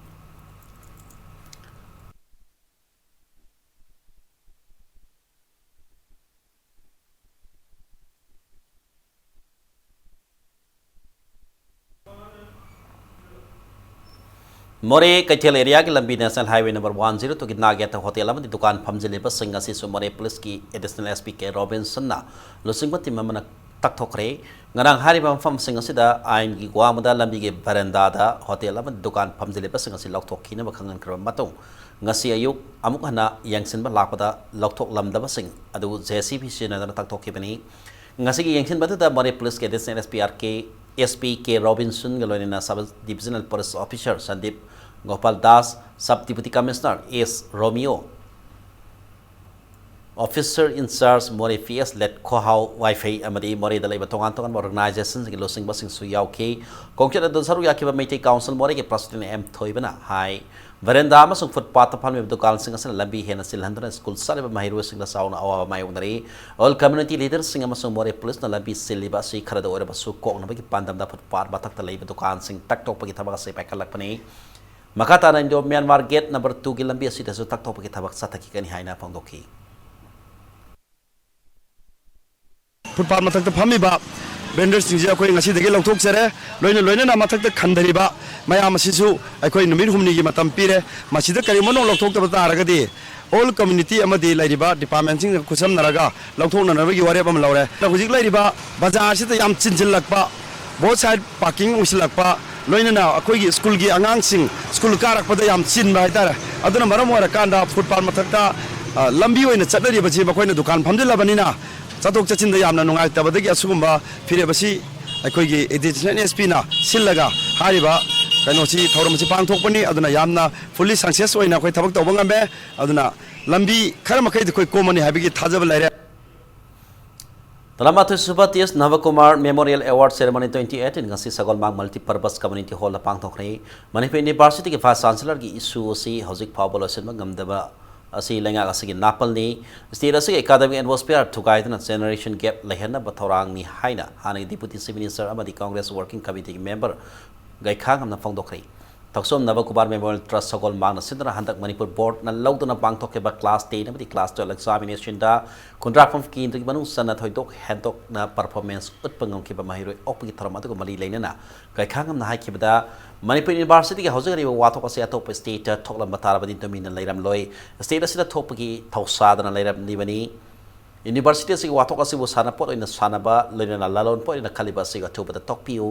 ꯃꯣꯔꯦ ꯀꯩꯊꯦꯜ ꯑꯦꯔꯤꯌꯥꯒꯤ ꯂꯝꯕꯤ national highway number one zero ꯇꯨꯒꯤ ꯅꯥꯛ ꯌꯦꯠꯇ ꯍꯣꯇꯦꯜ ꯑꯃꯗꯤ ꯗꯨꯀꯥꯟ ꯐꯝꯖꯤꯜꯂꯤꯕꯁꯤꯡ ꯑꯁꯤꯁꯨ ꯃꯣꯔꯦ ꯄꯨꯂꯤꯁꯀꯤ ꯑꯦꯗꯤꯁꯅꯦꯜ ꯑꯦꯁ ꯄꯤ ꯀꯦ ꯔꯣꯕꯤꯟꯁꯟꯅ ꯂꯨꯆꯤꯡꯕ ꯇꯤꯝ ꯑꯃꯅ ꯇꯛꯊꯣꯛꯈ꯭ꯔꯦ꯫ ꯉꯔꯥꯡ ꯍꯥꯏꯔꯤꯕ ꯃꯐꯝꯁꯤꯡ ꯑꯁꯤꯗ ꯑꯥꯏꯟꯒꯤ ꯋꯥꯡꯃꯗ ꯂꯝꯕꯤꯒꯤ ꯕꯔꯦꯟꯗꯥꯗ ꯍꯣꯇꯦꯜ ꯑꯃꯗꯤ ꯗꯨꯀꯥꯟ ꯐꯝꯖꯤꯜꯂꯤꯕꯁꯤꯡ ꯑꯁꯤ ꯂꯧꯊꯣꯛꯈꯤꯅꯕ ꯈꯪꯍꯟꯈ꯭ꯔꯕ ꯃꯇꯨꯡ, ꯉꯁꯤ ꯑꯌꯨꯛ ꯑꯃꯨꯛ ꯍꯟꯅ ꯌꯦꯡꯁꯤꯟꯕ ꯂꯥꯛꯄꯗ ꯂꯧꯊꯣꯛꯂꯝꯗꯕꯁꯤꯡ ꯑꯗꯨ ꯖꯦ ꯁꯤ ꯕꯤ ꯁꯤꯖꯤꯟꯅꯗꯨꯅ ꯇꯛꯊꯣꯛꯈꯤꯕꯅꯤ꯫ ꯉꯁꯤꯒꯤ ꯌꯦꯡꯁꯤꯟꯕ ꯑꯗꯨꯗ ꯃꯣꯔꯦ ꯄꯨꯂꯤꯁꯀꯤ ꯑꯦꯗꯤꯁꯅꯦꯜ ꯑꯦꯁ ꯄꯤ ꯑꯥꯔ ꯀꯦ, ꯑꯦꯁ ꯄꯤ ꯀꯦ ꯔꯣꯕꯤꯟꯁꯟꯒ ꯂꯣꯏꯅꯅ sub divisional police officer Sandeep Gopal Das, sub deputy commissioner S Romeo, officer in charge Moreh P ꯑꯦꯁ ꯂꯦꯠꯈꯣꯍꯥꯎ ꯋꯥꯏꯐꯩ ꯑꯃꯗꯤ ꯃꯣꯔꯦꯗ ꯂꯩꯕ ꯇꯣꯉꯥꯟ ꯇꯣꯉꯥꯟꯕ ꯑꯣꯔꯒꯅꯥꯏꯖꯦꯁꯟꯁꯤꯡꯒꯤ ꯂꯨꯆꯤꯡꯕꯁꯤꯡꯁꯨ ꯌꯥꯎꯈꯤ꯫ ꯈꯣꯡꯆꯠ ꯑꯗꯨꯗ ꯁꯔꯨꯛ ꯌꯥꯈꯤꯕ ꯃꯩꯇꯩ ꯀꯥꯎꯟꯁꯤꯜ ꯃꯣꯔꯦꯒꯤ ꯄ꯭ꯔꯁꯤꯗꯦꯟ ꯑꯦꯝ ꯊꯣꯏꯕꯅ ꯍꯥꯏ, ꯕꯔꯦꯟꯗꯥ ꯑꯃꯁꯨꯡ ꯐꯨꯠꯄꯥꯠꯇ ꯐꯝꯂꯤꯕ ꯗꯨꯀꯥꯟꯁꯤꯡ ꯑꯁꯤꯅ ꯂꯝꯕꯤ ꯍꯦꯟꯅ ꯆꯤꯜꯍꯟꯗꯨꯅ ꯁ꯭ꯀꯨꯜ ꯆꯠꯂꯤꯕ ꯃꯍꯩꯔꯣꯏꯁꯤꯡꯗ ꯆꯥꯎꯅ ꯑꯋꯥꯕ ꯃꯥꯌꯣꯛꯅꯔꯤ꯫ ꯑꯣꯜ ꯀꯝꯃ꯭ꯌꯨꯅꯤꯇꯤ ꯂꯤꯗꯔꯁꯤꯡ ꯑꯃꯁꯨꯡ ꯃꯣꯔꯦ ꯄꯨꯂꯤꯁꯅ ꯂꯝꯕꯤ ꯆꯤꯜꯂꯤꯕ ꯑꯁꯤ ꯈꯔꯗ ꯑꯣꯏꯔꯕꯁꯨ ꯀꯣꯛꯅꯕꯒꯤ ꯄꯥꯟꯗꯝꯗ ꯐꯨꯠꯄꯥꯠ ꯃꯊꯛꯇ ꯂꯩꯕ ꯗꯨꯀꯥꯟꯁꯤꯡ ꯇꯛꯊꯣꯛꯄꯒꯤ ꯊꯕꯛ ꯑꯁꯤ ꯄꯥꯏꯈꯠꯂꯛꯄꯅꯤ꯫ ꯃꯈꯥ ꯇꯥꯅ ꯏꯟꯗꯣ ꯃ꯭ꯌꯥꯟꯃꯥꯔ ꯒꯦꯠ ꯅꯝꯕꯔ ꯇꯨꯒꯤ ꯂꯝꯕꯤ ꯑꯁꯤꯗꯁꯨ ꯇꯛꯊꯣꯛꯄꯒꯤ ꯊꯕꯛ ꯆꯠꯊꯈꯤꯒꯅꯤ ꯍꯥꯏꯅ ꯐꯣꯡꯗꯣꯛꯈꯤ꯫ ꯐꯨꯠꯄꯥꯠ ꯃꯊꯛꯇ ꯐꯝꯃꯤꯕ ꯚꯦꯟꯗꯔꯁꯤꯡꯁꯦ ꯑꯩꯈꯣꯏ ꯉꯁꯤꯗꯒꯤ ꯂꯧꯊꯣꯛꯆꯔꯦ꯫ ꯂꯣꯏꯅ ꯂꯣꯏꯅꯅ ꯃꯊꯛꯇ ꯈꯟꯊꯔꯤꯕ ꯃꯌꯥꯝ ꯑꯁꯤꯁꯨ ꯑꯩꯈꯣꯏ ꯅꯨꯃꯤꯠ ꯍꯨꯝꯅꯤꯒꯤ ꯃꯇꯝ ꯄꯤꯔꯦ꯫ ꯃꯁꯤꯗ ꯀꯔꯤꯒꯨꯝꯕ ꯅꯣꯡ ꯂꯧꯊꯣꯛꯇꯕ ꯇꯥꯔꯒꯗꯤ ꯑꯣꯜ ꯀꯝꯃ꯭ꯌꯨꯅꯤꯇꯤ ꯑꯃꯗꯤ ꯂꯩꯔꯤꯕ ꯗꯤꯄꯥꯔꯠꯃꯦꯟꯁꯤꯡꯒ ꯈꯨꯠꯁꯝꯅꯔꯒ ꯂꯧꯊꯣꯛꯅꯅꯕꯒꯤ ꯋꯥꯔꯦꯞ ꯑꯃ ꯂꯧꯔꯦ꯫ ꯍꯧꯖꯤꯛ ꯂꯩꯔꯤꯕ ꯕꯖꯥꯔꯁꯤꯗ ꯌꯥꯝ ꯆꯤꯟꯁꯤꯜꯂꯛꯄ, ꯕꯣꯠ ꯁꯥꯏꯠ ꯄꯥꯔꯀꯤꯡ ꯑꯣꯏꯁꯤꯜꯂꯛꯄ, ꯂꯣꯏꯅꯅ ꯑꯩꯈꯣꯏꯒꯤ ꯁ꯭ꯀꯨꯜꯒꯤ ꯑꯉꯥꯡꯁꯤꯡ ꯁ꯭ꯀꯨꯜ ꯀꯥꯔꯛꯄꯗ ꯌꯥꯝ ꯆꯤꯟꯕ ꯍꯥꯏꯇꯥꯔꯦ꯫ ꯑꯗꯨꯅ ꯃꯔꯝ ꯑꯣꯏꯔꯀꯥꯟꯗ ꯐꯨꯠꯄꯥꯠ ꯃꯊꯛꯇ, ꯑ, ꯂꯝꯕꯤ ꯑꯣꯏꯅ ꯆꯠꯅꯔꯤꯕꯁꯤ ꯃꯈꯣꯏꯅ ꯗꯨꯀꯥꯟ ꯐꯝꯖꯤꯜꯂꯕꯅꯤꯅ ꯆꯠꯊꯣꯛ ꯆꯠꯁꯤꯟꯗ ꯌꯥꯝꯅ ꯅꯨꯡꯉꯥꯏꯇꯕꯗꯒꯤ ꯑꯁꯤꯒꯨꯝꯕ ꯐꯤꯔꯦꯞ ꯑꯁꯤ ꯑꯩꯈꯣꯏꯒꯤ ꯑꯦꯗꯤꯁꯅꯦꯜ ꯑꯦꯁ ꯄꯤꯅ ꯁꯤꯜꯂꯒ ꯍꯥꯏꯔꯤꯕ ꯀꯩꯅꯣꯁꯤ, ꯊꯧꯔꯝ ꯑꯁꯤ ꯄꯥꯡꯊꯣꯛꯄꯅꯤ꯫ ꯑꯗꯨꯅ ꯌꯥꯝꯅ ꯐꯨꯜꯂꯤ ꯁꯛꯁꯦꯁ ꯑꯣꯏꯅ ꯑꯩꯈꯣꯏ ꯊꯕꯛ ꯇꯧꯕ ꯉꯝꯃꯦ꯫ ꯑꯗꯨꯅ ꯂꯝꯕꯤ ꯈꯔ ꯃꯈꯩꯗꯤ ꯑꯩꯈꯣꯏ ꯀꯣꯝꯃꯅꯤ ꯍꯥꯏꯕꯒꯤ ꯊꯥꯖꯕ ꯂꯩꯔꯦ꯫ ꯇꯔꯥꯃꯥꯊꯣꯏ ꯁꯨꯕ T S Nabakumar memorial award ceremony twenty eighteen ꯉꯁꯤ ꯁꯒꯣꯜꯕꯟ ꯃꯜꯇꯤꯄꯔꯄꯁ ꯀꯝꯃ꯭ꯌꯨꯅꯤꯇꯤ ꯍꯣꯜꯗ ꯄꯥꯡꯊꯣꯛꯈ꯭ꯔꯦ꯫ ꯃꯅꯤꯄꯨꯔ ꯌꯨꯅꯤꯚꯔꯁꯤꯇꯤꯒꯤ ꯚꯥꯏꯁ ꯆꯥꯟꯁꯦꯂꯔꯒꯤ ꯏꯁꯨ ꯑꯁꯤ ꯍꯧꯖꯤꯛ ꯐꯥꯎꯕ ꯂꯣꯏꯁꯤꯟꯕ ꯉꯝꯗꯕ ꯑꯁꯤ ꯂꯩꯉꯥꯛ ꯑꯁꯤꯒꯤ ꯅꯥꯄꯜꯅꯤ꯫ State ꯑꯁꯤꯒꯤ academic atmosphere ꯊꯨꯒꯥꯏꯗꯨꯅ generation gap ꯂꯩꯍꯟꯅꯕ ꯊꯧꯔꯥꯡꯅꯤ ꯍꯥꯏꯅ ꯍꯥꯟꯅꯒꯤ Deputy Chief Minister ꯑꯃꯗꯤ Congress Working Committeeꯒꯤ member ꯒꯩꯈꯥꯡꯉꯝꯅ ꯐꯣꯡꯗꯣꯛꯈ꯭ꯔꯦ꯫ ꯊꯛꯆꯣꯝꯅꯕ Kumar Memorial Trust ꯁꯒꯣꯜ ꯃꯥꯡꯅ ꯁꯤꯟꯗꯨꯅ ꯍꯟꯗꯛ ꯃꯅꯤꯄꯨꯔ boardꯅ ꯂꯧꯗꯨꯅ ꯄꯥꯡꯊꯣꯛꯈꯤꯕ class ten ꯑꯃꯗꯤ class twelve examinationꯗ ꯀꯨꯟꯊ꯭ꯔꯥ ꯐꯝ ꯀꯦꯟꯗ꯭ꯔꯒꯤ ꯃꯅꯨꯡ ꯆꯟꯅ ꯊꯣꯏꯗꯣꯛ ꯍꯦꯟꯗꯣꯛꯅ performance ꯎꯠꯄ ꯉꯝꯈꯤꯕ ꯃꯍꯩꯔꯣꯏ ꯑꯣꯛꯄꯒꯤ ꯊꯧꯔꯝ ꯑꯗꯨꯒ ꯃꯔꯤ ꯂꯩꯅꯅ ꯒꯩꯈꯥꯡꯉꯝꯅ ꯍꯥꯏꯈꯤꯕꯗ, ꯃꯅꯤꯄꯨꯔ Universityꯒꯤ ꯍꯧꯖꯤꯛ ꯑꯔꯤꯕ ꯋꯥꯊꯣꯛ ꯑꯁꯤ ꯑꯇꯣꯞꯄ stateꯇ ꯊꯣꯛꯂꯝꯕ ꯇꯥꯔꯕꯗꯤ ꯇꯨꯃꯤꯟꯅ ꯂꯩꯔꯝꯂꯣꯏ꯫ State ꯑꯁꯤꯗ ꯊꯣꯛꯄꯒꯤ ꯊꯧꯁꯥꯗꯅ ꯂꯩꯔꯝꯂꯤꯕꯅꯤ꯫ University ꯑꯁꯤꯒꯤ ꯋꯥꯊꯣꯛ ꯑꯁꯤꯕꯨ ꯁꯥꯟꯅꯄꯣꯠ ꯑꯣꯏꯅ ꯁꯥꯟꯅꯕ ꯂꯣꯏꯅꯅ ꯂꯂꯣꯟꯄꯣꯠ ꯑꯣꯏꯅ ꯈꯜꯂꯤꯕ ꯑꯁꯤꯒ ꯑꯊꯨꯕꯗ ꯇꯣꯛꯄꯤꯌꯨ꯫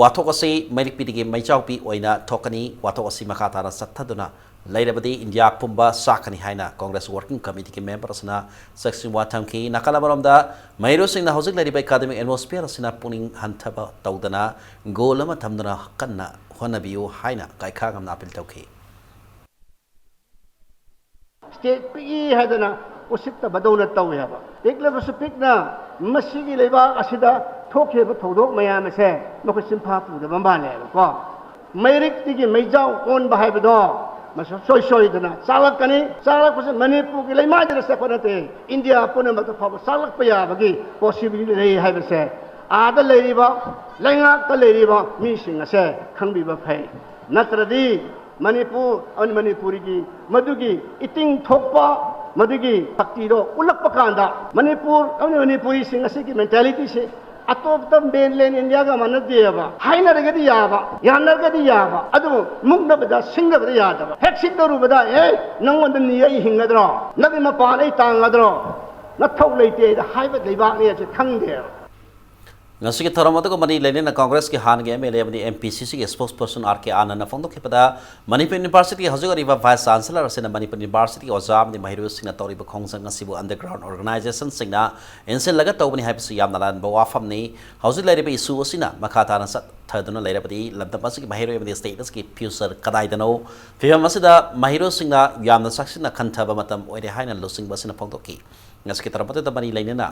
ꯋꯥꯊꯣꯛ ꯑꯁꯤ ꯃꯩꯔꯤꯛꯄꯤꯗꯒꯤ ꯃꯩꯆꯥꯎꯄꯤ ꯑꯣꯏꯅ ꯊꯣꯛꯀꯅꯤ꯫ ꯋꯥꯊꯣꯛ ꯑꯁꯤ ꯃꯈꯥ ꯇꯥꯅ ꯆꯠꯊꯗꯨꯅ ꯂꯩꯔꯕꯗꯤ ꯏꯟꯗꯤꯌꯥ ꯄꯨꯝꯕ ꯆꯥꯛꯀꯅꯤ ꯍꯥꯏꯅ Congress Working Committeeꯒꯤ member ꯑꯁꯤꯅ ꯆꯦꯛꯁꯤꯟ ꯋꯥ ꯊꯝꯈꯤ꯫ ꯅꯥꯀꯜ ꯑꯃꯔꯣꯝꯗ ꯃꯍꯩꯔꯣꯏꯁꯤꯡꯅ ꯍꯧꯖꯤꯛ ꯂꯩꯔꯤꯕ academic atmosphere ꯑꯁꯤꯅ ꯄꯨꯛꯅꯤꯡ ꯍꯟꯊꯕ ꯇꯧꯗꯅ goal ꯑꯃ ꯊꯝꯗꯨꯅ ꯀꯟꯅ ꯍꯣꯠꯅꯕꯤꯌꯨ ꯍꯥꯏꯅ ꯒꯩꯈꯥꯉꯝꯅ appeal ꯇꯧꯈꯤ꯫ State ꯄꯤꯛꯏ ꯍꯥꯏꯗꯅ ꯎꯁꯤꯠꯇꯕꯗꯧꯅ ꯇꯧꯏ ꯍꯥꯏꯕ꯫ ꯄꯤꯛꯂꯕꯁꯨ ꯄꯤꯛꯅ ꯃꯁꯤꯒꯤ ꯂꯩꯕꯥꯛ ꯑꯁꯤꯗ ꯊꯣꯛꯈꯤꯕ ꯊꯧꯗꯣꯛ ꯃꯌꯥꯝ ꯑꯁꯦ ꯃꯈꯣꯏ ꯆꯤꯟꯐꯥ ꯄꯨꯗꯕ ꯃꯥꯜꯂꯦꯕꯀꯣ꯫ ꯃꯩꯔꯤꯛꯇꯒꯤ ꯃꯩꯖꯥꯎ ꯑꯣꯟꯕ ꯍꯥꯏꯕꯗꯣ ꯃꯁꯤ ꯁꯣꯏ ꯁꯣꯏꯗꯅ ꯆꯥꯛꯂꯛꯀꯅꯤ꯫ ꯆꯥꯛꯂꯛꯄꯁꯦ ꯃꯅꯤꯄꯨꯔꯒꯤ ꯂꯩꯃꯥꯏꯗ ꯆꯠꯄ ꯅꯠꯇꯦ, ꯏꯟꯗꯤꯌꯥ ꯄꯨꯝꯅꯃꯛꯇ ꯐꯥꯎꯕ ꯆꯥꯛꯂꯛꯄ ꯌꯥꯕꯒꯤ possibility ꯂꯩ ꯍꯥꯏꯕꯁꯦ ꯑꯥꯗ ꯂꯩꯔꯤꯕ, ꯂꯩꯉꯥꯛꯇ ꯂꯩꯔꯤꯕ ꯃꯤꯁꯤꯡ ꯑꯁꯦ ꯈꯪꯕꯤꯕ ꯐꯩ꯫ ꯅꯠꯇ꯭ꯔꯗꯤ ꯃꯅꯤꯄꯨꯔ ꯑꯃꯗꯤ ꯃꯅꯤꯄꯨꯔꯤꯒꯤ ꯃꯗꯨꯒꯤ ꯏꯇꯤꯡ ꯊꯣꯛꯄ, ꯃꯗꯨꯒꯤ ꯁꯛꯇꯤꯗꯣ ꯎꯠꯂꯛꯄ ꯀꯥꯟꯗ ꯃꯅꯤꯄꯨꯔ ꯑꯃꯗꯤ ꯃꯅꯤꯄꯨꯔꯤꯁꯤꯡ ꯑꯁꯤꯒꯤ mentalityꯁꯦ ꯑꯇꯣꯞꯄ mainland Indiaꯒ ꯃꯥꯟꯅꯗꯦꯕ꯫ ꯍꯥꯏꯅꯔꯒꯗꯤ ꯌꯥꯕ, ꯌꯥꯅꯔꯒꯗꯤ ꯌꯥꯕ, ꯑꯗꯨꯕꯨ ꯃꯨꯛꯅꯕꯗ ꯁꯤꯡꯅꯕꯗ ꯌꯥꯗꯕ꯫ ꯍꯦꯛ ꯁꯤꯡꯅꯔꯨꯕꯗ "ꯑꯦ, ꯅꯪꯉꯣꯟꯗ ꯅꯤ ꯑꯩ ꯍꯤꯡꯒꯗ꯭ꯔꯣ? ꯅꯪꯒꯤ ꯃꯄꯥꯟ ꯑꯩ ꯇꯥꯡꯒꯗ꯭ꯔꯣ? ꯅꯊꯧ ꯂꯩꯇꯦ" ꯍꯥꯏꯕ ꯂꯩꯕꯥꯛꯅꯤ ꯍꯥꯏꯁꯦ ꯈꯪꯗꯦꯕ꯫ ꯉꯁꯤꯒꯤ ꯊꯧꯔꯝ ꯑꯗꯨꯒ ꯃꯔꯤ ꯂꯩꯅꯅ Congressꯀꯤ ꯍꯥꯟꯅꯒꯤ MLA ꯑꯃꯗꯤ MPCCꯒꯤ spokesperson R K Anandꯅ ꯐꯣꯡꯗꯣꯛꯈꯤꯕꯗ, ꯃꯅꯤꯄꯨꯔ Universityꯒꯤ ꯍꯧꯖꯤꯛ ꯑꯣꯏꯔꯤꯕ Vice Chancellor ꯑꯁꯤꯅ ꯃꯅꯤꯄꯨꯔ Universityꯒꯤ ꯑꯣꯖꯥ ꯑꯃꯗꯤ ꯃꯍꯩꯔꯣꯏꯁꯤꯡꯅ ꯇꯧꯔꯤꯕ ꯈꯣꯡꯖꯪ ꯑꯁꯤꯕꯨ underground organizationꯁꯤꯡꯅ ꯏꯟꯁꯤꯜꯂꯒ ꯇꯧꯕꯅꯤ ꯍꯥꯏꯕꯁꯤ ꯌꯥꯝꯅ ꯑꯔꯥꯟꯕ ꯋꯥꯐꯝꯅꯤ꯫ ꯍꯧꯖꯤꯛ ꯂꯩꯔꯤꯕ issue ꯑꯁꯤꯅ ꯃꯈꯥ ꯇꯥꯅ ꯆꯠꯊꯗꯨꯅ ꯂꯩꯔꯕꯗꯤ ꯂꯝꯗꯝ ꯑꯁꯤꯒꯤ ꯃꯍꯩꯔꯣꯏ ꯑꯃꯗꯤ state ꯑꯁꯤꯒꯤ future ꯀꯗꯥꯏꯗꯅꯣ? ꯐꯤꯕꯝ ꯑꯁꯤꯗ ꯃꯍꯩꯔꯣꯏꯁꯤꯡꯅ ꯌꯥꯝꯅ ꯆꯥꯛꯁꯤꯟꯅ ꯈꯟꯊꯕ ꯃꯇꯝ ꯑꯣꯏꯔꯦ ꯍꯥꯏꯅ ꯂꯨꯆꯤꯡꯕ ꯑꯁꯤꯅ ꯐꯣꯡꯗꯣꯛꯈꯤ꯫ ꯉꯁꯤꯒꯤ ꯊꯧꯔꯝ ꯑꯗꯨꯗ ꯃꯔꯤ ꯂꯩꯅꯅ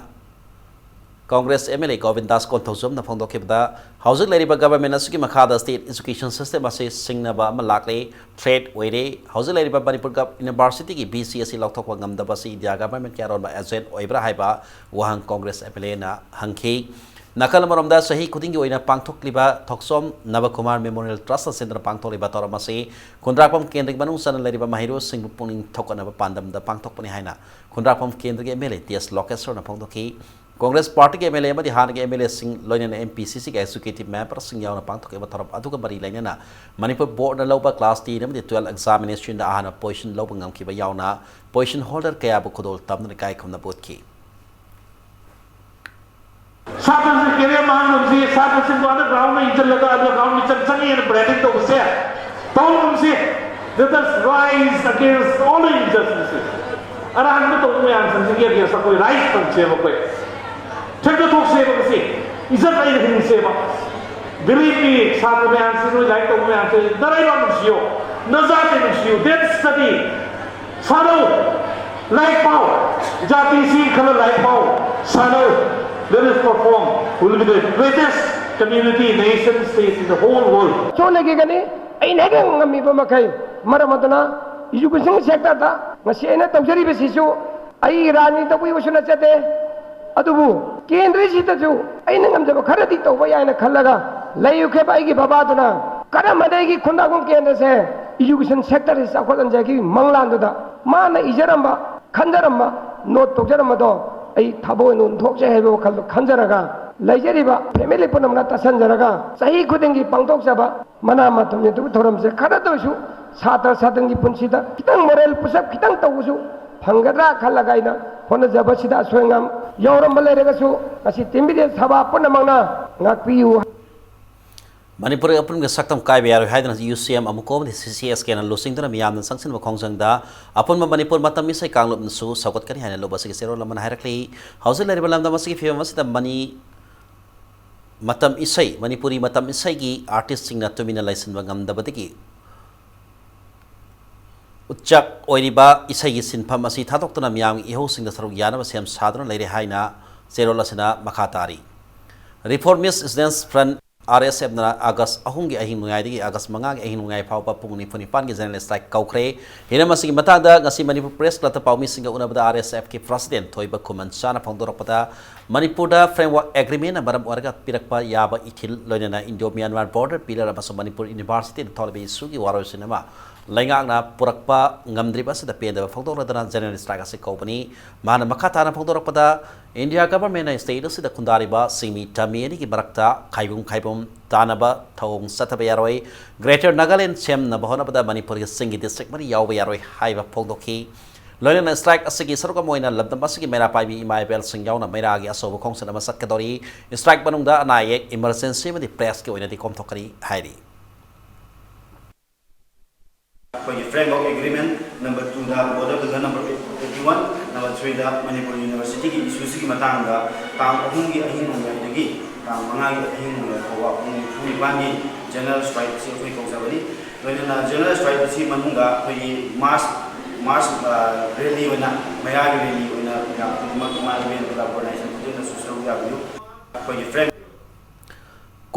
ꯀꯣꯡꯒ꯭ꯔꯦꯁ ꯑꯦꯝ ꯑꯦꯜ ꯑꯦ ꯒꯣꯕꯤꯟꯗꯥꯁ ꯀꯣꯟꯊꯧꯖꯝꯅ ꯐꯣꯡꯗꯣꯛꯈꯤꯕꯗ, ꯍꯧꯖꯤꯛ ꯂꯩꯔꯤꯕ ꯒꯚꯔꯟꯃꯦꯟꯠ ꯑꯁꯤꯒꯤ ꯃꯈꯥꯗ ꯁ꯭ꯇꯦꯠ ꯑꯦꯖꯨꯀꯦꯁꯟ ꯁꯤꯁꯇꯦꯝ ꯑꯁꯤ ꯁꯤꯡꯅꯕ ꯑꯃ ꯂꯥꯛꯂꯦ, ꯊ꯭ꯔꯦꯠ ꯑꯣꯏꯔꯦ꯫ ꯍꯧꯖꯤꯛ ꯂꯩꯔꯤꯕ ꯃꯅꯤꯄꯨꯔ ꯒꯚ-, ꯌꯨꯅꯤꯚꯔꯁꯤꯇꯤꯒꯤ ꯚꯤ ꯁꯤ ꯑꯁꯤ ꯂꯧꯊꯣꯛꯄ ꯉꯝꯗꯕ ꯑꯁꯤ ꯏꯟꯗꯤꯌꯥ ꯒꯚꯔꯟꯃꯦꯟꯠꯀꯤ ꯑꯔꯣꯟꯕ ꯑꯦꯖꯦꯟꯠ ꯑꯣꯏꯕ꯭ꯔꯥ ꯍꯥꯏꯕ ꯋꯥꯍꯪ ꯀꯣꯡꯒ꯭ꯔꯦꯁ ꯑꯦꯝ ꯑꯦꯜ ꯑꯦꯅ ꯍꯪꯈꯤ꯫ ꯅꯥꯀꯜ ꯑꯃꯔꯣꯝꯗ ꯆꯍꯤ ꯈꯨꯗꯤꯡꯒꯤ ꯑꯣꯏꯅ ꯄꯥꯡꯊꯣꯛꯂꯤꯕ ꯊꯣꯛꯆꯣꯝ ꯅꯕꯀꯨꯃꯥꯔ ꯃꯦꯃꯣꯔꯤꯌꯦꯜ ꯇ꯭ꯔꯁꯅ ꯁꯤꯟꯗꯨꯅ ꯄꯥꯡꯊꯣꯛꯂꯤꯕ ꯊꯧꯔꯝ ꯑꯁꯤ ꯈꯨꯟꯗ꯭ꯔꯥꯛꯄꯝ ꯀꯦꯟꯗ꯭ꯔꯒꯤ ꯃꯅꯨꯡ ꯆꯟꯅ ꯂꯩꯔꯤꯕ ꯃꯍꯩꯔꯣꯏꯁꯤꯡꯕꯨ ꯄꯨꯛꯅꯤꯡ ꯊꯧꯒꯠꯅꯕ ꯄꯥꯟꯗꯝꯗ ꯄꯥꯡꯊꯣꯛꯄꯅꯤ ꯍꯥꯏꯅ ꯈꯨꯟꯗ꯭ꯔꯥꯛꯄꯝ ꯀꯦꯟꯗ꯭ꯔꯒꯤ ꯑꯦꯝ ꯑꯦꯜ ꯑꯦ ꯇꯤ ꯑꯦꯁ ꯂꯣꯀꯦꯁ꯭ꯋꯔꯅ ꯐꯣꯡꯗꯣꯛꯈꯤ꯫ ꯀꯣꯡꯒ꯭ꯔꯦꯁ ꯄꯥꯔꯇꯤꯒꯤ ꯑꯦꯝ ꯑꯦꯜ ꯑꯦ ꯑꯃꯗꯤ ꯍꯥꯟꯅꯒꯤ ꯑꯦꯝ ꯑꯦꯜ ꯑꯦꯁꯤꯡ, ꯂꯣꯏꯅꯅ ꯑꯦꯝ ꯄꯤ ꯁꯤ ꯁꯤꯒꯤ ꯑꯦꯛꯖꯤꯀ꯭ꯌꯨꯇꯤꯚ ꯃꯦꯝꯕꯔꯁꯤꯡ ꯌꯥꯎꯅ ꯄꯥꯡꯊꯣꯛꯈꯤꯕ ꯊꯧꯔꯝ ꯑꯗꯨꯒ ꯃꯔꯤ ꯂꯩꯅꯅ ꯃꯅꯤꯄꯨꯔ ꯕꯣꯔꯗꯅ ꯂꯧꯕ ꯀ꯭ꯂꯥꯁ ꯇꯦꯟ ꯑꯃꯗꯤ ꯇꯨꯋꯦꯜꯐ ꯑꯦꯛꯖꯥꯃꯤꯅꯦꯁꯟꯗ ꯑꯍꯥꯟꯕ ꯄꯣꯖꯤꯁꯟ ꯂꯧꯕ ꯉꯝꯈꯤꯕ ꯌꯥꯎꯅ ꯄꯣꯖꯤꯁꯟ ꯍꯣꯜꯗꯔ ꯀꯌꯥꯕꯨ ꯈꯨꯗꯣꯜ ꯇꯝꯗꯨꯅ ꯏꯀꯥꯏ ꯈꯨꯝꯅꯕ ꯎꯠꯈꯤ꯫ ꯁꯥꯇ꯭ꯔꯁꯤꯡ ꯀꯦꯔꯤꯌꯔ ꯃꯥꯡꯗꯕꯁꯤ ꯁꯥꯇ꯭ꯔꯁꯤꯡꯕꯨ ꯑꯟꯗꯔꯒ꯭ꯔꯥꯎꯟꯗ ꯏꯟꯁꯤꯜꯂꯒ ꯑꯟꯗꯔꯒ꯭ꯔꯥꯎꯟ ꯃꯤꯆꯪ ꯆꯪꯉꯦꯅ ꯕ꯭ꯔꯦꯟꯗꯤꯡ ꯇꯧꯕꯁꯦ ꯇꯧꯍꯟꯒꯨꯝꯁꯤ꯫ Let us rise against all injustices. ꯑꯔꯥꯟꯕ ꯇꯧꯕ ꯃꯌꯥꯝꯁꯤꯡꯁꯤꯒꯤ ꯑꯦꯒꯦꯟꯁ ꯑꯩꯈꯣꯏ ꯔꯥꯏꯁ ꯇꯧꯁꯦꯕ꯫ ꯑꯩꯈꯣꯏ ꯊꯦꯡꯅ ꯊꯣꯛꯁꯦꯕ꯫ ꯉꯁꯤ ꯏꯖꯠ ꯂꯩꯅ ꯍꯤꯡꯁꯦꯕ꯫ ꯗꯤꯜꯂꯤꯒꯤ ꯁꯥꯇ꯭ꯔ ꯃꯌꯥꯝꯁꯤ, ꯅꯣꯏ ꯂꯥꯏꯔꯤꯛ ꯇꯧꯕ ꯃꯌꯥꯝꯁꯤ ꯅꯔꯩꯕꯥꯛ ꯅꯨꯡꯁꯤꯌꯣ, ꯅꯖꯥꯇꯤ ꯅꯨꯡꯁꯤꯌꯨ꯫ Date study ꯁꯥꯟꯅꯧ, ꯂꯥꯏꯔꯤꯛ ꯄꯥꯎ, ꯖꯥꯇꯤꯁꯤ ꯈꯜꯂ ꯂꯥꯏꯔꯤꯛ ꯄꯥꯎ, ꯁꯥꯟꯅꯧ꯫ Let us perform, will be the greatest community, nation, state in the whole world. ꯍꯣꯠꯅꯈꯤꯒꯅꯤ꯫ ꯑꯩꯅ ꯍꯦꯛ ꯉꯝꯃꯤꯕ ꯃꯈꯩ꯫ ꯃꯔꯝ ꯑꯗꯨꯅ ꯏꯖꯨꯀꯦꯁꯟ ꯁꯦꯛꯇꯔꯗ ꯉꯁꯤ ꯑꯩꯅ ꯇꯧꯖꯔꯤꯕꯁꯤꯁꯨ ꯑꯩ ꯔꯥꯖꯅꯤꯇꯤ ꯇꯧꯕꯒꯤ ꯋꯥꯁꯨ ꯅꯠꯆꯗꯦ꯫ ꯑꯗꯨꯕꯨ ꯀꯦꯟꯗ꯭ꯔꯁꯤꯗꯁꯨ ꯑꯩꯅ ꯉꯝꯖꯕ ꯈꯔꯗꯤ ꯇꯧꯕ ꯌꯥꯏꯅ ꯈꯜꯂꯒ ꯂꯩꯔꯨꯈꯤꯕ ꯑꯩꯒꯤ ꯕꯕꯥꯗꯨꯅ ꯀꯔꯝꯕꯗ ꯑꯩꯒꯤ ꯈꯨꯟꯗ꯭ꯔꯥꯛꯄꯝ ꯀꯦꯟꯗ꯭ꯔꯁꯦ ꯏꯖꯨꯀꯦꯁꯟ ꯁꯦꯛꯇꯔꯁꯤ ꯆꯥꯎꯈꯠꯍꯟꯖꯒꯤ ꯃꯪꯂꯥꯟꯗꯨꯗ ꯃꯥꯅ ꯏꯖꯔꯝꯕ, ꯈꯟꯖꯔꯝꯕ, ꯅꯣꯠ ꯇꯧꯖꯔꯝꯕꯗꯣ ꯑꯩ ꯊꯕꯛ ꯑꯣꯏꯅ ꯑꯣꯟꯊꯣꯛꯆꯩ ꯍꯥꯏꯕ ꯋꯥꯈꯜꯗꯣ ꯈꯟꯖꯔꯒ ꯂꯩꯖꯔꯤꯕ ꯐꯦꯃꯤꯂꯤ ꯄꯨꯝꯅꯃꯛꯅ ꯇꯥꯁꯟꯖꯔꯒ ꯆꯍꯤ ꯈꯨꯗꯤꯡꯒꯤ ꯄꯥꯡꯊꯣꯛꯆꯕ ꯃꯅꯥ ꯃꯊꯨꯝ ꯌꯦꯟꯊꯣꯛꯄ ꯊꯧꯔꯝꯁꯦ ꯈꯔꯗ ꯑꯣꯏꯔꯁꯨ ꯁꯥꯇ꯭ꯔ ꯁꯥꯇ꯭ꯔꯒꯤ ꯄꯨꯟꯁꯤꯗ ꯈꯤꯇꯪ ꯃꯣꯔꯦꯜ ꯄꯨꯁꯞ ꯈꯤꯇꯪ ꯇꯧꯕꯁꯨ ꯐꯪꯒꯗ꯭ꯔꯥ ꯈꯜꯂꯒ ꯑꯩꯅ ꯍꯣꯠꯅꯖꯕꯁꯤꯗ ꯑꯁꯣꯏ ꯑꯉꯥꯝ ꯌꯥꯎꯔꯝꯕ ꯂꯩꯔꯒꯁꯨ ꯉꯁꯤ ꯇꯤꯝꯕꯤꯗꯦꯟ ꯁꯚꯥ ꯄꯨꯝꯅꯃꯛꯅ ꯉꯥꯛꯄꯤꯌꯨ꯫ ꯃꯅꯤꯄꯨꯔꯒꯤ ꯑꯄꯨꯟꯕ ꯁꯛꯇꯝ ꯀꯥꯏꯕ ꯌꯥꯔꯣꯏ ꯍꯥꯏꯗꯨꯅ ꯌꯨ ꯁꯤ ꯑꯦꯝ ꯑꯃꯨꯛ ꯀꯣꯝꯗꯤ ꯁꯤ ꯁꯤ ꯑꯦꯁ ꯀꯦꯅ ꯂꯨꯆꯤꯡꯗꯨꯅ ꯃꯤꯌꯥꯝꯅ ꯆꯪꯁꯤꯟꯕ ꯈꯣꯡꯖꯪꯗ ꯑꯄꯨꯟꯕ ꯃꯅꯤꯄꯨꯔ ꯃꯇꯝ ꯏꯁꯩ ꯀꯥꯡꯂꯨꯞꯅꯁꯨ ꯁꯧꯒꯠꯀꯅꯤ ꯍꯥꯏꯅ ꯂꯨꯞ ꯑꯁꯤꯒꯤ ꯆꯦꯔꯣꯜ ꯑꯃꯅ ꯍꯥꯏꯔꯛꯂꯤ꯫ ꯍꯧꯖꯤꯛ ꯂꯩꯔꯤꯕ ꯂꯝꯗꯝ ꯑꯁꯤꯒꯤ ꯐꯤꯕꯝ ꯑꯁꯤꯗ ꯃꯅꯤ ꯃꯇꯝ ꯏꯁꯩ, ꯃꯅꯤꯄꯨꯔꯤ ꯃꯇꯝ ꯏꯁꯩꯒꯤ ꯑꯥꯔꯇꯤꯁꯁꯤꯡꯅ ꯇꯨꯃꯤꯟꯅ ꯂꯩꯁꯤꯟꯕ ꯉꯝꯗꯕꯗꯒꯤ ꯎꯠꯆꯥꯛ ꯑꯣꯏꯔꯤꯕ ꯏꯁꯩꯒꯤ ꯁꯤꯟꯐꯝ ꯑꯁꯤ ꯊꯥꯗꯣꯛꯇꯨꯅ ꯃꯤꯌꯥꯝꯒꯤ ꯏꯍꯧꯁꯤꯡꯗ ꯁꯔꯨꯛ ꯌꯥꯅꯕ ꯁꯦꯝ ꯁꯥꯗꯨꯅ ꯂꯩꯔꯦ ꯍꯥꯏꯅ ꯆꯦꯔꯣꯜ ꯑꯁꯤꯅ ꯃꯈꯥ ꯇꯥꯔꯤ꯫ Reformist Students Front, R S F ꯅ ꯑꯥꯒꯁ ꯑꯍꯨꯝꯒꯤ ꯑꯍꯤꯡ ꯅꯣꯡꯌꯥꯏꯗꯒꯤ ꯑꯥꯒꯁ ꯃꯉꯥꯒꯤ ꯑꯍꯤꯡ ꯅꯣꯡꯌꯥꯏ ꯐꯥꯎꯕ ꯄꯨꯡ ꯅꯤꯐꯨ ꯅꯤꯄꯥꯟꯒꯤ general strike ꯀꯧꯈ꯭ꯔꯦ꯫ ꯍꯤꯔꯝ ꯑꯁꯤꯒꯤ ꯃꯇꯥꯡꯗ ꯉꯁꯤ ꯃꯅꯤꯄꯨꯔ Press Club ꯇ ꯄꯥꯎꯃꯤꯁꯤꯡꯒ ꯎꯅꯕꯗ R S F ꯀꯤ President ꯊꯣꯏꯕ ꯈꯨꯃꯟꯆꯥꯅ ꯐꯣꯡꯗꯣꯔꯛꯄꯗ, ꯃꯅꯤꯄꯨꯔꯗ Framework Agreement ꯅ ꯃꯔꯝ ꯑꯣꯏꯔꯒ ꯄꯤꯔꯛꯄ ꯌꯥꯕ ꯏꯊꯤꯜ, ꯂꯣꯏꯅꯅ Indo Myanmar border pillar ꯑꯃꯁꯨꯡ ꯃꯅꯤꯄꯨꯔ University ꯗ ꯊꯣꯛꯂꯤꯕ issue ꯒꯤ ꯋꯥꯔꯣꯏꯁꯤꯟ ꯑꯃ ꯂꯩꯉꯥꯛꯅ ꯄꯨꯔꯛꯄ ꯉꯝꯗ꯭ꯔꯤꯕ ꯑꯁꯤꯗ ꯄꯦꯟꯗꯕ ꯐꯣꯡꯗꯣꯛꯂꯗꯨꯅ general strike ꯑꯁꯤ ꯀꯧꯕꯅꯤ꯫ ꯃꯍꯥꯛꯅ ꯃꯈꯥ ꯇꯥꯅ ꯐꯣꯡꯗꯣꯔꯛꯄꯗ, India Government ꯅ state ꯑꯁꯤꯗ ꯈꯨꯟꯗꯥꯔꯤꯕ ꯁꯤꯡꯃꯤ ꯇꯝꯃꯤ ꯑꯅꯤꯒꯤ ꯃꯔꯛꯇ ꯈꯥꯏꯕꯨꯝ ꯈꯥꯏꯕꯨꯝ ꯇꯥꯅꯕ ꯊꯧꯑꯣꯡ ꯆꯠꯊꯕ ꯌꯥꯔꯣꯏ, Greater Nagaland ꯁꯦꯝꯅꯕ ꯍꯣꯠꯅꯕꯗ ꯃꯅꯤꯄꯨꯔꯒꯤ ꯆꯤꯡꯒꯤ district ꯃꯔꯤ ꯌꯥꯎꯕ ꯌꯥꯔꯣꯏ ꯍꯥꯏꯕ ꯐꯣꯡꯗꯣꯛꯈꯤ꯫ ꯂꯣꯏꯅꯅ strike ꯑꯁꯤꯒꯤ ꯁꯔꯨꯛ ꯑꯃ ꯑꯣꯏꯅ ꯂꯝꯗꯝ ꯑꯁꯤꯒꯤ ꯃꯩꯔꯥ ꯄꯥꯏꯕꯤ ꯏꯃꯥ ꯏꯕꯦꯜꯁꯤꯡ ꯌꯥꯎꯅ ꯃꯩꯔꯥꯒꯤ ꯑꯆꯧꯕ ꯈꯣꯡꯆꯠ ꯑꯃ ꯆꯠꯀꯗꯧꯔꯤ꯫ Strike ꯃꯅꯨꯡꯗ ꯑꯅꯥ ꯑꯌꯦꯛ, emergency ꯑꯃꯗꯤ press ꯀꯤ ꯑꯣꯏꯅꯗꯤ ꯀꯣꯝꯊꯣꯛꯀꯅꯤ ꯍꯥꯏꯔꯤ꯫ ꯑꯩꯈꯣꯏꯒꯤ Framework Agreement number two ꯗ Border Pillar number eighty one, number three ꯗ ꯃꯅꯤꯄꯨꯔ University ꯒꯤ issue ꯁꯤꯒꯤ ꯃꯇꯥꯡꯗ ꯇꯥꯡ ꯑꯍꯨꯝꯒꯤ ꯑꯍꯤꯡ ꯅꯣꯡꯌꯥꯏꯗꯒꯤ ꯇꯥꯡ ꯃꯉꯥꯒꯤ ꯑꯍꯤꯡ ꯅꯣꯡꯌꯥꯏ ꯐꯥꯎꯕ ꯄꯨꯡ ꯅꯤꯐꯨ ꯅꯤꯄꯥꯟꯒꯤ general strike ꯑꯁꯤ ꯑꯩꯈꯣꯏ ꯀꯧꯖꯕꯅꯤ꯫ ꯂꯣꯏꯅꯅ general strike ꯑꯁꯤ ꯃꯅꯨꯡꯗ ꯑꯩꯈꯣꯏꯒꯤ mass, mass, ꯑ, rally ꯑꯣꯏꯅ, ꯃꯩꯔꯥꯒꯤ rally ꯑꯣꯏꯅ ꯃꯌꯥꯝ ꯈꯨꯗꯤꯡꯃꯛ ꯏꯃꯥ ꯏꯕꯦꯟ ꯈꯨꯗꯥ organization ꯈꯨꯗꯤꯡꯃꯛꯅꯁꯨ ꯁꯔꯨꯛ ꯌꯥꯕꯤꯌꯨ꯫ ꯑꯩꯈꯣꯏꯒꯤ Frame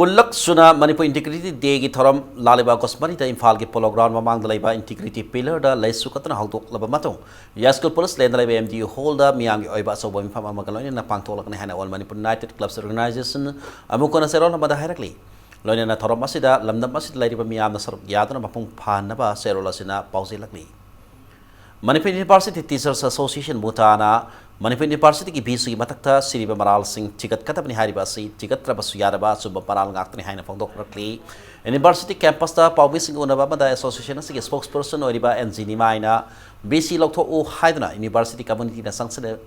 ꯀꯨꯟꯂꯛ ꯁꯨꯅ ꯃꯅꯤꯄꯨꯔ Integrity Day ꯒꯤ ꯊꯧꯔꯝ ꯂꯥꯛꯂꯤꯕ ꯑꯥꯒꯁ ꯃꯔꯤꯗ ꯏꯝꯐꯥꯜꯒꯤ Polo Ground ꯃꯃꯥꯡꯗ ꯂꯩꯕ Integrity Pillar ꯗ ꯂꯩꯁꯨ ꯀꯠꯇꯨꯅ ꯍꯧꯗꯣꯛꯂꯕ ꯃꯇꯨꯡ, ꯌꯥꯏꯁ꯭ꯀꯨꯜ police lane ꯗ ꯂꯩꯕ M D U hall ꯗ ꯃꯤꯌꯥꯝꯒꯤ ꯑꯣꯏꯕ ꯑꯆꯧꯕ ꯃꯤꯐꯝ ꯑꯃꯒ ꯂꯣꯏꯅꯅ ꯄꯥꯡꯊꯣꯛꯂꯒꯅꯤ ꯍꯥꯏꯅ All Manipur United Clubs Organization ꯑꯃꯨꯛ ꯍꯟꯅ ꯆꯦꯔꯣꯜ ꯑꯃꯗ ꯍꯥꯏꯔꯛꯂꯤ꯫ ꯂꯣꯏꯅꯅ ꯊꯧꯔꯝ ꯑꯁꯤꯗ ꯂꯝꯗꯝ ꯑꯁꯤꯗ ꯂꯩꯔꯤꯕ ꯃꯤꯌꯥꯝꯅ ꯁꯔꯨꯛ ꯌꯥꯗꯨꯅ ꯃꯄꯨꯡ ꯐꯥꯍꯟꯅꯕ ꯆꯦꯔꯣꯜ ꯑꯁꯤꯅ ꯄꯥꯎꯖꯦꯜꯂꯛꯂꯤ꯫ Manipur University Teachers Association, MUTA ꯅ ꯃꯅꯤꯄꯨꯔ University ꯒꯤ ꯚꯤꯁꯤꯒꯤ ꯃꯊꯛꯇ ꯁꯤꯔꯤꯕ ꯃꯔꯥꯜꯁꯤꯡ ꯊꯤꯒꯠꯀꯗꯕꯅꯤ ꯍꯥꯏꯔꯤꯕ ꯑꯁꯤ ꯊꯤꯒꯠꯇ꯭ꯔꯕꯁꯨ ꯌꯥꯔꯕ ꯑꯆꯨꯝꯕ ꯃꯔꯥꯜ ꯉꯥꯛꯇꯅꯤ ꯍꯥꯏꯅ ꯐꯣꯡꯗꯣꯛꯂꯛꯂꯤ꯫ University campus ꯇ ꯄꯥꯎꯃꯤꯁꯤꯡꯒ ꯎꯅꯕ ꯑꯃꯗ association ꯑꯁꯤꯒꯤ spokesperson ꯑꯣꯏꯔꯤꯕ N G ꯅꯤꯃꯥꯏꯅ ꯚꯤꯁꯤ ꯂꯧꯊꯣꯛꯎ ꯍꯥꯏꯗꯨꯅ University community ꯅ ꯆꯪꯁꯤꯜꯂ-,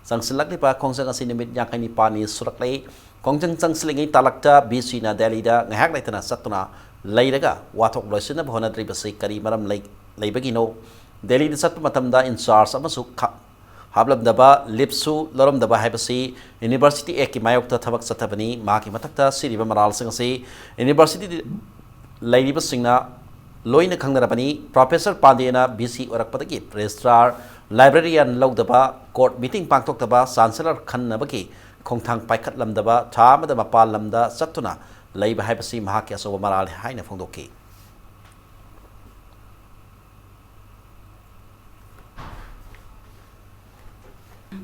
ꯆꯪꯁꯤꯜꯂꯛꯂꯤꯕ ꯈꯣꯡꯖꯪ ꯑꯁꯤ ꯅꯨꯃꯤꯠ ꯌꯥꯡꯈꯩ ꯅꯤꯄꯥꯜꯅꯤ ꯁꯨꯔꯛꯂꯦ꯫ ꯈꯣꯡꯖꯪ ꯆꯪꯁꯤꯜꯂꯤꯉꯩ ꯇꯥꯂꯛꯇ ꯚꯤꯁꯤꯅ ꯗꯦꯜꯂꯤꯗ ꯉꯥꯏꯍꯥꯛ ꯂꯩꯇꯅ ꯆꯠꯇꯨꯅ ꯂꯩꯔꯒ ꯋꯥꯊꯣꯛ ꯂꯣꯏꯁꯤꯟꯅꯕ ꯍꯣꯠꯅꯗ꯭ꯔꯤꯕꯁꯤ ꯀꯔꯤ ꯃꯔꯝ ꯂꯩ-, ꯂꯩꯕꯒꯤꯅꯣ? ꯗꯦꯜꯂꯤꯗ ꯆꯠꯄ ꯃꯇꯝꯗ in charge ꯑꯃꯁꯨ ꯈ-, ꯍꯥꯞꯂꯝꯗꯕ, leave ꯁꯨ ꯂꯧꯔꯝꯗꯕ ꯍꯥꯏꯕꯁꯤ University Act ꯀꯤ ꯃꯥꯌꯣꯛꯇ ꯊꯕꯛ ꯆꯠꯊꯕꯅꯤ꯫ ꯃꯍꯥꯛꯀꯤ ꯃꯊꯛꯇ ꯁꯤꯔꯤꯕ ꯃꯔꯥꯜꯁꯤꯡ ꯑꯁꯤ University ꯗ ꯂꯩꯔꯤꯕꯁꯤꯡꯅ ꯂꯣꯏꯅ ꯈꯪꯅꯔꯕꯅꯤ꯫ Professor ꯄꯥꯟꯗꯦꯅ ꯚꯤꯁꯤ ꯑꯣꯏꯔꯛꯄꯗꯒꯤ Registrar Librarian ꯂꯧꯗꯕ, court meeting ꯄꯥꯡꯊꯣꯛꯇꯕ, Chancellor ꯈꯟꯅꯕꯒꯤ ꯈꯣꯡꯊꯥꯡ ꯄꯥꯏꯈꯠꯂꯝꯗꯕ, ꯊꯥ ꯑꯃꯗ ꯃꯄꯥꯟ ꯂꯝꯗ ꯆꯠꯇꯨꯅ ꯂꯩꯕ ꯍꯥꯏꯕꯁꯤ ꯃꯍꯥꯛꯀꯤ ꯑꯆꯧꯕ ꯃꯔꯥꯜꯅꯤ ꯍꯥꯏꯅ ꯐꯣꯡꯗꯣꯛꯈꯤ꯫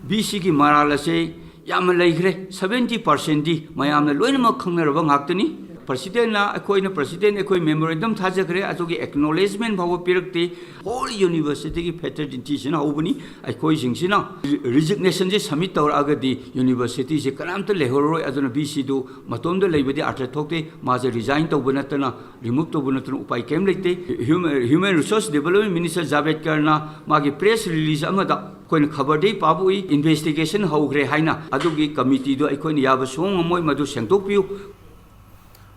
ꯕꯤ ꯁꯤꯒꯤ ꯃꯔꯥꯜ ꯑꯁꯦ ꯌꯥꯝꯅ ꯂꯩꯈ꯭ꯔꯦ꯫ Seventy percent ꯗꯤ ꯃꯌꯥꯝꯅ ꯂꯣꯏꯅꯃꯛ ꯈꯪꯅꯔꯕ ꯉꯥꯛꯇꯅꯤ꯫ President ꯅ, ꯑꯩꯈꯣꯏꯅ President, ꯑꯩꯈꯣꯏ memorandum ꯊꯥꯖꯈ꯭ꯔꯦ, ꯑꯗꯨꯒꯤ acknowledgement ꯐꯥꯎꯕ ꯄꯤꯔꯛꯇꯦ꯫ Whole university ꯒꯤ fraternity ꯁꯤꯅ ꯍꯧꯕꯅꯤ꯫ ꯑꯩꯈꯣꯏꯁꯤꯡꯁꯤꯅ resignation ꯁꯦ submit ꯇꯧꯔꯛꯑꯒꯗꯤ university ꯁꯦ ꯀꯅꯥꯝꯇ ꯂꯩꯍꯧꯔꯔꯣꯏ꯫ ꯑꯗꯨꯅ ꯕꯤ ꯁꯤ ꯗꯨ ꯃꯇꯣꯝꯗ ꯂꯩꯕꯗꯤ ꯑꯔꯊ ꯊꯣꯛꯇꯦ꯫ ꯃꯥꯁꯦ resign ꯇꯧꯕ ꯅꯠꯇꯅ, remove ꯇꯧꯕ ꯅꯠꯇꯅ ꯎꯄꯥꯏ ꯀꯔꯤꯝ ꯂꯩꯇꯦ꯫ Human Resource Development Minister ꯖꯥꯚꯦꯗꯀꯔꯅ ꯃꯥꯒꯤ press release ꯑꯃꯗ ꯑꯩꯈꯣꯏꯅ ꯈꯕꯔꯗꯒꯤ ꯄꯥꯕ ꯎꯏ, investigation ꯍꯧꯈ꯭ꯔꯦ ꯍꯥꯏꯅ꯫ ꯑꯗꯨꯒꯤ committee ꯗꯨ ꯑꯩꯈꯣꯏꯅ ꯌꯥꯕ ꯁꯨꯡꯉꯝ ꯉꯝꯃꯣꯏ, ꯃꯗꯨ ꯁꯦꯡꯗꯣꯛꯄꯤꯌꯨ꯫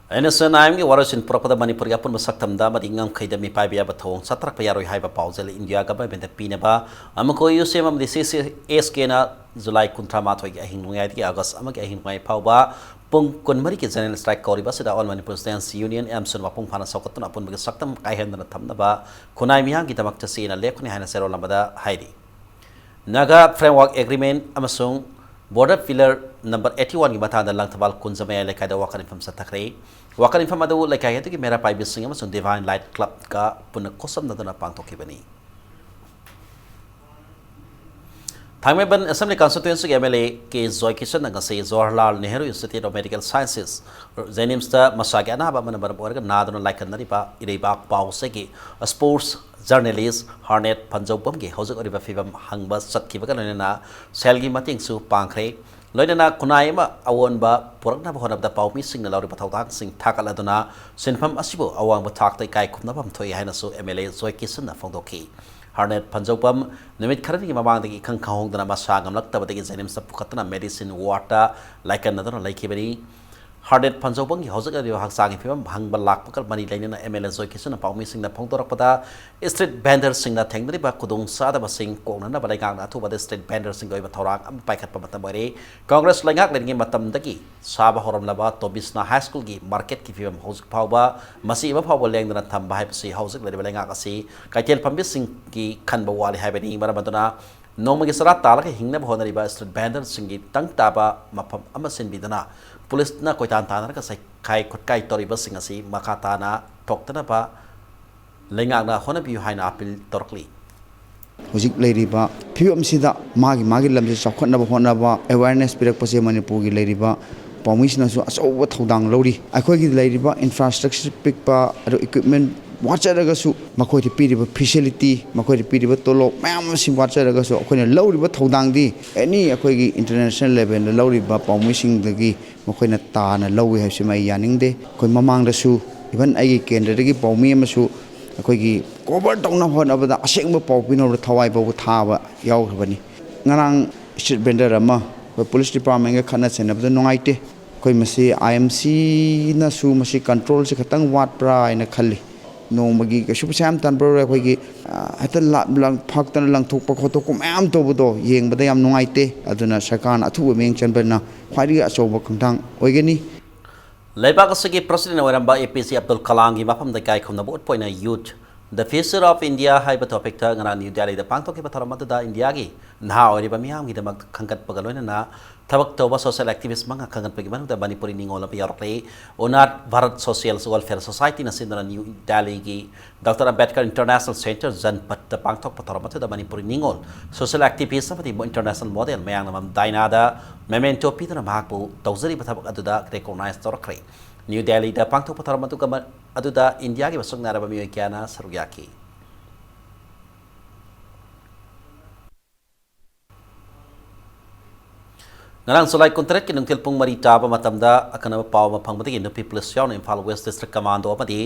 ꯑꯦꯟ ꯑꯦꯁ ꯑꯦꯟ ꯑꯥꯏ ꯑꯦꯝꯒꯤ ꯋꯥꯔꯣꯏꯁꯤꯟ ꯄꯨꯔꯛꯄꯗ ꯃꯅꯤꯄꯨꯔꯒꯤ ꯑꯄꯨꯟꯕ ꯁꯛꯇꯝꯗ ꯑꯃꯗꯤ ꯉꯝꯈꯩꯗ ꯃꯤꯄꯥꯏꯕ ꯌꯥꯕ ꯊꯧꯑꯣꯡ ꯆꯠꯊꯔꯛꯄ ꯌꯥꯔꯣꯏ ꯍꯥꯏꯕ ꯄꯥꯎꯖꯦꯜ ꯏꯟꯗꯤꯌꯥ government ꯇ ꯄꯤꯅꯕ ꯑꯃꯀꯣ ꯌꯨ ꯁꯤ ꯑꯦꯝ ꯑꯃꯗꯤ ꯁꯤ ꯁꯤ ꯑꯦꯁ ꯀꯦꯅ ꯖꯨꯂꯥꯏ ꯀꯨꯟꯊ꯭ꯔꯥ ꯃꯥꯊꯣꯏꯒꯤ ꯑꯍꯤꯡ ꯅꯣꯡꯌꯥꯏꯗꯒꯤ ꯑꯥꯒꯁ ꯑꯃꯒꯤ ꯑꯍꯤꯡ ꯅꯣꯡꯌꯥꯏ ꯐꯥꯎꯕ ꯄꯨꯡ ꯀꯨꯟꯃꯔꯤꯒꯤ general strike ꯀꯧꯔꯤꯕ ꯑꯁꯤꯗ All Manipur Students Union, ꯑꯦꯝꯁꯨꯟ ꯃꯄꯨꯡ ꯐꯥꯅ ꯁꯧꯒꯠꯇꯨꯅ ꯑꯄꯨꯟꯕꯒꯤ ꯁꯛꯇꯝ ꯀꯥꯏꯍꯟꯗꯅ ꯊꯝꯅꯕ ꯈꯨꯟꯅꯥꯏ ꯃꯤꯌꯥꯝꯒꯤꯗꯃꯛ ꯆꯦꯠꯁꯤꯟꯅ ꯂꯦꯞꯀꯅꯤ ꯍꯥꯏꯅ ꯆꯦꯔꯣꯜ ꯑꯃꯗ ꯍꯥꯏꯔꯤ꯫ Naga Framework Agreement ꯑꯃꯁꯨꯡ Border Pillar number eighty one ꯒꯤ ꯃꯇꯥꯡꯗ ꯂꯪꯊꯕꯥꯜ ꯀꯨꯟꯖ ꯃꯌꯥꯏ ꯂꯩꯀꯥꯏꯗ ꯋꯥꯀꯠ ꯃꯤꯐꯝ ꯆꯠꯊꯈ꯭ꯔꯦ꯫ ꯋꯥꯀꯠ ꯃꯤꯐꯝ ꯑꯗꯨ ꯂꯩꯀꯥꯏ ꯑꯗꯨꯒꯤ ꯃꯩꯔꯥ ꯄꯥꯏꯕꯤꯁꯤꯡ ꯑꯃꯁꯨꯡ Divine Light Club ꯀ ꯄꯨꯟꯅ ꯈꯣꯠꯁꯝꯅꯗꯨꯅ ꯄꯥꯡꯊꯣꯛꯈꯤꯕꯅꯤ꯫ ꯊꯥꯡꯃꯩꯕꯟ Assembly Constituency ꯒꯤ M L A ꯀꯦ ꯖꯣꯏꯀꯤꯁꯟꯅ ꯉꯁꯤ Jawaharlal Nehru Institute of Medical Sciences, JNIMS ꯇ ꯃꯁꯥꯒꯤ ꯑꯅꯥꯕ ꯑꯃꯅ ꯃꯔꯝ ꯑꯣꯏꯔꯒ ꯅꯥꯗꯨꯅ ꯂꯥꯏꯀꯠꯅꯔꯤꯕ ꯏꯔꯩꯕꯥꯛ ꯄꯥꯎꯆꯦꯒꯤ sports journalist ꯍꯥꯔꯅꯦꯠ ꯐꯟꯖꯧꯕꯝꯒꯤ ꯍꯧꯖꯤꯛ ꯑꯣꯏꯔꯤꯕ ꯐꯤꯕꯝ ꯍꯪꯕ ꯆꯠꯈꯤꯕꯒ ꯂꯣꯏꯅꯅ ꯁꯦꯜꯒꯤ ꯃꯇꯦꯡꯁꯨ ꯄꯥꯡꯈ꯭ꯔꯦ꯫ ꯂꯣꯏꯅꯅ ꯈꯨꯟꯅꯥꯏ ꯑꯃ ꯑꯑꯣꯟꯕ ꯄꯨꯔꯛꯅꯕ ꯍꯣꯠꯅꯕꯗ ꯄꯥꯎꯃꯤꯁꯤꯡꯅ ꯂꯧꯔꯤꯕ ꯊꯧꯗꯥꯡꯁꯤꯡ ꯊꯥꯒꯠꯂꯗꯨꯅ ꯁꯤꯟꯐꯝ ꯑꯁꯤꯕꯨ ꯑꯋꯥꯡꯕ ꯊꯥꯛꯇ ꯏꯀꯥꯏ ꯈꯨꯝꯅꯐꯝ ꯊꯣꯛꯏ ꯍꯥꯏꯅꯁꯨ M L A ꯖꯣꯏꯀꯤꯁꯟꯅ ꯐꯣꯡꯗꯣꯛꯈꯤ꯫ ꯍꯥꯔꯅꯦꯠ ꯐꯟꯖꯧꯕꯝ ꯅꯨꯃꯤꯠ ꯈꯔꯅꯤꯒꯤ ꯃꯃꯥꯡꯗꯒꯤ ꯏꯈꯪ ꯈꯪꯍꯧꯗꯅ ꯃꯁꯥ ꯉꯝꯂꯛꯇꯕꯗꯒꯤ JNIMS ꯇ ꯄꯨꯈꯠꯇꯨꯅ medicine ward ꯇ ꯂꯥꯏꯀꯠꯅꯗꯨꯅ ꯂꯩꯈꯤꯕꯅꯤ꯫ ꯍꯥꯔꯗꯦꯠ ꯐꯟꯖꯧꯕꯝꯒꯤ ꯍꯧꯖꯤꯛ ꯂꯩꯔꯤꯕ ꯍꯛꯆꯥꯡꯒꯤ ꯐꯤꯕꯝ ꯍꯪꯕ ꯂꯥꯛꯄꯒ ꯃꯔꯤ ꯂꯩꯅꯅ ꯑꯦꯝ ꯑꯦꯜ ꯑꯦ ꯖꯣꯏ ꯀꯤꯁꯟꯅ ꯄꯥꯎꯃꯤꯁꯤꯡꯗ ꯐꯣꯡꯗꯣꯔꯛꯄꯗ, ꯁ꯭ꯇ꯭ꯔꯤꯠ ꯚꯦꯟꯗꯔꯁꯤꯡꯅ ꯊꯦꯡꯅꯔꯤꯕ ꯈꯨꯗꯣꯡꯆꯥꯗꯕꯁꯤꯡ ꯀꯣꯛꯅꯅꯕ ꯂꯩꯉꯥꯛꯅ ꯑꯊꯨꯕꯗ ꯁ꯭ꯇ꯭ꯔꯤꯠ ꯚꯦꯟꯗꯔꯁꯤꯡꯒꯤ ꯑꯣꯏꯕ ꯊꯧꯔꯥꯡ ꯑꯃ ꯄꯥꯏꯈꯠꯄ ꯃꯇꯝ ꯑꯣꯏꯔꯦ꯫ ꯀꯪꯒ꯭ꯔꯦꯁ ꯂꯩꯉꯥꯛ ꯂꯩꯔꯤꯉꯩ ꯃꯇꯝꯗꯒꯤ ꯁꯥꯕ ꯍꯧꯔꯝꯂꯕ ꯇꯣꯕꯤꯁꯅꯥ ꯍꯥꯏ ꯁ꯭ꯀꯨꯜꯒꯤ ꯃꯥꯔꯀꯦꯠꯀꯤ ꯐꯤꯕꯝ ꯍꯧꯖꯤꯛ ꯐꯥꯎꯕ, ꯃꯁꯤ ꯑꯃ ꯐꯥꯎꯕ ꯂꯦꯡꯗꯅ ꯊꯝꯕ ꯍꯥꯏꯕꯁꯤ ꯍꯧꯖꯤꯛ ꯂꯩꯔꯤꯕ ꯂꯩꯉꯥꯛ ꯑꯁꯤ ꯀꯩꯊꯦꯜ ꯐꯝꯕꯤꯁꯤꯡꯒꯤ ꯈꯟꯕ ꯋꯥꯠꯂꯤ ꯍꯥꯏꯕꯅꯤ꯫ ꯃꯔꯝ ꯑꯗꯨꯅ ꯅꯣꯡꯃꯒꯤ ꯆꯔꯥ ꯇꯥꯜꯂꯒ ꯍꯤꯡꯅꯕ ꯍꯣꯠꯅꯔꯤꯕ ꯁ꯭ꯇ꯭ꯔꯤꯠ ꯚꯦꯟꯗꯔꯁꯤꯡꯒꯤ ꯇꯪ ꯇꯥꯕ ꯃꯐꯝ ꯑꯃ ꯁꯤꯟꯕꯤꯗꯨꯅ ꯄꯨꯂꯤꯁꯅ ꯀꯣꯏꯇꯥꯟ ꯇꯥꯟꯅꯔꯒ ꯁꯩꯈꯥꯏ ꯈꯨꯠꯀꯥꯏ ꯇꯧꯔꯤꯕꯁꯤꯡ ꯑꯁꯤ ꯃꯈꯥ ꯇꯥꯅ ꯊꯣꯛꯇꯅꯕ ꯂꯩꯉꯥꯛꯅ ꯍꯣꯠꯅꯕꯤꯌꯨ ꯍꯥꯏꯅ ꯑꯄꯤꯜ ꯇꯧꯔꯛꯂꯤ꯫ ꯍꯧꯖꯤꯛ ꯂꯩꯔꯤꯕ ꯐꯤꯕꯝꯁꯤꯗ ꯃꯥꯒꯤ ꯃꯥꯒꯤ ꯂꯝꯁꯤ ꯆꯥꯎꯈꯠꯅꯕ ꯍꯣꯠꯅꯕ, ꯑꯦꯋꯦꯔꯅꯦꯁ ꯄꯤꯔꯛꯄꯁꯦ ꯃꯅꯤꯄꯨꯔꯒꯤ ꯂꯩꯔꯤꯕ ꯄꯥꯎꯃꯤꯁꯤꯡꯅꯁꯨ ꯑꯆꯧꯕ ꯊꯧꯗꯥꯡ ꯂꯧꯔꯤ꯫ ꯑꯩꯈꯣꯏꯒꯤ ꯂꯩꯔꯤꯕ ꯏꯟꯐ꯭ꯔꯥꯁ꯭ꯇ꯭ꯔꯛꯆꯔ ꯄꯤꯛꯄ, ꯑꯗꯨ ꯏꯀ꯭ꯋꯤꯞꯃꯦꯟ ꯋꯥꯠꯆꯔꯒꯁꯨ, ꯃꯈꯣꯏꯗ ꯄꯤꯔꯤꯕ ꯐꯦꯁꯤꯂꯤꯇꯤ, ꯃꯈꯣꯏꯗ ꯄꯤꯔꯤꯕ ꯇꯣꯂꯣꯞ ꯃꯌꯥꯝ ꯑꯁꯤ ꯋꯥꯠꯆꯔꯒꯁꯨ, ꯑꯩꯈꯣꯏꯅ ꯂꯧꯔꯤꯕ ꯊꯧꯗꯥꯡꯗꯤ ꯑꯦꯅꯤ ꯑꯩꯈꯣꯏꯒꯤ ꯏꯟꯇꯔꯅꯦꯁꯅꯦꯜ ꯂꯦꯚꯦꯜꯗ ꯂꯧꯔꯤꯕ ꯄꯥꯎꯃꯤꯁꯤꯡꯗꯒꯤ ꯃꯈꯣꯏꯅ ꯇꯥꯅ ꯂꯧꯏ ꯍꯥꯏꯕꯁꯤꯃ ꯑꯩ ꯌꯥꯅꯤꯡꯗꯦ꯫ ꯑꯩꯈꯣꯏ ꯃꯃꯥꯡꯗꯁꯨ ꯏꯚꯟ ꯑꯩꯒꯤ ꯀꯦꯟꯗ꯭ꯔꯗꯒꯤ ꯄꯥꯎꯃꯤ ꯑꯃꯁꯨ ꯑꯩꯈꯣꯏꯒꯤ ꯀꯣꯚꯔ ꯇꯧꯅꯕ ꯍꯣꯠꯅꯕꯗ ꯑꯁꯦꯡꯕ ꯄꯥꯎ ꯄꯤꯅꯕꯗ ꯊꯋꯥꯏ ꯐꯥꯎꯕ ꯊꯥꯕ ꯌꯥꯎꯈ꯭ꯔꯕꯅꯤ꯫ ꯉꯔꯥꯡ ꯁ꯭ꯇ꯭ꯔꯤꯠ ꯚꯦꯟꯗꯔ ꯑꯃ ꯑꯩꯈꯣꯏ ꯄꯨꯂꯤꯁ ꯗꯤꯄꯥꯔꯠꯃꯦꯟꯒ ꯈꯠꯅ ꯆꯩꯅꯕꯗ ꯅꯨꯡꯉꯥꯏꯇꯦ꯫ ꯑꯩꯈꯣꯏ ꯃꯁꯤ ꯑꯥꯏ ꯑꯦꯝ ꯁꯤꯅꯁꯨ ꯃꯁꯤ ꯀꯟꯇ꯭ꯔꯣꯜꯁꯦ ꯈꯤꯇꯪ ꯋꯥꯠꯄ꯭ꯔꯥ ꯍꯥꯏꯅ ꯈꯜꯂꯤ꯫ ꯅꯣꯡꯃꯒꯤ ꯀꯩꯁꯨ ꯄꯩꯁꯥ ꯌꯥꯝ ꯇꯥꯟꯕ ꯑꯣꯏꯔꯣꯏ꯫ ꯑꯩꯈꯣꯏꯒꯤ, ꯑ, ꯍꯦꯛꯇ ꯂꯥ-, ꯂꯪ-, ꯐꯥꯛꯇꯅ ꯂꯪꯊꯣꯛꯄ ꯈꯣꯠꯇꯣꯛꯄ ꯃꯌꯥꯝ ꯇꯧꯕꯗꯣ ꯌꯦꯡꯕꯗ ꯌꯥꯝ ꯅꯨꯡꯉꯥꯏꯇꯦ꯫ ꯑꯗꯨꯅ ꯁꯔꯀꯥꯔꯅ ꯑꯊꯨꯕ ꯃꯤꯠꯌꯦꯡ ꯆꯪꯕꯅ ꯈ꯭ꯋꯥꯏꯗꯒꯤ ꯑꯆꯧꯕ ꯈꯣꯡꯊꯥꯡ ꯑꯣꯏꯒꯅꯤ꯫ ꯂꯩꯕꯥꯛ ꯑꯁꯤꯒꯤ ꯄ꯭ꯔꯁꯤꯗꯦꯟ ꯑꯣꯏꯔꯝꯕ ꯑꯦ ꯄꯤ ꯖꯦ ꯑꯕꯗꯨꯜ ꯀꯂꯥꯝꯒꯤ ꯃꯐꯝꯗ ꯏꯀꯥꯏ ꯈꯨꯝꯅꯕ ꯎꯠꯄ ꯑꯣꯏꯅ Youth, The Future of India ꯍꯥꯏꯕ ꯇꯣꯄꯤꯛꯇ ꯉꯔꯥꯡ ꯅ꯭ꯌꯨ ꯗꯦꯜꯂꯤꯗ ꯄꯥꯡꯊꯣꯛꯈꯤꯕ ꯊꯧꯔꯝ ꯑꯗꯨꯗ ꯏꯟꯗꯤꯌꯥꯒꯤ ꯅꯍꯥ ꯑꯣꯏꯔꯤꯕ ꯃꯤꯌꯥꯝꯒꯤꯗꯃꯛ ꯈꯟꯒꯠꯄꯒ ꯂꯣꯏꯅꯅ ꯊꯕꯛ ꯇꯧꯕ ꯁꯣꯁꯤꯌꯦꯜ ꯑꯦꯛꯇꯤꯚꯤꯁ꯭ꯠ ꯃꯉꯥ ꯈꯟꯒꯠꯄꯒꯤ ꯃꯅꯨꯡꯗ ꯃꯅꯤꯄꯨꯔꯤ ꯅꯤꯉꯣꯜ ꯑꯃ ꯌꯥꯎꯔꯛꯂꯦ꯫ ꯎꯅꯥꯠ ꯚꯥꯔꯠ ꯁꯣꯁꯤꯌꯦꯜ ꯋꯦꯜꯐꯤꯌꯔ ꯁꯣꯁꯥꯏꯇꯤꯅ ꯁꯤꯟꯗꯨꯅ ꯅ꯭ꯌꯨ ꯗꯦꯜꯂꯤꯒꯤ ꯗꯣꯛꯇꯔ ꯑꯝꯕꯦꯗꯀꯔ ꯏꯟꯇꯔꯅꯦꯁꯅꯦꯜ ꯁꯦꯟꯇꯔ ꯖꯟꯄꯠꯇ ꯄꯥꯡꯊꯣꯛꯄ ꯊꯧꯔꯝ ꯑꯗꯨꯗ ꯃꯅꯤꯄꯨꯔꯤ ꯅꯤꯉꯣꯜ, ꯁꯣꯁꯤꯌꯦꯜ ꯑꯦꯛꯇꯤꯚꯤꯁ꯭ꯠ ꯑꯃꯗꯤ ꯏꯟꯇꯔꯅꯦꯁꯅꯦꯜ ꯃꯣꯗꯦꯜ ꯃꯌꯥꯡꯅꯃꯝ ꯗꯥꯏꯅꯥꯗ ꯃꯦꯃꯦꯟꯇꯣ ꯄꯤꯗꯨꯅ ꯃꯍꯥꯛꯄꯨ ꯇꯧꯖꯔꯤꯕ ꯊꯕꯛ ꯑꯗꯨꯗ ꯔꯦꯀꯣꯛꯅꯥꯏꯖ ꯇꯧꯔꯛꯈ꯭ꯔꯦ꯫ ꯅ꯭ꯌꯨ ꯗꯦꯜꯂꯤꯗ ꯄꯥꯡꯊꯣꯛꯄ ꯊꯧꯔꯝ ꯑꯗꯨꯒ ꯃ-, ꯑꯗꯨꯗ ꯏꯟꯗꯤꯌꯥꯒꯤ ꯃꯁꯛ ꯅꯥꯏꯔꯕ ꯃꯤꯑꯣꯏ ꯀꯌꯥꯅ ꯁꯔꯨꯛ ꯌꯥꯈꯤ꯫ ꯉꯔꯥꯡ ꯖꯨꯂꯥꯏ ꯀꯨꯟꯇꯔꯦꯠꯀꯤ ꯅꯨꯡꯊꯤꯜ ꯄꯨꯡ ꯃꯔꯤ ꯇꯥꯕ ꯃꯇꯝꯗ ꯑꯈꯟꯅꯕ ꯄꯥꯎ ꯑꯃ ꯐꯪꯕꯗꯒꯤ ꯅꯨꯄꯤ ꯄꯨꯂꯤꯁ ꯌꯥꯎꯅ ꯏꯝꯐꯥꯜ ꯋꯦꯁ꯭ꯠ ꯗꯤꯁꯇ꯭ꯔꯤꯛ ꯀꯃꯥꯟꯗꯣ ꯑꯃꯗꯤ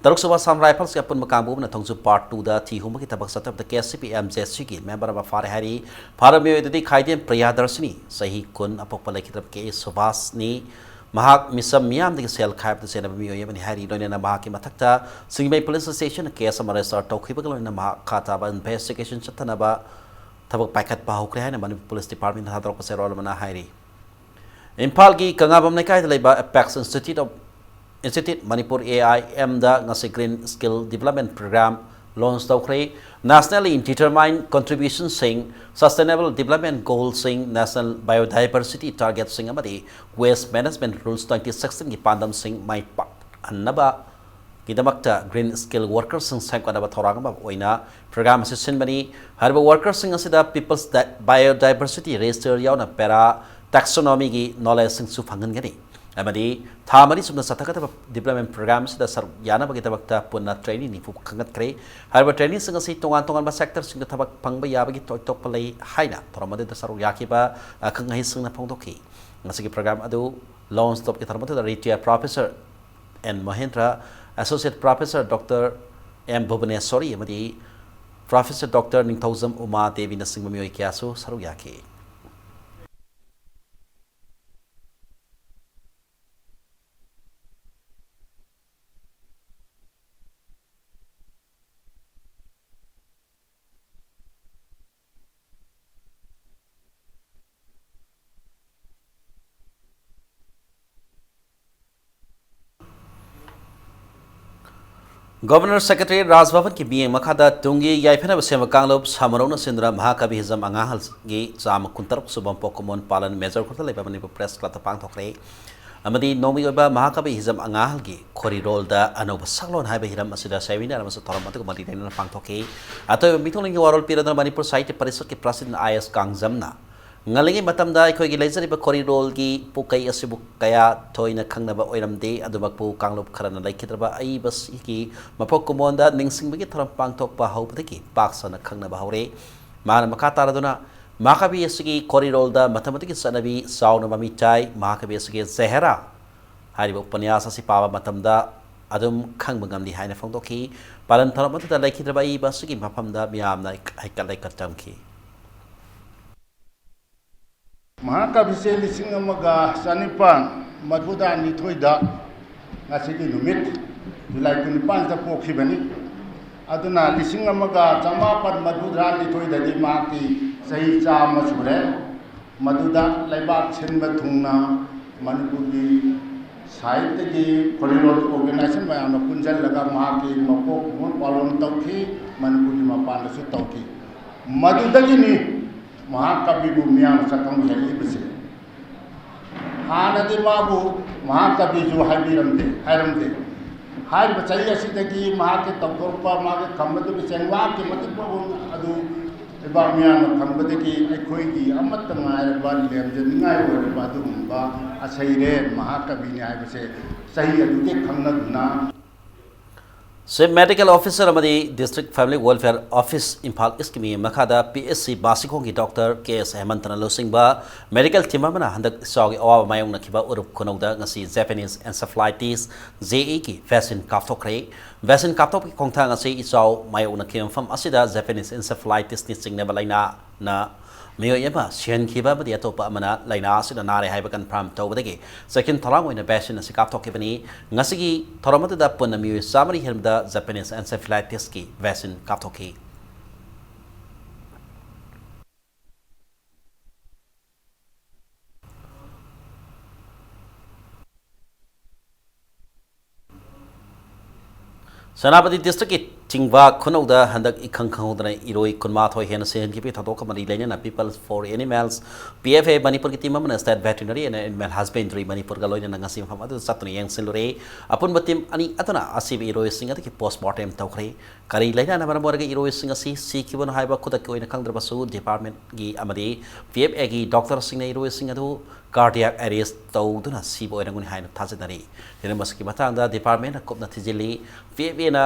ꯇꯔꯨꯛꯁꯨꯕ ꯑꯁꯥꯝ ꯔꯥꯏꯐꯜꯁꯀꯤ ꯑꯄꯨꯟꯕ ꯀꯥꯡꯕꯨ ꯑꯃꯅ ꯊꯣꯡꯖꯨ ꯄꯥꯔꯠ ꯇꯨꯗ ꯊꯤ ꯍꯨꯝꯕꯒꯤ ꯊꯕꯛ ꯆꯠꯊꯕꯗ K S C P M J ꯁꯤꯒꯤ ꯃꯦꯝꯕꯔ ꯑꯃ ꯐꯥꯔꯦ ꯍꯥꯏꯔꯤ꯫ ꯐꯥꯔꯕ ꯃꯤꯑꯣꯏ ꯑꯗꯨꯗꯤ ꯈꯥꯏꯗꯦꯝ ꯄ꯭ꯔꯤꯌꯥꯗꯔꯁꯤꯅꯤ, ꯆꯍꯤ ꯀꯨꯟ, ꯑꯄꯣꯛꯄ ꯂꯩꯈꯤꯗ꯭ꯔꯕ ꯀꯦ ꯑꯦ ꯁꯨꯚꯥꯁꯅꯤ꯫ ꯃꯍꯥꯛ ꯃꯤꯆꯝ ꯃꯤꯌꯥꯝꯗꯒꯤ ꯁꯦꯜ ꯈꯥꯏꯕꯗ ꯆꯦꯟꯅꯕ ꯃꯤꯑꯣꯏ ꯑꯃꯅꯤ ꯍꯥꯏꯔꯤ꯫ ꯂꯣꯏꯅꯅ ꯃꯍꯥꯛꯀꯤ ꯃꯊꯛꯇ ꯁꯤꯡꯖꯃꯩ ꯄꯨꯂꯤꯁ ꯁ꯭ꯇꯦꯁꯟꯅ ꯀꯦꯁ ꯑꯃ ꯔꯦꯖꯤꯁꯇꯔ ꯇꯧꯈꯤꯕꯒ ꯂꯣꯏꯅꯅ ꯃꯍꯥꯛ ꯃꯈꯥ ꯇꯥꯕ ꯏꯟꯚꯦꯁꯇꯤꯒꯦꯁꯟ ꯆꯠꯊꯅꯕ ꯊꯕꯛ ꯄꯥꯏꯈꯠꯄ ꯍꯧꯈ꯭ꯔꯦ ꯍꯥꯏꯅ ꯃꯅꯤꯄꯨꯔ ꯄꯨꯂꯤꯁ ꯗꯤꯄꯥꯔꯠꯃꯦꯟꯅ ꯊꯥꯗꯣꯔꯛꯄ ꯆꯦꯔꯣꯜ ꯑꯃꯅ ꯍꯥꯏꯔꯤ꯫ ꯏꯝꯐꯥꯜꯒꯤ ꯀꯪꯂꯥꯕꯝ ꯂꯩꯀꯥꯏꯗ ꯂꯩꯕ apex institute of institute Manipur, A I ꯑꯦꯝꯗ ꯉꯁꯤ green skill development programme launch ꯇꯧꯈ꯭ꯔꯦ꯫ ꯅꯦꯁꯅꯦꯜꯂꯤ ꯏꯟꯗꯤꯇꯔꯃꯥꯏꯟ ꯀꯟꯇ꯭ꯔꯤꯕ꯭ꯌꯨꯁꯟꯁꯤꯡ, ꯁꯁꯇꯦꯅꯦꯕꯜ ꯗꯤꯕꯂꯞꯃꯦꯟ ꯒꯣꯜꯁꯤꯡ, ꯅꯦꯁꯅꯦꯜ ꯕꯥꯏꯑꯣꯗꯥꯏꯕꯔꯁꯤꯇꯤ ꯇꯥꯔꯒꯦꯠꯁꯤꯡ ꯑꯃꯗꯤ ꯋꯦꯁ ꯃꯦꯅꯦꯖꯃꯦꯟ ꯔꯨꯜꯁ ꯇ꯭ꯋꯦꯟꯇꯤ ꯁꯤꯛꯁꯇꯤꯟꯒꯤ ꯄꯥꯟꯗꯝꯁꯤꯡ ꯃꯥꯏ ꯄꯥꯛꯍꯟꯅꯕꯒꯤꯗꯃꯛꯇ ꯒ꯭ꯔꯤꯟ ꯁ꯭ꯀꯤꯜ ꯋꯥꯔꯀꯔꯁꯤꯡ ꯁꯦꯝꯒꯠꯅꯕ ꯊꯧꯔꯥꯡ ꯑꯃ ꯑꯣꯏꯅ ꯄ꯭ꯔꯣꯒ꯭ꯔꯥꯝ ꯑꯁꯤ ꯁꯤꯟꯕꯅꯤ꯫ ꯍꯥꯏꯔꯤꯕ ꯋꯥꯔꯀꯔꯁꯤꯡ ꯑꯁꯤꯗ ꯄꯤꯄꯜꯁ ꯗꯥꯏ-, ꯕꯥꯏꯑꯣꯗꯥꯏꯕꯔꯁꯤꯇꯤ ꯔꯦꯖꯤꯁꯇꯔ ꯌꯥꯎꯅ ꯄꯦꯔꯥ ꯇꯦꯛꯁꯣꯅꯣꯃꯤꯒꯤ ꯅꯣꯂꯦꯖꯁꯤꯡꯁꯨ ꯐꯪꯍꯟꯒꯅꯤ꯫ ꯑꯃꯗꯤ ꯊꯥ ꯃꯔꯤ ꯆꯨꯞꯅ ꯆꯠꯊꯒꯗꯕ ꯗꯤꯕꯂꯞꯃꯦꯟ ꯄ꯭ꯔꯣꯒ꯭ꯔꯥꯝ ꯑꯁꯤꯗ ꯁꯔꯨꯛ ꯌꯥꯅꯕꯒꯤꯗꯃꯛꯇ ꯄꯨꯟꯅ ꯇ꯭ꯔꯦꯅꯤꯡ ꯅꯤꯐꯨ ꯈꯟꯒꯠꯈ꯭ꯔꯦ꯫ ꯍꯥꯏꯔꯤꯕ ꯇ꯭ꯔꯦꯅꯤꯡꯁꯤꯡ ꯑꯁꯤ ꯇꯣꯉꯥꯟ ꯇꯣꯉꯥꯟꯕ ꯁꯦꯛꯇꯔꯁꯤꯡꯗ ꯊꯕꯛ ꯐꯪꯕ ꯌꯥꯕꯒꯤ ꯇꯣꯏ ꯇꯣꯞꯄ ꯂꯩ ꯍꯥꯏꯅ ꯊꯧꯔꯝ ꯑꯗꯨꯗ ꯁꯔꯨꯛ ꯌꯥꯈꯤꯕ ꯑꯈꯪ ꯑꯍꯩꯁꯤꯡꯅ ꯐꯣꯡꯗꯣꯛꯈꯤ꯫ ꯃꯁꯤꯒꯤ ꯄ꯭ꯔꯣꯒ꯭ꯔꯥꯝ ꯑꯗꯨ ꯂꯣꯟꯆ ꯇꯧꯕꯒꯤ ꯊꯧꯔꯝ ꯑꯗꯨꯗ retired professor N Mahendra, associate professor doctor M Bhubaneswori ꯑꯃꯗꯤ ꯄ꯭ꯔꯣꯐꯦꯁꯔ ꯗꯣꯛꯇꯔ ꯅꯤꯡꯊꯧꯖꯝ ꯎꯃꯥ ꯗꯦꯕꯤꯅꯆꯤꯡꯕ ꯃꯤꯑꯣꯏ ꯀꯌꯥꯁꯨ ꯁꯔꯨꯛ ꯌꯥꯈꯤ꯫ ꯒꯣꯚꯔꯅꯔ ꯁꯦꯀ꯭ꯔꯦꯇꯔꯤ ꯔꯥꯖ ꯚꯕꯟꯒꯤ ꯃꯤꯠꯌꯦꯡ ꯃꯈꯥꯗ ꯇꯨꯡꯒꯤ ꯌꯥꯏꯐꯅꯕ ꯁꯦꯝꯕ ꯀꯥꯡꯂꯨꯞ ꯁꯃꯨꯔꯧꯅ ꯁꯤꯟꯗꯨꯅ ꯃꯍꯥꯀꯕꯤ ꯍꯤꯖꯝ ꯑꯉꯥꯡꯍꯜꯒꯤ ꯆꯥꯝꯃ ꯀꯨꯟꯇꯔꯨꯛ ꯁꯨꯕ ꯄꯣꯛꯀꯃꯣꯟ ꯄꯥꯂꯟ ꯃꯦꯖꯣꯔ ꯈꯨꯜꯗ ꯂꯩꯕ ꯃꯅꯤꯄꯨꯔ ꯄ꯭ꯔꯦꯁ ꯀ꯭ꯂꯕꯇ ꯄꯥꯡꯊꯣꯛꯈ꯭ꯔꯦ꯫ ꯑꯃꯗꯤ ꯅꯣꯡꯃꯒꯤ ꯑꯣꯏꯕ ꯃꯍꯥꯀꯕꯤ ꯍꯤꯖꯝ ꯑꯉꯥꯡꯍꯜꯒꯤ ꯈꯣꯔꯤꯔꯣꯜꯗ ꯑꯅꯧꯕ ꯁꯛꯂꯣꯟ ꯍꯥꯏꯕ ꯍꯤꯔꯝ ꯑꯁꯤꯗ ꯁꯦꯃꯤꯅꯥꯔ ꯑꯃꯁꯨ ꯊꯧꯔꯝ ꯑꯗꯨꯒ ꯃꯔꯤ ꯂꯩꯅꯅ ꯄꯥꯡꯊꯣꯛꯈꯤ꯫ ꯑꯇꯣꯞꯄ ꯃꯤꯊꯨꯡꯂꯦꯟꯒꯤ ꯋꯥꯔꯣꯜ ꯄꯤꯔꯗꯨꯅ ꯃꯅꯤꯄꯨꯔ ꯁꯥꯍꯤꯇ꯭ꯌ ꯄꯔꯤꯁꯠꯀꯤ ꯄ꯭ꯔꯁꯤꯗꯦꯟ ꯑꯥꯏ ꯑꯦꯁ ꯀꯥꯡꯖꯝꯅ ꯉꯜꯂꯤꯉꯩ ꯃꯇꯝꯗ ꯑꯩꯈꯣꯏꯒꯤ ꯂꯩꯖꯔꯤꯕ ꯈꯣꯔꯤꯔꯣꯜꯒꯤ ꯄꯨꯀꯩ ꯑꯁꯤꯕꯨ ꯀꯌꯥ ꯊꯣꯏꯅ ꯈꯪꯅꯕ ꯑꯣꯏꯔꯝꯗꯦ꯫ ꯑꯗꯨꯃꯛꯄꯨ ꯀꯥꯡꯂꯨꯞ ꯈꯔꯅ ꯂꯩꯈꯤꯗ꯭ꯔꯕ ꯑꯏꯕꯁꯤꯒꯤ ꯃꯄꯣꯛ ꯀꯨꯝꯑꯣꯟꯗ ꯅꯤꯡꯁꯤꯡꯕꯒꯤ ꯊꯧꯔꯝ ꯄꯥꯡꯊꯣꯛꯄ ꯍꯧꯕꯗꯒꯤ ꯄꯥꯛ ꯁꯟꯅ ꯈꯪꯅꯕ ꯍꯧꯔꯦ꯫ ꯃꯍꯥꯛꯅ ꯃꯈꯥ ꯇꯥꯔꯗꯨꯅ ꯃꯍꯥꯀꯕꯤ ꯑꯁꯤꯒꯤ ꯈꯣꯔꯤꯔꯣꯜꯗ ꯃꯇꯝ ꯑꯗꯨꯒꯤ ꯆꯠꯅꯕꯤ ꯆꯥꯎꯅ ꯃꯃꯤ ꯆꯥꯏ꯫ ꯃꯍꯥꯀꯕꯤ ꯑꯁꯤꯒꯤ ꯖꯦꯍꯦꯔꯥ ꯍꯥꯏꯔꯤꯕ ꯎꯄꯅ꯭ꯌꯥꯁ ꯑꯁꯤ ꯄꯥꯕ ꯃꯇꯝꯗ ꯑꯗꯨꯝ ꯈꯪꯕ ꯉꯝꯂꯤ ꯍꯥꯏꯅ ꯐꯣꯡꯗꯣꯛꯈꯤ꯫ ꯄꯥꯂꯟ ꯊꯧꯔꯝ ꯑꯗꯨꯗ ꯂꯩꯈꯤꯗ꯭ꯔꯕ ꯑꯏꯕ ꯑꯁꯤꯒꯤ ꯃꯐꯝꯗ ꯃꯤꯌꯥꯝꯅ ꯍꯩꯀꯠ ꯂꯩꯀꯠ ꯇꯝꯈꯤ꯫ ꯃꯍꯥꯀꯕꯤꯁꯦ ꯂꯤꯁꯤꯡ ꯑꯃꯒ ꯆꯅꯤꯄꯥꯟ ꯃꯔꯤꯐꯨꯇꯔꯥꯅꯤꯊꯣꯏꯗ ꯉꯁꯤꯒꯤ ꯅꯨꯃꯤꯠ ꯖꯨꯂꯥꯏ ꯀꯨꯟꯅꯤꯄꯥꯟꯗ ꯄꯣꯛꯈꯤꯕꯅꯤ꯫ ꯑꯗꯨꯅ ꯂꯤꯁꯤꯡ ꯑꯃꯒ ꯆꯃꯥꯄꯟ ꯃꯔꯤꯐꯨꯇꯔꯥꯅꯤꯊꯣꯏꯗꯗꯤ ꯃꯍꯥꯛꯀꯤ ꯆꯍꯤ ꯆꯥꯝꯃ ꯁꯨꯔꯦ꯫ ꯃꯗꯨꯗ ꯂꯩꯕꯥꯛ ꯁꯤꯟꯕ ꯊꯨꯡꯅ ꯃꯅꯤꯄꯨꯔꯒꯤ ꯁꯥꯍꯤꯠꯌꯒꯤ ꯈꯣꯔꯤꯂꯣꯟ ꯑꯣꯔꯒꯅꯥꯏꯖꯦꯁꯟ ꯃꯌꯥꯝꯅ ꯄꯨꯟꯁꯤꯜꯂꯒ ꯃꯍꯥꯛꯀꯤ ꯃꯄꯣꯛ ꯅꯤꯉꯣꯜ ꯄꯥꯂꯣꯟ ꯇꯧꯈꯤ, ꯃꯅꯤꯄꯨꯔꯒꯤ ꯃꯄꯥꯟꯗꯁꯨ ꯇꯧꯈꯤ꯫ ꯃꯗꯨꯗꯒꯤꯅꯤ ꯃꯍꯥꯀꯕꯤꯕꯨ ꯃꯤꯌꯥꯝꯅ ꯁꯛꯈꯪ ꯍꯦꯜꯂꯛꯂꯤꯕꯁꯦ꯫ ꯍꯥꯟꯅꯗꯤ ꯃꯥꯕꯨ ꯃꯍꯥꯀꯕꯤꯁꯨ ꯍꯥꯏꯕꯤꯔꯝꯗꯦ, ꯍꯥꯏꯔꯝꯗꯦ꯫ ꯍꯥꯏꯔꯤꯕ ꯆꯍꯤ ꯑꯁꯤꯗꯒꯤ ꯃꯍꯥꯛꯀꯤ ꯇꯧꯊꯣꯔꯛꯄ, ꯃꯥꯒꯤ ꯈꯝꯕꯗꯨꯒꯤ ꯆꯦꯡꯋꯥꯛꯀꯤ ꯃꯇꯤꯛ ꯃꯒꯨꯟ ꯑꯗꯨ ꯂꯩꯕꯥꯛ ꯃꯤꯌꯥꯝꯅ ꯈꯪꯕꯗꯒꯤ ꯑꯩꯈꯣꯏꯒꯤ ꯑꯃꯠꯇ ꯉꯥꯏꯔꯕ ꯂꯦꯝꯖꯅꯤꯡꯉꯥꯏ ꯑꯣꯏꯔꯕ ꯑꯗꯨꯒꯨꯝꯕ ꯑꯁꯩꯔꯦꯟ ꯃꯍꯥꯀꯕꯤꯅꯤ ꯍꯥꯏꯕꯁꯦ ꯆꯍꯤ ꯑꯗꯨꯗꯤ ꯈꯪꯅꯗꯨꯅ, Chief Medical Officer ꯑꯃꯗꯤ District Family Welfare Office, Imphal ꯏꯁꯀꯤ ꯃꯤ ꯃꯈꯥꯗ ꯄꯤ ꯑꯩꯆ ꯁꯤ ꯕꯥꯁꯤꯈꯣꯡꯒꯤ ꯗꯣꯛꯇꯔ ꯀꯦ ꯑꯦꯁ ꯍꯦꯃꯟꯇꯅ ꯂꯨꯆꯤꯡꯕ ꯃꯦꯗꯤꯀꯦꯜ ꯇꯤꯝ ꯑꯃꯅ ꯍꯟꯗꯛ ꯏꯆꯥꯎꯒꯤ ꯑꯋꯥꯕ ꯃꯥꯌꯣꯛꯅꯈꯤꯕ ꯎꯔꯨꯞ ꯈꯨꯅꯧꯗ ꯉꯁꯤ Japanese encephalitis, ꯖꯦ ꯏꯒꯤ ꯚꯦꯛꯁꯤꯟ ꯀꯥꯞꯊꯣꯛꯈ꯭ꯔꯦ꯫ ꯚꯦꯛꯁꯤꯟ ꯀꯥꯞꯊꯣꯛꯄꯒꯤ ꯈꯣꯡꯊꯥꯡ ꯑꯁꯤ ꯏꯆꯥꯎ ꯃꯥꯌꯣꯛꯅꯈꯤꯕ ꯃꯐꯝ ꯑꯁꯤꯗ Japanese encephalitisꯅ ꯆꯤꯡꯅꯕ ꯂꯥꯏꯅꯥꯅ ꯃꯤꯑꯣꯏ ꯑꯃ ꯁꯤꯍꯟꯈꯤꯕ ꯑꯃꯗꯤ ꯑꯇꯣꯞꯄ ꯑꯃꯅ ꯂꯥꯏꯅꯥ ꯑꯁꯤꯅ ꯅꯥꯔꯦ ꯍꯥꯏꯕ ꯀꯟꯐꯥꯔꯝ ꯇꯧꯕꯗꯒꯤ ꯆꯦꯛꯁꯤꯟ ꯊꯧꯔꯥꯡ ꯑꯣꯏꯅ ꯚꯦꯛꯁꯤꯟ ꯑꯁꯤ ꯀꯥꯞꯊꯣꯛꯈꯤꯕꯅꯤ꯫ ꯉꯁꯤꯒꯤ ꯊꯧꯔꯝ ꯑꯗꯨꯗ ꯄꯨꯟꯅ ꯃꯤꯑꯣꯏ ꯆꯥꯝꯃꯔꯤ ꯍꯦꯟꯕꯗ Japanese encephalitisꯀꯤ ꯚꯦꯛꯁꯤꯟ ꯀꯥꯞꯊꯣꯛꯈꯤ꯫ ꯁꯦꯅꯥꯄꯇꯤ ꯗꯤꯁꯇ꯭ꯔꯤꯛꯀꯤ ꯆꯤꯡꯕ ꯈꯨꯅꯧꯗ ꯍꯟꯗꯛ ꯏꯈꯪ ꯈꯪꯍꯧꯗꯅ ꯏꯔꯣꯏ ꯀꯨꯟꯃꯥꯊꯣꯏ ꯍꯦꯟꯅ ꯁꯤꯍꯟꯈꯤꯕꯒꯤ ꯊꯧꯗꯣꯛꯀ ꯃꯔꯤ ꯂꯩꯅꯅ People for Animals, P F A, ꯃꯅꯤꯄꯨꯔꯒꯤ ꯇꯤꯝ ꯑꯃꯅ State Veterinary and Animal Husbandry ꯃꯅꯤꯄꯨꯔꯒ ꯂꯣꯏꯅꯅ ꯉꯁꯤ ꯃꯐꯝ ꯑꯗꯨꯗ ꯆꯠꯇꯨꯅ ꯌꯦꯡꯁꯤꯜꯂꯨꯔꯦ꯫ ꯑꯄꯨꯟꯕ ꯇꯤꯝ ꯑꯅꯤ ꯑꯗꯨꯅ ꯑꯁꯤꯕ ꯏꯔꯣꯏꯁꯤꯡ ꯑꯗꯨꯒꯤ ꯄꯣꯁꯃꯣꯔꯇꯦꯝ ꯇꯧꯈ꯭ꯔꯦ꯫ ꯀꯔꯤ ꯂꯥꯏꯅꯥꯅ ꯃꯔꯝ ꯑꯣꯏꯔꯒ ꯏꯔꯣꯏꯁꯤꯡ ꯑꯁꯤ ꯁꯤꯈꯤꯕꯅꯣ ꯍꯥꯏꯕ ꯈꯨꯗꯛꯀꯤ ꯑꯣꯏꯅ ꯈꯪꯗ꯭ꯔꯕꯁꯨ, ꯗꯤꯄꯥꯔꯠꯃꯦꯟꯒꯤ ꯑꯃꯗꯤ ꯄꯤ ꯑꯦꯐ ꯑꯦꯒꯤ ꯗꯣꯛꯇꯔꯁꯤꯡꯅ ꯏꯔꯣꯏꯁꯤꯡ ꯑꯗꯨ cardiac arrest ꯇꯧꯗꯨꯅ ꯁꯤꯕ ꯑꯣꯏꯔꯝꯒꯅꯤ ꯍꯥꯏꯅ ꯊꯥꯖꯅꯔꯤ꯫ ꯍꯤꯔꯝ ꯑꯁꯤꯒꯤ ꯃꯇꯥꯡꯗ ꯗꯤꯄꯥꯔꯠꯃꯦꯟꯅ ꯀꯨꯞꯅ ꯊꯤꯖꯤꯜꯂꯤ꯫ ꯄꯤ ꯑꯦꯐ ꯑꯦꯅ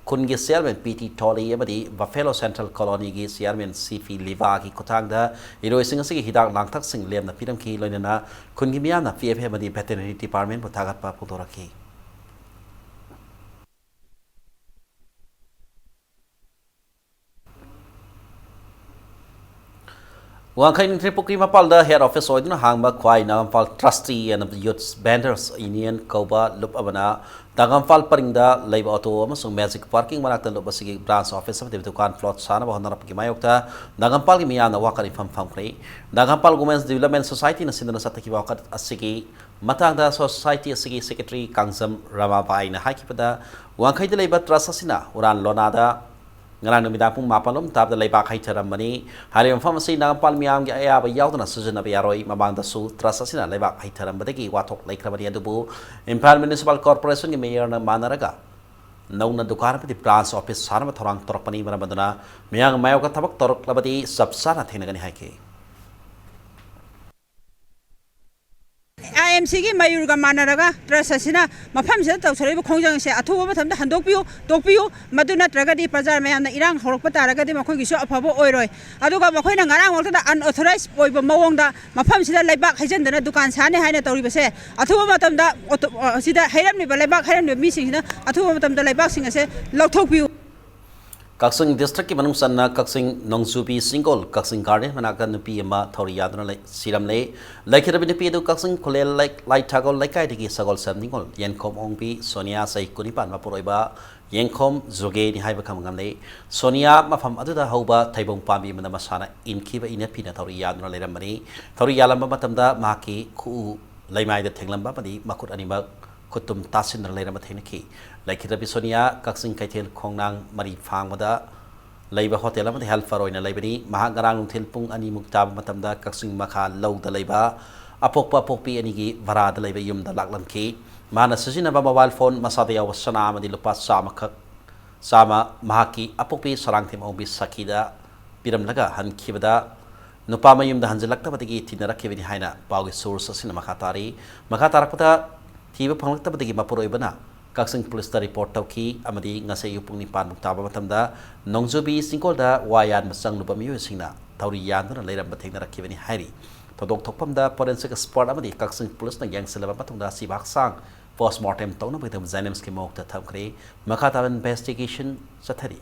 ꯈꯨꯟꯒꯤ ꯆꯤꯌꯔꯃꯦꯟ ꯄꯤ ꯇꯤ ꯊꯣꯂꯤ ꯑꯃꯗꯤ ꯕꯐꯦꯂꯣ ꯁꯦꯟꯇ꯭ꯔꯦꯜ ꯀꯣꯂꯣꯅꯤꯒꯤ ꯆꯤꯌꯔꯃꯦꯟ ꯁꯤ ꯄꯤ ꯂꯤꯕꯥꯒꯤ ꯈꯨꯠꯊꯥꯡꯗ ꯏꯔꯣꯏꯁꯤꯡ ꯑꯁꯤꯒꯤ ꯍꯤꯗꯥꯛ ꯂꯥꯡꯊꯛꯁꯤꯡ ꯂꯦꯝꯅ ꯄꯤꯔꯝꯈꯤ꯫ ꯂꯣꯏꯅꯅ ꯈꯨꯟꯒꯤ ꯃꯤꯌꯥꯝꯅ ꯄꯤ ꯑꯦꯐ ꯑꯦ ꯑꯃꯗꯤ ꯚꯦꯇꯦꯔꯤꯅꯔꯤ ꯗꯤꯄꯥꯔꯠꯃꯦꯟꯕꯨ ꯊꯥꯒꯠꯄ ꯐꯣꯡꯗꯣꯔꯛꯈꯤ꯫ ꯋꯥꯡꯈꯩ ꯅꯤꯡꯊꯧ ꯄꯨꯈ꯭ꯔꯤ ꯃꯄꯥꯜꯗ head office ꯑꯣꯏꯗꯨꯅ ꯍꯥꯡꯕ ꯈ꯭ꯋꯥꯏ ꯅꯥꯒꯥꯝꯄꯥꯜ Trustee and Youth Vendors Union ꯀꯧꯕ ꯂꯨꯞ ꯑꯃꯅ ꯅꯥꯒꯥꯝꯄꯥꯜ ꯄꯔꯤꯡꯗ ꯂꯩꯕ ꯑꯣꯇꯣ ꯑꯃꯁꯨꯡ Magic Parking ꯃꯅꯥꯛꯇ ꯂꯨꯞ ꯑꯁꯤꯒꯤ branch office ꯑꯃꯗꯤ ꯗꯨꯀꯥꯟ plot ꯁꯥꯅꯕ ꯍꯣꯠꯅꯔꯛꯄꯒꯤ ꯃꯥꯌꯣꯛꯇ ꯅꯥꯒꯥꯝꯄꯥꯜꯒꯤ ꯃꯤꯌꯥꯝꯅ ꯋꯥꯀꯠ ꯏꯐꯝ ꯐꯝꯈ꯭ꯔꯦ꯫ ꯅꯥꯒꯥꯝꯄꯥꯜ Women's Development Societyꯅ ꯁꯤꯟꯗꯨꯅ ꯆꯠꯊꯈꯤꯕ ꯋꯥꯀꯠ ꯑꯁꯤꯒꯤ ꯃꯇꯥꯡꯗ society ꯑꯁꯤꯒꯤ secretary ꯀꯥꯡꯖꯝ ꯔꯃꯥꯕꯥꯏꯅ ꯍꯥꯏꯈꯤꯕꯗ, ꯋꯥꯡꯈꯩꯗ ꯂꯩꯕ trust ꯑꯁꯤꯅ ꯎꯔꯥꯟ ꯂꯣꯅꯥꯗ ꯉꯔꯥꯡ ꯅꯨꯃꯤꯗꯥꯡ ꯄꯨꯡ ꯃꯥꯄꯜ ꯂꯣꯝ ꯇꯥꯕꯗ ꯂꯩꯕꯥꯛ ꯍꯩꯊꯔꯝꯕꯅꯤ꯫ ꯍꯥꯏꯔꯤꯕ ꯃꯐꯝ ꯑꯁꯤ ꯅꯥꯒꯥꯝꯄꯥꯜ ꯃꯤꯌꯥꯝꯒꯤ ꯑꯌꯥꯕ ꯌꯥꯎꯗꯅ ꯁꯤꯖꯤꯟꯅꯕ ꯌꯥꯔꯣꯏ꯫ ꯃꯃꯥꯡꯗꯁꯨ trust ꯑꯁꯤꯅ ꯂꯩꯕꯥꯛ ꯍꯩꯊꯔꯝꯕꯗꯒꯤ ꯋꯥꯊꯣꯛ ꯂꯩꯈ꯭ꯔꯕꯅꯤ, ꯑꯗꯨꯕꯨ ꯏꯝꯐꯥꯜ Municipal Corporationꯒꯤ mayorꯅ ꯃꯥꯟꯅꯔꯒ ꯅꯧꯅ ꯗꯨꯀꯥꯟ ꯑꯃꯗꯤ branch office ꯁꯥꯅꯕ ꯊꯧꯔꯥꯡ ꯇꯧꯔꯛꯄꯅꯤ꯫ ꯃꯔꯝ ꯑꯗꯨꯅ ꯃꯤꯌꯥꯝ ꯃꯥꯌꯣꯛꯇ ꯊꯕꯛ ꯇꯧꯔꯛꯂꯕꯗꯤ ꯆꯞ ꯆꯥꯅ ꯊꯦꯡꯅꯒꯅꯤ ꯍꯥꯏꯈꯤ꯫ ꯑꯥꯏ ꯑꯦꯝ ꯁꯤꯒꯤ ꯃꯌꯨꯔꯒ ꯃꯥꯟꯅꯔꯒ trust ꯑꯁꯤꯅ ꯃꯐꯝꯁꯤꯗ ꯇꯧꯊꯣꯔꯛꯏꯕ ꯈꯣꯡꯖꯪ ꯑꯁꯦ ꯑꯊꯨꯕ ꯃꯇꯝꯗ ꯍꯟꯗꯣꯛꯄꯤꯌꯨ, ꯇꯣꯛꯄꯤꯌꯨ꯫ ꯃꯗꯨ ꯅꯠꯇ꯭ꯔꯒꯗꯤ ꯄ꯭ꯔꯖꯥ ꯃꯌꯥꯝꯅ ꯏꯔꯥꯡ ꯍꯧꯔꯛꯄ ꯇꯥꯔꯒꯗꯤ ꯃꯈꯣꯏꯒꯤꯁꯨ ꯑꯐꯕ ꯑꯣꯏꯔꯣꯏ꯫ ꯑꯗꯨꯒ ꯃꯈꯣꯏꯅ ꯉꯔꯥꯡꯃꯛꯇꯗ unauthorized ꯑꯣꯏꯕ ꯃꯑꯣꯡꯗ ꯃꯐꯝꯁꯤꯗ ꯂꯩꯕꯥꯛ ꯍꯩꯖꯤꯟꯗꯅ ꯗꯨꯀꯥꯟ ꯁꯥꯅꯤ ꯍꯥꯏꯅ ꯇꯧꯔꯤꯕꯁꯦ, ꯑꯊꯨꯕ ꯃꯇꯝꯗ ꯑꯣꯇꯣ-, ꯑ, ꯁꯤꯗ ꯍꯩꯔꯝꯂꯤꯕ, ꯂꯩꯕꯥꯛ ꯍꯩꯔꯝꯂꯤꯕ ꯃꯤꯁꯤꯡꯁꯤꯅ ꯑꯊꯨꯕ ꯃꯇꯝꯗ ꯂꯩꯕꯥꯛꯁꯤꯡ ꯑꯁꯦ ꯂꯧꯊꯣꯛꯄꯤꯌꯨ꯫ ꯀꯛꯆꯤꯡ districtꯀꯤ ꯃꯅꯨꯡ ꯆꯟꯅ ꯀꯛꯆꯤꯡ ꯅꯣꯡꯖꯨꯕꯤ ꯆꯤꯡꯒꯣꯜ ꯀꯛꯆꯤꯡ garden ꯃꯅꯥꯛꯇ ꯅꯨꯄꯤ ꯑꯃ ꯊꯧꯔꯤ ꯌꯥꯟꯗꯨꯅ ꯂꯩ-, ꯁꯤꯔꯝꯂꯦ꯫ ꯂꯩꯈꯤꯗꯕ ꯅꯨꯄꯤ ꯑꯗꯨ ꯀꯛꯆꯤꯡ ꯈꯨꯂꯦꯜ ꯂꯩ-, ꯂꯥꯏꯊꯥꯒꯣꯜ ꯂꯩꯀꯥꯏꯗꯒꯤ ꯁꯒꯣꯜꯁꯦꯝ ꯅꯤꯡꯒꯣꯜ ꯌꯦꯟꯈꯣꯝ ꯑꯣꯡꯕꯤ ꯁꯣꯅꯤꯌꯥ, ꯆꯍꯤ ꯀꯨꯟꯅꯤꯄꯥꯟ, ꯃꯄꯨꯔꯣꯏꯕ ꯌꯦꯡꯈꯣꯝ ꯖꯨꯒꯦꯅꯤ ꯍꯥꯏꯕ ꯈꯪꯕ ꯉꯝꯂꯦ꯫ ꯁꯣꯅꯤꯌꯥ ꯃꯐꯝ ꯑꯗꯨꯗ ꯍꯧꯕ ꯊꯩꯕꯣꯡ ꯄꯥꯝꯕꯤ ꯑꯃꯗ ꯃꯁꯥꯅ ꯏꯟꯈꯤꯕ ꯏꯅꯐꯤꯅ ꯊꯧꯔꯤ ꯌꯥꯟꯗꯨꯅ ꯂꯩꯔꯝꯕꯅꯤ꯫ ꯊꯧꯔꯤ ꯌꯥꯜꯂꯝꯕ ꯃꯇꯝꯗ ꯃꯍꯥꯛꯀꯤ ꯈꯨꯎ ꯂꯩꯃꯥꯏꯗ ꯊꯦꯡꯂꯝꯕ ꯑꯃꯗꯤ ꯃꯈꯨꯠ ꯑꯅꯤꯃꯛ ꯈꯨꯠꯇꯨꯝ ꯇꯥꯁꯤꯟꯗꯨꯅ ꯂꯩꯔꯝꯕ ꯊꯦꯡꯅꯈꯤ꯫ ꯂꯩꯈꯤꯗ꯭ꯔꯕꯤ ꯁꯣꯅꯤꯌꯥ ꯀꯛꯆꯤꯡ ꯀꯩꯊꯦꯜ ꯈꯣꯡꯅꯥꯡ ꯃꯔꯤ ꯐꯥꯡꯕꯗ ꯂꯩꯕ hotel ꯑꯃꯗ helper ꯑꯣꯏꯅ ꯂꯩꯕꯅꯤ꯫ ꯃꯍꯥꯛ ꯉꯔꯥꯡ ꯅꯨꯡꯊꯤꯜ ꯄꯨꯡ ꯑꯅꯤꯃꯨꯛ ꯇꯥꯕ ꯃꯇꯝꯗ ꯀꯛꯆꯤꯡ ꯃꯈꯥ ꯂꯧꯗ ꯂꯩꯕ ꯑꯄꯣꯛꯄ ꯑꯄꯣꯛꯄꯤ ꯑꯅꯤꯒꯤ ꯚꯔꯥꯗ ꯂꯩꯕ ꯌꯨꯝꯗ ꯂꯥꯛꯂꯝꯈꯤ꯫ ꯃꯍꯥꯛꯅ ꯁꯤꯖꯤꯟꯅꯕ mobile phone, ꯃꯁꯥꯗ ꯌꯥꯎꯕ ꯁꯅꯥ ꯑꯃꯗꯤ ꯂꯨꯄꯥ ꯆꯥꯝꯃꯈꯛ, ꯆꯥꯝꯃ ꯃꯍꯥꯛꯀꯤ ꯑꯄꯣꯛꯄꯤ ꯁꯔꯥꯡꯊꯦꯝ ꯑꯣꯡꯕꯤ ꯁꯈꯤꯗ ꯄꯤꯔꯝꯂꯒ ꯍꯟꯈꯤꯕꯗ, ꯅꯨꯄꯥ ꯃꯌꯨꯝꯗ ꯍꯟꯖꯤꯜꯂꯛꯇꯕꯗꯒꯤ ꯊꯤꯅꯔꯛꯈꯤꯕꯅꯤ ꯍꯥꯏꯅ ꯄꯥꯎꯒꯤ source ꯑꯁꯤꯅ ꯃꯈꯥ ꯇꯥꯔꯤ꯫ ꯃꯈꯥ ꯇꯥꯔꯛꯄꯗ, ꯊꯤꯕ ꯐꯪꯂꯛꯇꯕꯗꯒꯤ ꯃꯄꯨꯔꯣꯏꯕꯅ ꯀꯛꯆꯤꯡ policeꯇ report ꯇꯧꯈꯤ ꯑꯃꯗꯤ ꯉꯁꯤ ꯑꯌꯨꯛ ꯄꯨꯡ ꯅꯤꯄꯥꯟꯃꯨꯛ ꯇꯥꯕ ꯃꯇꯝꯗ ꯅꯣꯡꯖꯨꯕꯤ ꯆꯤꯡꯒꯣꯜꯗ ꯋꯥ ꯌꯥꯟꯕ ꯆꯪꯂꯨꯕ ꯃꯤꯑꯣꯏꯁꯤꯡꯅ ꯊꯧꯔꯤ ꯌꯥꯟꯗꯨꯅ ꯂꯩꯔꯝꯕ ꯊꯦꯡꯅꯔꯛꯈꯤꯕꯅꯤ ꯍꯥꯏꯔꯤ꯫ ꯊꯧꯗꯣꯛ ꯊꯣꯛꯐꯝꯗ forensic expert ꯑꯃꯗꯤ ꯀꯛꯆꯤꯡ policeꯅ ꯌꯦꯡꯁꯤꯜꯂꯕ ꯃꯇꯨꯡꯗ ꯑꯁꯤꯕ ꯍꯛꯆꯥꯡ post mortem ꯇꯧꯅꯕꯒꯤꯗꯃꯛ JNIMSꯀꯤ ꯃꯣꯔꯒꯇ ꯊꯝꯈ꯭ꯔꯦ꯫ ꯃꯈꯥ ꯇꯥꯕ investigation ꯆꯠꯊꯔꯤ꯫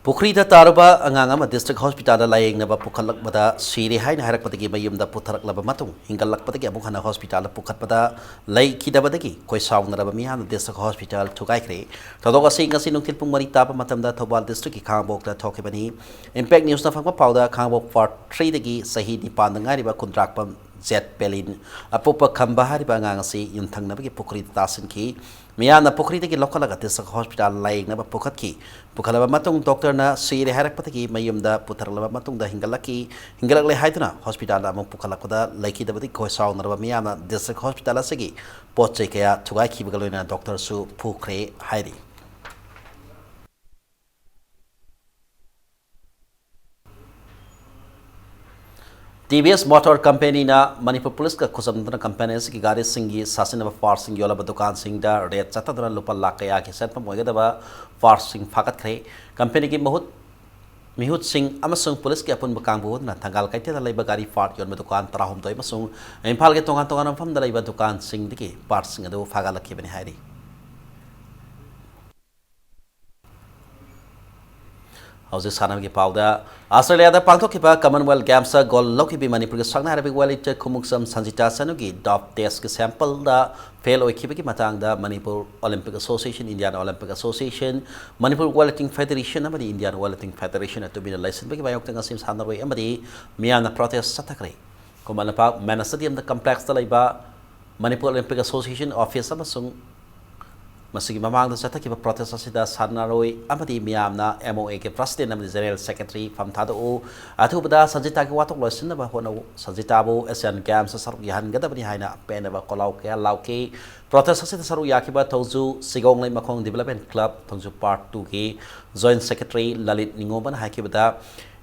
ꯄꯨꯈ꯭ꯔꯤꯗ ꯇꯥꯔꯨꯕ ꯑꯉꯥꯡ ꯑꯃ district hospitalꯗ ꯂꯥꯌꯦꯡꯅꯕ ꯄꯨꯈꯠꯂꯛꯄꯗ ꯁꯤꯔꯦ ꯍꯥꯏꯅ ꯍꯥꯏꯔꯛꯄꯗꯒꯤ ꯃꯌꯨꯝꯗ ꯄꯨꯊꯔꯛꯂꯕ ꯃꯇꯨꯡ, ꯍꯤꯡꯒꯠꯂꯛꯄꯗꯒꯤ ꯑꯃꯨꯛ ꯍꯟꯅ hospitalꯗ ꯄꯨꯈꯠꯄꯗ ꯂꯩꯈꯤꯗꯕꯗꯒꯤ ꯈꯣꯏ ꯁꯥꯎꯅꯔꯕ ꯃꯤꯌꯥꯝꯅ district hospital ꯊꯨꯒꯥꯏꯈ꯭ꯔꯦ꯫ ꯊꯧꯗꯣꯛ ꯑꯁꯤ ꯉꯁꯤ ꯅꯨꯡꯊꯤꯜ ꯄꯨꯡ ꯃꯔꯤ ꯇꯥꯕ ꯃꯇꯝꯗ ꯊꯧꯕꯥꯜ districtꯀꯤ ꯈꯥꯉꯕꯣꯛꯇ ꯊꯣꯛꯈꯤꯕꯅꯤ꯫ Impact Newsꯅ ꯐꯪꯕ ꯄꯥꯎꯗ, ꯈꯥꯉꯕꯣꯛ Ward threeꯗꯒꯤ ꯆꯍꯤ ꯅꯤꯄꯥꯟꯗ ꯉꯥꯏꯔꯤꯕ ꯈꯨꯟꯗ꯭ꯔꯥꯛꯄꯝ ꯖꯦꯠ ꯄꯦꯂꯤꯟ, ꯑꯄꯣꯛꯄ ꯈꯝꯕ ꯍꯥꯏꯔꯤꯕ ꯑꯉꯥꯡ ꯑꯁꯤ ꯌꯨꯝꯊꯪꯅꯕꯒꯤ ꯄꯨꯈ꯭ꯔꯤꯗ ꯇꯥꯁꯤꯟꯈꯤ꯫ ꯃꯤꯌꯥꯝꯅ ꯄꯨꯈ꯭ꯔꯤꯗꯒꯤ ꯂꯧꯈꯠꯂꯒ district hospital ꯂꯥꯌꯦꯡꯅꯕ ꯄꯨꯈꯠꯈꯤ꯫ ꯄꯨꯈꯠꯂꯕ ꯃꯇꯨꯡ, doctorꯅ ꯁꯤꯔꯦ ꯍꯥꯏꯔꯛꯄꯗꯒꯤ ꯃꯌꯨꯝꯗ ꯄꯨꯊꯔꯛꯂꯕ ꯃꯇꯨꯡꯗ ꯍꯤꯡꯒꯠꯂꯛꯈꯤ꯫ ꯍꯤꯡꯒꯠꯂꯛꯂꯦ ꯍꯥꯏꯗꯨꯅ hospitalꯗ ꯑꯃꯨꯛ ꯄꯨꯈꯠꯂꯛꯄꯗ ꯂꯩꯈꯤꯗꯕꯗꯒꯤ ꯈꯣꯏ ꯁꯥꯎꯅꯔꯕ ꯃꯤꯌꯥꯝꯅ district hospital ꯑꯁꯤꯒꯤ ꯄꯣꯠ ꯆꯩ ꯀꯌꯥ ꯊꯨꯒꯥꯏꯈꯤꯕꯒ ꯂꯣꯏꯅꯅ doctorꯁꯨ ꯐꯨꯈ꯭ꯔꯦ ꯍꯥꯏꯔꯤ꯫ TVS Motor Companyꯅ ꯃꯅꯤꯄꯨꯔ ꯄꯨꯂꯤꯁꯀ ꯈꯨꯠꯁꯝꯅꯗꯨꯅ company ꯑꯁꯤꯒꯤ ꯒꯥꯔꯤꯁꯤꯡꯒꯤ ꯁꯥꯁꯤꯟꯅꯕ partꯁꯤꯡ ꯌꯣꯜꯂꯕ ꯗꯨꯀꯥꯟꯁꯤꯡꯗ raid ꯆꯠꯊꯗꯨꯅ ꯂꯨꯄꯥ ꯂꯥꯈ ꯀꯌꯥꯒꯤ ꯁꯦꯟꯐꯝ ꯑꯣꯏꯒꯗꯕ partꯁꯤꯡ ꯐꯥꯒꯠꯈ꯭ꯔꯦ꯫ Companyꯒꯤ ꯃꯍꯨꯠ, ꯃꯤꯍꯨꯠꯁꯤꯡ ꯑꯃꯁꯨꯡ ꯄꯨꯂꯤꯁꯀꯤ ꯑꯄꯨꯟꯕ ꯀꯥꯡꯕꯨ ꯑꯗꯨꯅ ꯊꯪꯒꯥꯜ ꯀꯩꯊꯦꯜꯗ ꯂꯩꯕ ꯒꯥꯔꯤ part ꯌꯣꯟꯕ ꯗꯨꯀꯥꯟ ꯇꯔꯥꯍꯨꯝꯗꯣꯏ ꯑꯃꯁꯨꯡ ꯏꯝꯐꯥꯜꯒꯤ ꯇꯣꯉꯥꯟ ꯇꯣꯉꯥꯟꯕ ꯃꯐꯝꯗ ꯂꯩꯕ ꯗꯨꯀꯥꯟꯁꯤꯡꯗꯒꯤ partꯁꯤꯡ ꯑꯗꯨ ꯐꯥꯒꯠꯂꯛꯈꯤꯕꯅꯤ ꯍꯥꯏꯔꯤ꯫ ꯍꯧꯖꯤꯛ ꯁꯥꯟꯅꯕꯒꯤ ꯄꯥꯎꯗ, ꯑꯁꯇ꯭ꯔꯦꯂꯤꯌꯥꯗ ꯄꯥꯡꯊꯣꯛꯈꯤꯕ Commonwealth Gamesꯇ gold ꯂꯧꯈꯤꯕꯤ ꯃꯅꯤꯄꯨꯔꯒꯤ ꯁꯛꯅꯥꯏꯔꯕꯤ weightlifter ꯈꯨꯃꯨꯛꯆꯝ ꯁꯟꯖꯤꯇꯥ ꯁꯅꯨꯒꯤ dope testꯀꯤ sampleꯗ fail ꯑꯣꯏꯈꯤꯕꯒꯤ ꯃꯇꯥꯡꯗ Manipur Olympic Association, Indian Olympic Association, Manipur Weightlifting Federation ꯑꯃꯗꯤ Indian Weightlifting Federationꯅ ꯇꯨꯃꯤꯟꯅ ꯂꯩꯁꯤꯟꯕꯒꯤ ꯃꯥꯌꯣꯛꯇ ꯉꯁꯤ ꯁꯥꯟꯅꯔꯣꯏ ꯑꯃꯗꯤ ꯃꯤꯌꯥꯝꯅ protest ꯆꯠꯊꯈ꯭ꯔꯦ꯫ ꯈꯨꯃꯟ ꯂꯝꯄꯥꯛ Manners Stadiumꯗ complexꯇ ꯂꯩꯕ Manipur Olympic Association office ꯑꯃꯁꯨꯡ ꯃꯁꯤꯒꯤ ꯃꯃꯥꯡꯗ ꯆꯠꯊꯈꯤꯕ protest ꯑꯁꯤꯗ ꯁꯥꯟꯅꯔꯣꯏ ꯑꯃꯗꯤ ꯃꯤꯌꯥꯝꯅ MOAꯒꯤ president ꯑꯃꯗꯤ general secretary ꯐꯝ ꯊꯥꯗꯣꯛꯎ, ꯑꯊꯨꯕꯗ ꯁꯟꯖꯤꯇꯥꯒꯤ ꯋꯥꯊꯣꯛ ꯂꯣꯏꯁꯤꯟꯅꯕ ꯍꯣꯠꯅꯧ, ꯁꯟꯖꯤꯇꯥꯕꯨ Asian Gamesꯇ ꯁꯔꯨꯛ ꯌꯥꯍꯟꯒꯗꯕꯅꯤ ꯍꯥꯏꯅ ꯄꯦꯟꯅꯕ ꯈꯣꯜꯂꯥꯎ ꯀꯌꯥ ꯂꯥꯎꯈꯤ꯫ Protest ꯑꯁꯤꯗ ꯁꯔꯨꯛ ꯌꯥꯈꯤꯕ ꯊꯣꯡꯖꯨ ꯁꯤꯒꯣꯡꯂꯩ ꯃꯈꯣꯡ Development Club, ꯊꯣꯡꯖꯨ Part twoꯒꯤ joint secretary Lalit ꯅꯤꯉꯣꯝꯕꯅ ꯍꯥꯏꯈꯤꯕꯗ,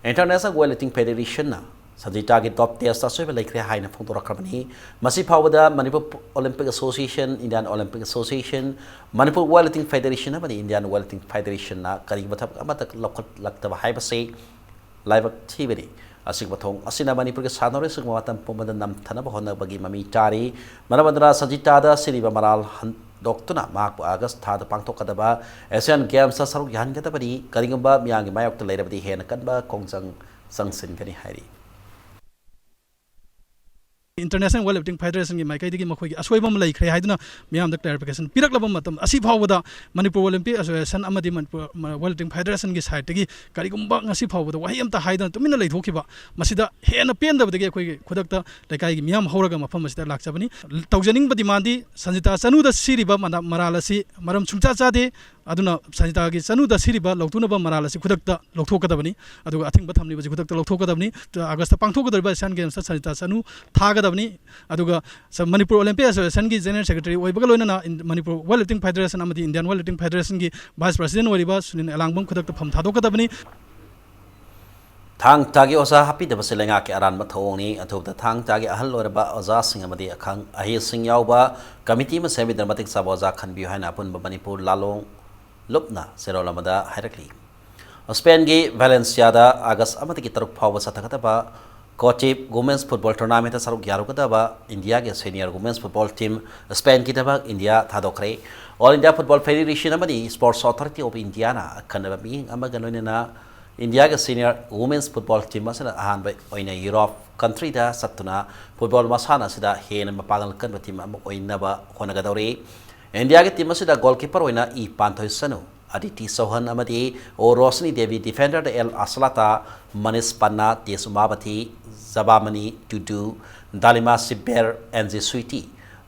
International Weightlifting Federationꯅ ꯁꯟꯖꯤꯇꯥꯒꯤ dope testꯇ ꯑꯁꯣꯏꯕ ꯂꯩꯈ꯭ꯔꯦ ꯍꯥꯏꯅ ꯐꯣꯡꯗꯣꯔꯛꯈ꯭ꯔꯕꯅꯤ꯫ ꯃꯁꯤ ꯐꯥꯎꯕꯗ Manipur Olympic Association, Indian Olympic Association, Manipur Weightlifting Federation ꯑꯃꯗꯤ Indian Weightlifting Federationꯅ ꯀꯔꯤꯒꯨꯝꯕ ꯊꯕꯛ ꯑꯃꯠꯇ ꯂꯧꯈꯠꯂꯛꯇꯕ ꯍꯥꯏꯕꯁꯤ ꯂꯥꯏꯕꯛ ꯊꯤꯕꯅꯤ꯫ ꯑꯁꯤꯒꯨꯝꯕ ꯊꯧꯑꯣꯡ ꯑꯁꯤꯅ ꯃꯅꯤꯄꯨꯔꯒꯤ ꯁꯥꯟꯅꯔꯣꯏꯁꯤꯡꯕꯨ ꯃꯇꯝ ꯄꯨꯝꯕꯗ ꯅꯝꯊꯅꯕ ꯍꯣꯠꯅꯕꯒꯤ ꯃꯃꯤ ꯇꯥꯔꯤ꯫ ꯃꯔꯝ ꯑꯗꯨꯅ ꯁꯟꯖꯤꯇꯥꯗ ꯁꯤꯔꯤꯕ ꯃꯔꯥꯜ ꯍꯟ-, ꯗꯣꯛꯇꯨꯅ ꯃꯍꯥꯛꯄꯨ ꯑꯥꯒꯁ ꯊꯥꯗ ꯄꯥꯡꯊꯣꯛꯀꯗꯕ ꯑꯦꯁꯤꯌꯥꯟ ꯒꯦꯝꯁꯇ ꯁꯔꯨꯛ ꯌꯥꯍꯟꯒꯗꯕꯅꯤ꯫ ꯀꯔꯤꯒꯨꯝꯕ ꯃꯤꯌꯥꯝꯒꯤ ꯃꯥꯌꯣꯛꯇ ꯂꯩꯔꯕꯗꯤ ꯍꯦꯟꯅ ꯀꯟꯕ ꯈꯣꯡꯖꯪ ꯆꯪꯁꯤꯟꯒꯅꯤ ꯍꯥꯏꯔꯤ꯫ International Weight Lifting Federationꯒꯤ ꯃꯥꯏꯀꯩꯗꯒꯤ ꯃꯈꯣꯏꯒꯤ ꯑꯁꯣꯏꯕ ꯑꯃ ꯂꯩꯈ꯭ꯔꯦ ꯍꯥꯏꯗꯨꯅ ꯃꯤꯌꯥꯝꯗ clarification ꯄꯤꯔꯛꯂꯕ ꯃꯇꯝ ꯑꯁꯤ ꯐꯥꯎꯕꯗ Manipur Olympic Association ꯑꯃꯗꯤ Manipur Weight Lifting Federationꯒꯤ sideꯇꯒꯤ ꯀꯔꯤꯒꯨꯝꯕ ꯉꯁꯤ ꯐꯥꯎꯕꯗ ꯋꯥꯍꯩ ꯑꯃꯇ ꯍꯥꯏꯗꯅ ꯇꯨꯃꯤꯟꯅ ꯂꯩꯊꯣꯛꯈꯤꯕ, ꯃꯁꯤꯗ ꯍꯦꯟꯅ ꯄꯦꯟꯗꯕꯗꯒꯤ ꯑꯩꯈꯣꯏꯒꯤ ꯈꯨꯗꯛꯇ ꯂꯩꯀꯥꯏꯒꯤ ꯃꯤꯌꯥꯝ ꯍꯧꯔꯒ ꯃꯐꯝ ꯑꯁꯤꯗ ꯂꯥꯛꯆꯕꯅꯤ꯫ ꯇꯧꯖꯅꯤꯡꯕ demandꯗꯤ ꯁꯟꯖꯤꯇꯥ ꯆꯅꯨꯗ ꯁꯤꯔꯤꯕ ꯃꯅꯥ-, ꯃꯔꯥꯜ ꯑꯁꯤ ꯃꯔꯝ ꯁꯨꯡꯆꯥ ꯆꯥꯗꯦ꯫ ꯑꯗꯨꯅ ꯁꯟꯖꯤꯇꯥꯒꯤ ꯆꯅꯨꯗ ꯁꯤꯔꯤꯕ ꯂꯧꯊꯣꯛꯅꯕ ꯃꯔꯥꯜ ꯑꯁꯤ ꯈꯨꯗꯛꯇ ꯂꯧꯊꯣꯛꯀꯗꯕꯅꯤ꯫ ꯑꯗꯨꯒ ꯑꯊꯤꯡꯕ ꯊꯝꯂꯤꯕꯁꯤ ꯈꯨꯗꯛꯇ ꯂꯧꯊꯣꯛꯀꯗꯕꯅꯤ꯫ ꯑꯥꯒꯁꯇ ꯄꯥꯡꯊꯣꯛꯀꯗꯧꯔꯤꯕ Asian Gamesꯇ ꯁꯟꯖꯤꯇꯥ ꯆꯅꯨ ꯊꯥꯒꯗꯕꯅꯤ꯫ ꯑꯗꯨꯒ ꯁ-, Manipur Olympic Associationꯒꯤ General Secretary ꯑꯣꯏꯕꯒ ꯂꯣꯏꯅꯅ ꯏꯟ-, Manipur Weight Lifting Federation ꯑꯃꯗꯤ Indian Weight Lifting Federationꯒꯤ Vice President ꯑꯣꯏꯔꯤꯕ ꯁꯨꯅꯤꯜ ꯑꯦꯂꯥꯡꯕꯝ ꯈꯨꯗꯛꯇ ꯐꯝ ꯊꯥꯗꯣꯛꯀꯗꯕꯅꯤ꯫ ꯊꯥꯡ ꯇꯥꯒꯤ ꯑꯣꯖꯥ ꯍꯥꯞꯄꯤꯗꯕꯁꯤ ꯂꯩꯉꯥꯛꯀꯤ ꯑꯔꯥꯟꯕ ꯊꯧꯑꯣꯡꯅꯤ꯫ ꯑꯊꯨꯕꯗ ꯊꯥꯡ ꯇꯥꯒꯤ ꯑꯍꯜ ꯑꯣꯏꯔꯕ ꯑꯣꯖꯥꯁꯤꯡ ꯑꯃꯗꯤ ꯑꯈꯪ ꯑꯍꯩꯁꯤꯡ ꯌꯥꯎꯕ ꯀꯃꯤꯇꯤ ꯑꯃ ꯁꯦꯝꯕꯤꯗꯨꯅ ꯃꯇꯤꯛ ꯆꯥꯕ ꯑꯣꯖꯥ ꯈꯟꯕꯤꯌꯨ ꯍꯥꯏꯅ ꯑꯄꯨꯟꯕ ꯃꯅꯤꯄꯨꯔ ꯂꯥꯂꯣꯡ ꯂꯨꯞꯅ ꯆꯦꯔꯣꯜ ꯑꯃꯗ ꯍꯥꯏꯔꯛꯂꯤ꯫ ꯁ꯭ꯄꯦꯟꯒꯤ ꯚꯦꯂꯦꯟꯁꯤꯌꯥꯗ ꯑꯥꯒꯁ ꯑꯃꯗꯒꯤ ꯇꯔꯨꯛ ꯐꯥꯎꯕ ꯆꯠꯊꯒꯗꯕ ꯀꯣꯆꯤꯞ Women's Football Tournamentꯇ ꯁꯔꯨꯛ ꯌꯥꯔꯨꯒꯗꯕ ꯏꯟꯗꯤꯌꯥꯒꯤ senior women's football team ꯁ꯭ꯄꯦꯟꯒꯤꯗꯃꯛ ꯏꯟꯗꯤꯌꯥ ꯊꯥꯗꯣꯛꯈ꯭ꯔꯦ꯫ All India Football Federation ꯑꯃꯗꯤ Sports Authority of Indiaꯅ ꯑꯈꯟꯅꯕ ꯃꯤꯠꯌꯦꯡ ꯑꯃꯒ ꯂꯣꯏꯅꯅ ꯏꯟꯗꯤꯌꯥꯒꯤ senior women's football team ꯑꯁꯤꯅ ꯑꯍꯥꯟꯕ ꯑꯣꯏꯅ ꯌꯨꯔꯣꯞ countryꯗ ꯆꯠꯇꯨꯅ football ꯃꯁꯥꯟꯅ ꯑꯁꯤꯗ ꯍꯦꯟꯅ ꯃꯄꯥꯡꯒꯜ ꯀꯟꯕ team ꯑꯃ ꯑꯣꯏꯅꯕ ꯍꯣꯠꯅꯒꯗꯧꯔꯤ꯫ ꯏꯟꯗꯤꯌꯥꯒꯤ team ꯑꯁꯤꯗ goalkeeper ꯑꯣꯏꯅ ꯏ ꯄꯥꯟꯊꯣꯏ ꯁꯅꯨ, ꯑꯗꯤꯇꯤ ꯆꯧꯍꯟ ꯑꯃꯗꯤ ꯑꯣ ꯔꯣꯁꯅꯤ ꯗꯦꯕꯤ, defenderꯗ ꯑꯦꯜ ꯑꯁꯂꯥꯇꯥ, ꯃꯅꯤꯁ ꯄꯟꯅꯥ, ꯇꯦꯖ ꯎꯃꯥꯕꯊꯤ, ꯖꯕꯥꯃꯅꯤ ꯇꯨꯗꯨ, ꯗꯥꯂꯤꯃꯥ ꯁꯤꯕꯦꯔ, ꯑꯦꯟ ꯖꯤ ꯁ꯭ꯋꯤꯇꯤ,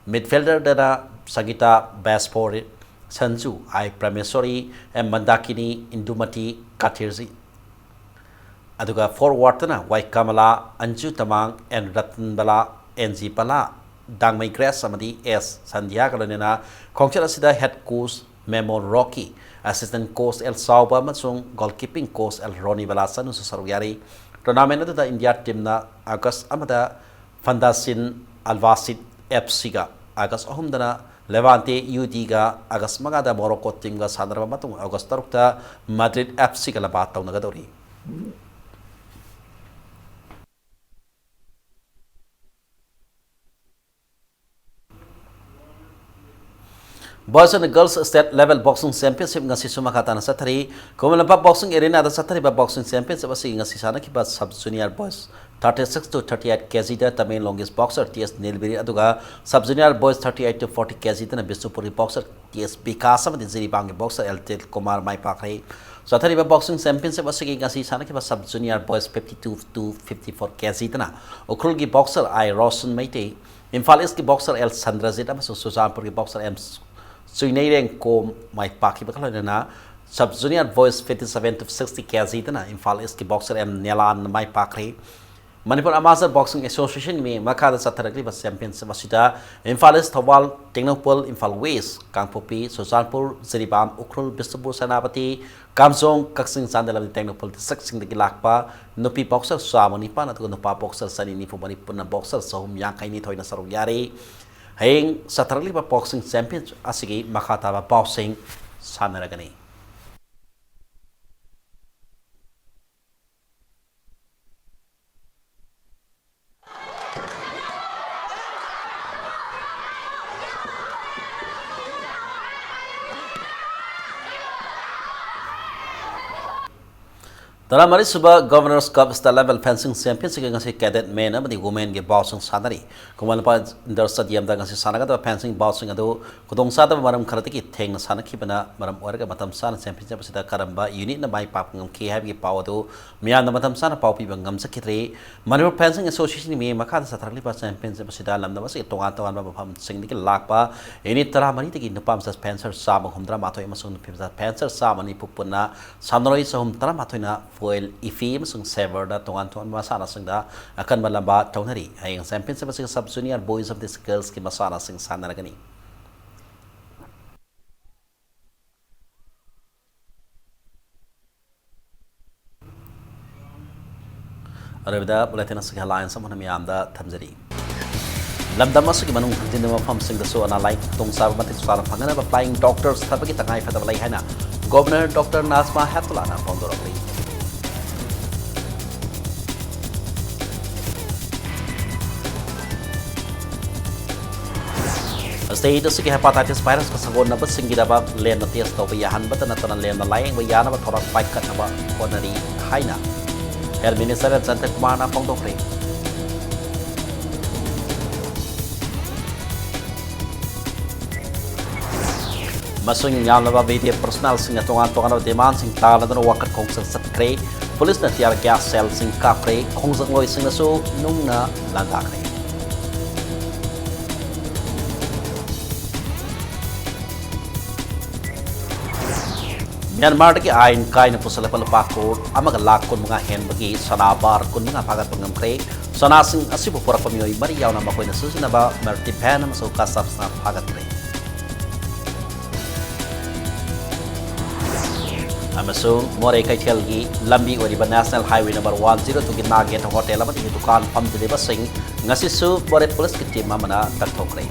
midfielderꯗꯅ ꯁꯪꯒꯤꯇꯥ ꯕꯦꯁꯐꯣꯔ, ꯁꯟꯖꯨ, ꯑꯥꯏ ꯄ꯭ꯔꯃꯦꯁꯣꯔꯤ, ꯑꯦꯝ ꯃꯟꯗꯥꯀꯤꯅꯤ, ꯏꯟꯗꯨꯃꯇꯤ ꯀꯥꯊꯤꯔꯖꯤ꯫ ꯑꯗꯨꯒ forwardꯇꯅ Y Kamala, Anju Tamang, N Ratanbala, N G Bala, Dangmei Grace ꯑꯃꯗꯤ ꯑꯦꯁ ꯁꯟꯙ꯭ꯌꯥꯒ ꯂꯣꯏꯅꯅ ꯈꯣꯡꯆꯠ ꯑꯁꯤꯗ head coach Maymol Rocky, assistant coach L Chaoba ꯑꯃꯁꯨꯡ goalkeeping coach ꯑꯦꯜ ꯔꯣꯅꯤꯕꯂꯥ ꯆꯅꯨꯁꯨ ꯁꯔꯨꯛ ꯌꯥꯔꯤ꯫ Tournament ꯑꯗꯨꯗ ꯏꯟꯗꯤꯌꯥ teamꯅ ꯑꯥꯒꯁ ꯑꯃꯗ ꯐꯟꯗꯥꯁꯤꯟ ꯑꯜꯕꯥꯁꯤꯠ ꯑꯦꯐ ꯁꯤꯒ, ꯑꯥꯒꯁ ꯑꯍꯨꯝꯗꯅ ꯂꯦꯚꯥꯟꯇꯦ ꯌꯨ ꯗꯤꯒ, ꯑꯥꯒꯁ ꯃꯉꯥꯗ ꯃꯣꯔꯣꯀꯣ teamꯒ ꯁꯥꯟꯅꯔꯕ ꯃꯇꯨꯡ ꯑꯥꯒꯁ ꯇꯔꯨꯛꯇ ꯃꯗ꯭ꯔꯤꯗ ꯑꯦꯐ ꯁꯤꯒ ꯂꯝꯕꯥ ꯇꯧꯅꯒꯗꯧꯔꯤ꯫ Boys and Girls State Level Boxing Championship ꯉꯁꯤꯁꯨ ꯃꯈꯥ ꯇꯥꯅ ꯆꯠꯊꯔꯤ꯫ ꯈꯨꯃꯟ ꯂꯝꯄꯥꯛ Boxing Arenaꯗ ꯆꯠꯊꯔꯤꯕ boxing championship ꯑꯁꯤꯒꯤ ꯉꯁꯤ ꯁꯥꯟꯅꯈꯤꯕ sub junior boys thirty six to thirty eight kgꯗ ꯇꯃꯦꯡꯂꯣꯡꯒꯤ boxer T S ꯅꯤꯜꯕꯤꯔꯤ, ꯑꯗꯨꯒ sub junior boys thirty eight to forty kgꯗꯅ ꯕꯤꯁꯅꯨꯄꯨꯔꯒꯤ boxer T S Vikas ꯑꯃꯗꯤ ꯖꯤꯔꯤꯕꯥꯝꯒꯤ boxer ꯑꯦꯜ ꯇꯤꯜ ꯀꯨꯃꯥꯔ ꯃꯥꯏ ꯄꯥꯛꯈ꯭ꯔꯦ꯫ ꯆꯠꯊꯔꯤꯕ boxing championship ꯑꯁꯤꯒꯤ ꯉꯁꯤ ꯁꯥꯟꯅꯈꯤꯕ sub junior boys fifty two to fifty four kgꯗꯅ ꯎꯈ꯭ꯔꯨꯜꯒꯤ boxer ꯑꯥꯏ ꯔꯣꯁꯟ ꯃꯩꯇꯩ, ꯏꯝꯐꯥꯜ ꯏꯁꯀꯤ boxer ꯑꯦꯜ ꯁꯟꯗ꯭ꯔꯖꯤꯠ ꯑꯃꯁꯨꯡ ꯆꯨꯔꯆꯥꯟꯄꯨꯔꯒꯤ boxer ꯑꯦꯝ ꯆꯨꯏꯅꯩꯔꯦꯡ ꯀꯣꯝ ꯃꯥꯏ ꯄꯥꯛꯈꯤꯕꯒ ꯂꯣꯏꯅꯅ sub junior boys fifty seven to sixty kgꯗꯅ Imphal ꯏꯁꯀꯤ boxer ꯑꯦꯝ ꯅꯦꯂꯥꯟꯅ ꯃꯥꯏ ꯄꯥꯛꯈ꯭ꯔꯦ꯫ ꯃꯅꯤꯄꯨꯔ Amateur Boxing Associationꯒꯤ ꯃꯈꯥꯗ ꯆꯠꯊꯔꯛꯂꯤꯕ championship ꯑꯁꯤꯗ ꯏꯝꯐꯥꯜ ꯏꯁ, ꯊꯧꯕꯥꯜ, ꯇꯦꯡꯅꯧꯄꯜ, ꯏꯝꯐꯥꯜ ꯋꯦꯁ, ꯀꯥꯡꯄꯣꯛꯄꯤ, ꯆꯨꯔꯆꯥꯟꯄꯨꯔ, ꯖꯤꯔꯤꯕꯥꯝ, ꯎꯈ꯭ꯔꯨꯜ, ꯕꯤꯁꯅꯨꯄꯨꯔ, ꯁꯦꯅꯥꯄꯇꯤ, ꯀꯥꯝꯖꯣꯡ, ꯀꯛꯆꯤꯡ, ꯆꯥꯟꯗꯦꯜ ꯑꯃꯗꯤ ꯇꯦꯡꯅꯧꯄꯜ districtꯁꯤꯡꯗꯒꯤ ꯂꯥꯛꯄ ꯅꯨꯄꯤ boxer ꯆꯥꯝꯃ ꯅꯤꯄꯥꯟ ꯑꯗꯨꯒ ꯅꯨꯄꯥ boxer ꯆꯅꯤ ꯅꯤꯐꯨ ꯃꯔꯤ, ꯄꯨꯟꯅ boxer ꯆꯍꯨꯝ ꯌꯥꯡꯈꯩ ꯅꯤꯊꯣꯏꯅ ꯁꯔꯨꯛ ꯌꯥꯔꯤ꯫ ꯍꯌꯦꯡ ꯆꯠꯊꯔꯛꯂꯤꯕ boxing championship ꯑꯁꯤꯒꯤ ꯃꯈꯥ ꯇꯥꯕ ꯄꯥꯎꯁꯤꯡ ꯁꯥꯟꯅꯔꯒꯅꯤ꯫ ꯇꯔꯥꯃꯔꯤꯁꯨꯕ Governor's Cup State Level Fencing Championshipꯀꯤ ꯉꯁꯤ cadet men ꯑꯃꯗꯤ womenꯒꯤ boutꯁꯤꯡ ꯁꯥꯟꯅꯔꯤ꯫ ꯈꯨꯃꯟ ꯂꯝꯄꯥꯛ Indoor Stadiumꯗ ꯉꯁꯤ ꯁꯥꯟꯅꯒꯗꯕ fencing boutꯁꯤꯡ ꯑꯗꯨ ꯈꯨꯗꯣꯡꯆꯥꯗꯕ ꯃꯔꯝ ꯈꯔꯗꯒꯤ ꯊꯦꯡꯅ ꯁꯥꯟꯅꯈꯤꯕꯅ ꯃꯔꯝ ꯑꯣꯏꯔꯒ ꯃꯇꯝ ꯆꯥꯅ championship ꯑꯁꯤꯗ ꯀꯔꯝꯕ unitꯅ ꯃꯥꯏ ꯄꯥꯛꯄ ꯉꯝꯈꯤ ꯍꯥꯏꯕꯒꯤ ꯄꯥꯎ ꯑꯗꯨ ꯃꯤꯌꯥꯝꯗ ꯃꯇꯝ ꯆꯥꯅ ꯄꯥꯎ ꯄꯤꯕ ꯉꯝꯖꯈꯤꯗ꯭ꯔꯤ꯫ ꯃꯅꯤꯄꯨꯔ Fencing Associationꯒꯤ ꯃꯈꯥꯗ ꯆꯠꯊꯔꯛꯂꯤꯕ championship ꯑꯁꯤꯗ ꯂꯝꯗꯝ ꯑꯁꯤꯒꯤ ꯇꯣꯉꯥꯟ ꯇꯣꯉꯥꯟꯕ ꯃꯐꯝꯁꯤꯡꯗꯒꯤ ꯂꯥꯛꯄ unit ꯇꯔꯥꯃꯔꯤꯗꯒꯤ ꯅꯨꯄꯥ ꯃꯆꯥ fencer ꯆꯥꯝꯃ ꯍꯨꯝꯗ꯭ꯔꯥ ꯃꯥꯊꯣꯏ ꯑꯃꯁꯨꯡ ꯅꯨꯄꯤ ꯃꯆꯥ fencer ꯆꯥꯝꯃ ꯅꯤꯐꯨ ꯄꯨꯟꯅ ꯁꯥꯟꯅꯔꯣꯏ ꯆꯍꯨꯝ ꯇꯔꯥꯃꯥꯊꯣꯏꯅ foil, iffy ꯑꯃꯁꯨꯡ saverꯗ ꯇꯣꯉꯥꯟ ꯇꯣꯉꯥꯟꯕ ꯃꯁꯥꯟꯅꯁꯤꯡꯗ ꯑꯀꯟꯕ ꯂꯝꯕꯥ ꯇꯧꯅꯔꯤ꯫ ꯍꯌꯦꯡ championship ꯑꯁꯤꯒ sub junior boys ꯑꯃꯗꯤ girlsꯀꯤ ꯃꯁꯥꯟꯅꯁꯤꯡ ꯁꯥꯟꯅꯔꯒꯅꯤ꯫ ꯑꯔꯣꯏꯕꯗ bulletin ꯑꯁꯤꯒꯤ headlines ꯑꯃꯨꯛ ꯍꯟꯅ ꯃꯤꯌꯥꯝꯗ ꯊꯝꯖꯔꯤ꯫ ꯂꯝꯗꯝ ꯑꯁꯤꯒꯤ ꯃꯅꯨꯡ ꯊꯝꯖꯤꯟꯕ ꯃꯐꯝꯁꯤꯡꯗꯁꯨ ꯑꯅꯥ ꯂꯥꯏꯌꯦꯡ ꯈꯨꯗꯣꯡꯆꯥꯕ ꯃꯇꯤꯛ ꯆꯥꯅ ꯐꯪꯅꯅꯕ flying doctors ꯊꯕꯛꯀꯤ ꯇꯉꯥꯏꯐꯗꯕ ꯂꯩ ꯍꯥꯏꯅ Governor Doctor Najma Heptullahꯅ ꯐꯣꯡꯗꯣꯔꯛꯂꯤ꯫ State ꯑꯁꯤꯒꯤ hepatitis virusꯀ ꯁꯥꯒꯣꯟꯅꯕꯁꯤꯡꯒꯤꯗꯃꯛ ꯂꯦꯝꯅ test ꯇꯧꯕ ꯌꯥꯍꯟꯕꯇ ꯅꯠꯇꯅ ꯂꯦꯝꯅ ꯂꯥꯌꯦꯡꯕ ꯌꯥꯅꯕ ꯊꯧꯔꯥꯡ ꯄꯥꯏꯈꯠꯅꯕ ꯍꯣꯠꯅꯔꯤ ꯍꯥꯏꯅ Health Minister Sanjay Kumarꯅ ꯐꯣꯡꯗꯣꯛꯈ꯭ꯔꯦ꯫ ꯃꯁꯤꯡ ꯌꯥꯝꯂꯕ media personnelꯁꯤꯡꯅ ꯇꯣꯉꯥꯟ ꯇꯣꯉꯥꯟꯕ demandꯁꯤꯡ ꯇꯥꯟꯅꯗꯨꯅ ꯋꯥꯀꯠ ꯈꯣꯡꯆꯠ ꯆꯠꯈ꯭ꯔꯦ꯫ Policeꯅ tear gas shellꯁꯤꯡ ꯀꯥꯞꯈ꯭ꯔꯦ꯫ ꯈꯣꯡꯖꯪꯂꯣꯏꯁꯤꯡꯅꯁꯨ ꯅꯨꯡꯅ ꯂꯥꯟꯗꯥꯈ꯭ꯔꯦ꯫ ꯃ꯭ꯌꯥꯟꯃꯥꯔꯗꯒꯤ ꯑꯥꯏꯟ ꯀꯥꯏꯅ ꯄꯨꯁꯜꯂꯛꯄ ꯂꯨꯄꯥ ꯀ꯭ꯔꯣꯔ ꯑꯃꯒ ꯂꯥꯈ ꯀꯨꯟꯃꯉꯥ ꯍꯦꯟꯕꯒꯤ ꯁꯅꯥ ꯕꯥꯔ ꯀꯨꯟꯃꯉꯥ ꯐꯥꯒꯠꯄ ꯉꯝꯈ꯭ꯔꯦ꯫ ꯁꯅꯥꯁꯤꯡ ꯑꯁꯤꯕꯨ ꯄꯨꯔꯛꯄ ꯃꯤꯑꯣꯏ ꯃꯔꯤ ꯌꯥꯎꯅ ꯃꯈꯣꯏꯅ ꯁꯤꯖꯤꯟꯅꯕ multivan ꯑꯃꯁꯨ ꯀꯁꯥꯞꯁꯅ ꯐꯥꯒꯠꯈ꯭ꯔꯦ꯫ ꯑꯃꯁꯨꯡ ꯃꯣꯔꯦ ꯀꯩꯊꯦꯜꯒꯤ ꯂꯝꯕꯤ ꯑꯣꯏꯔꯤꯕ National Highway number one zero twoꯒꯤ ꯅꯥꯒꯦꯠ ꯍꯣꯇꯦꯜ ꯑꯃꯗꯒꯤ ꯗꯨꯀꯥꯟ ꯐꯝꯖꯤꯜꯂꯤꯕꯁꯤꯡ ꯉꯁꯤꯁꯨ ꯃꯣꯔꯦ ꯄꯨꯂꯤꯁꯀꯤ team ꯑꯃꯅ ꯀꯛꯊꯣꯛꯈ꯭ꯔꯦ꯫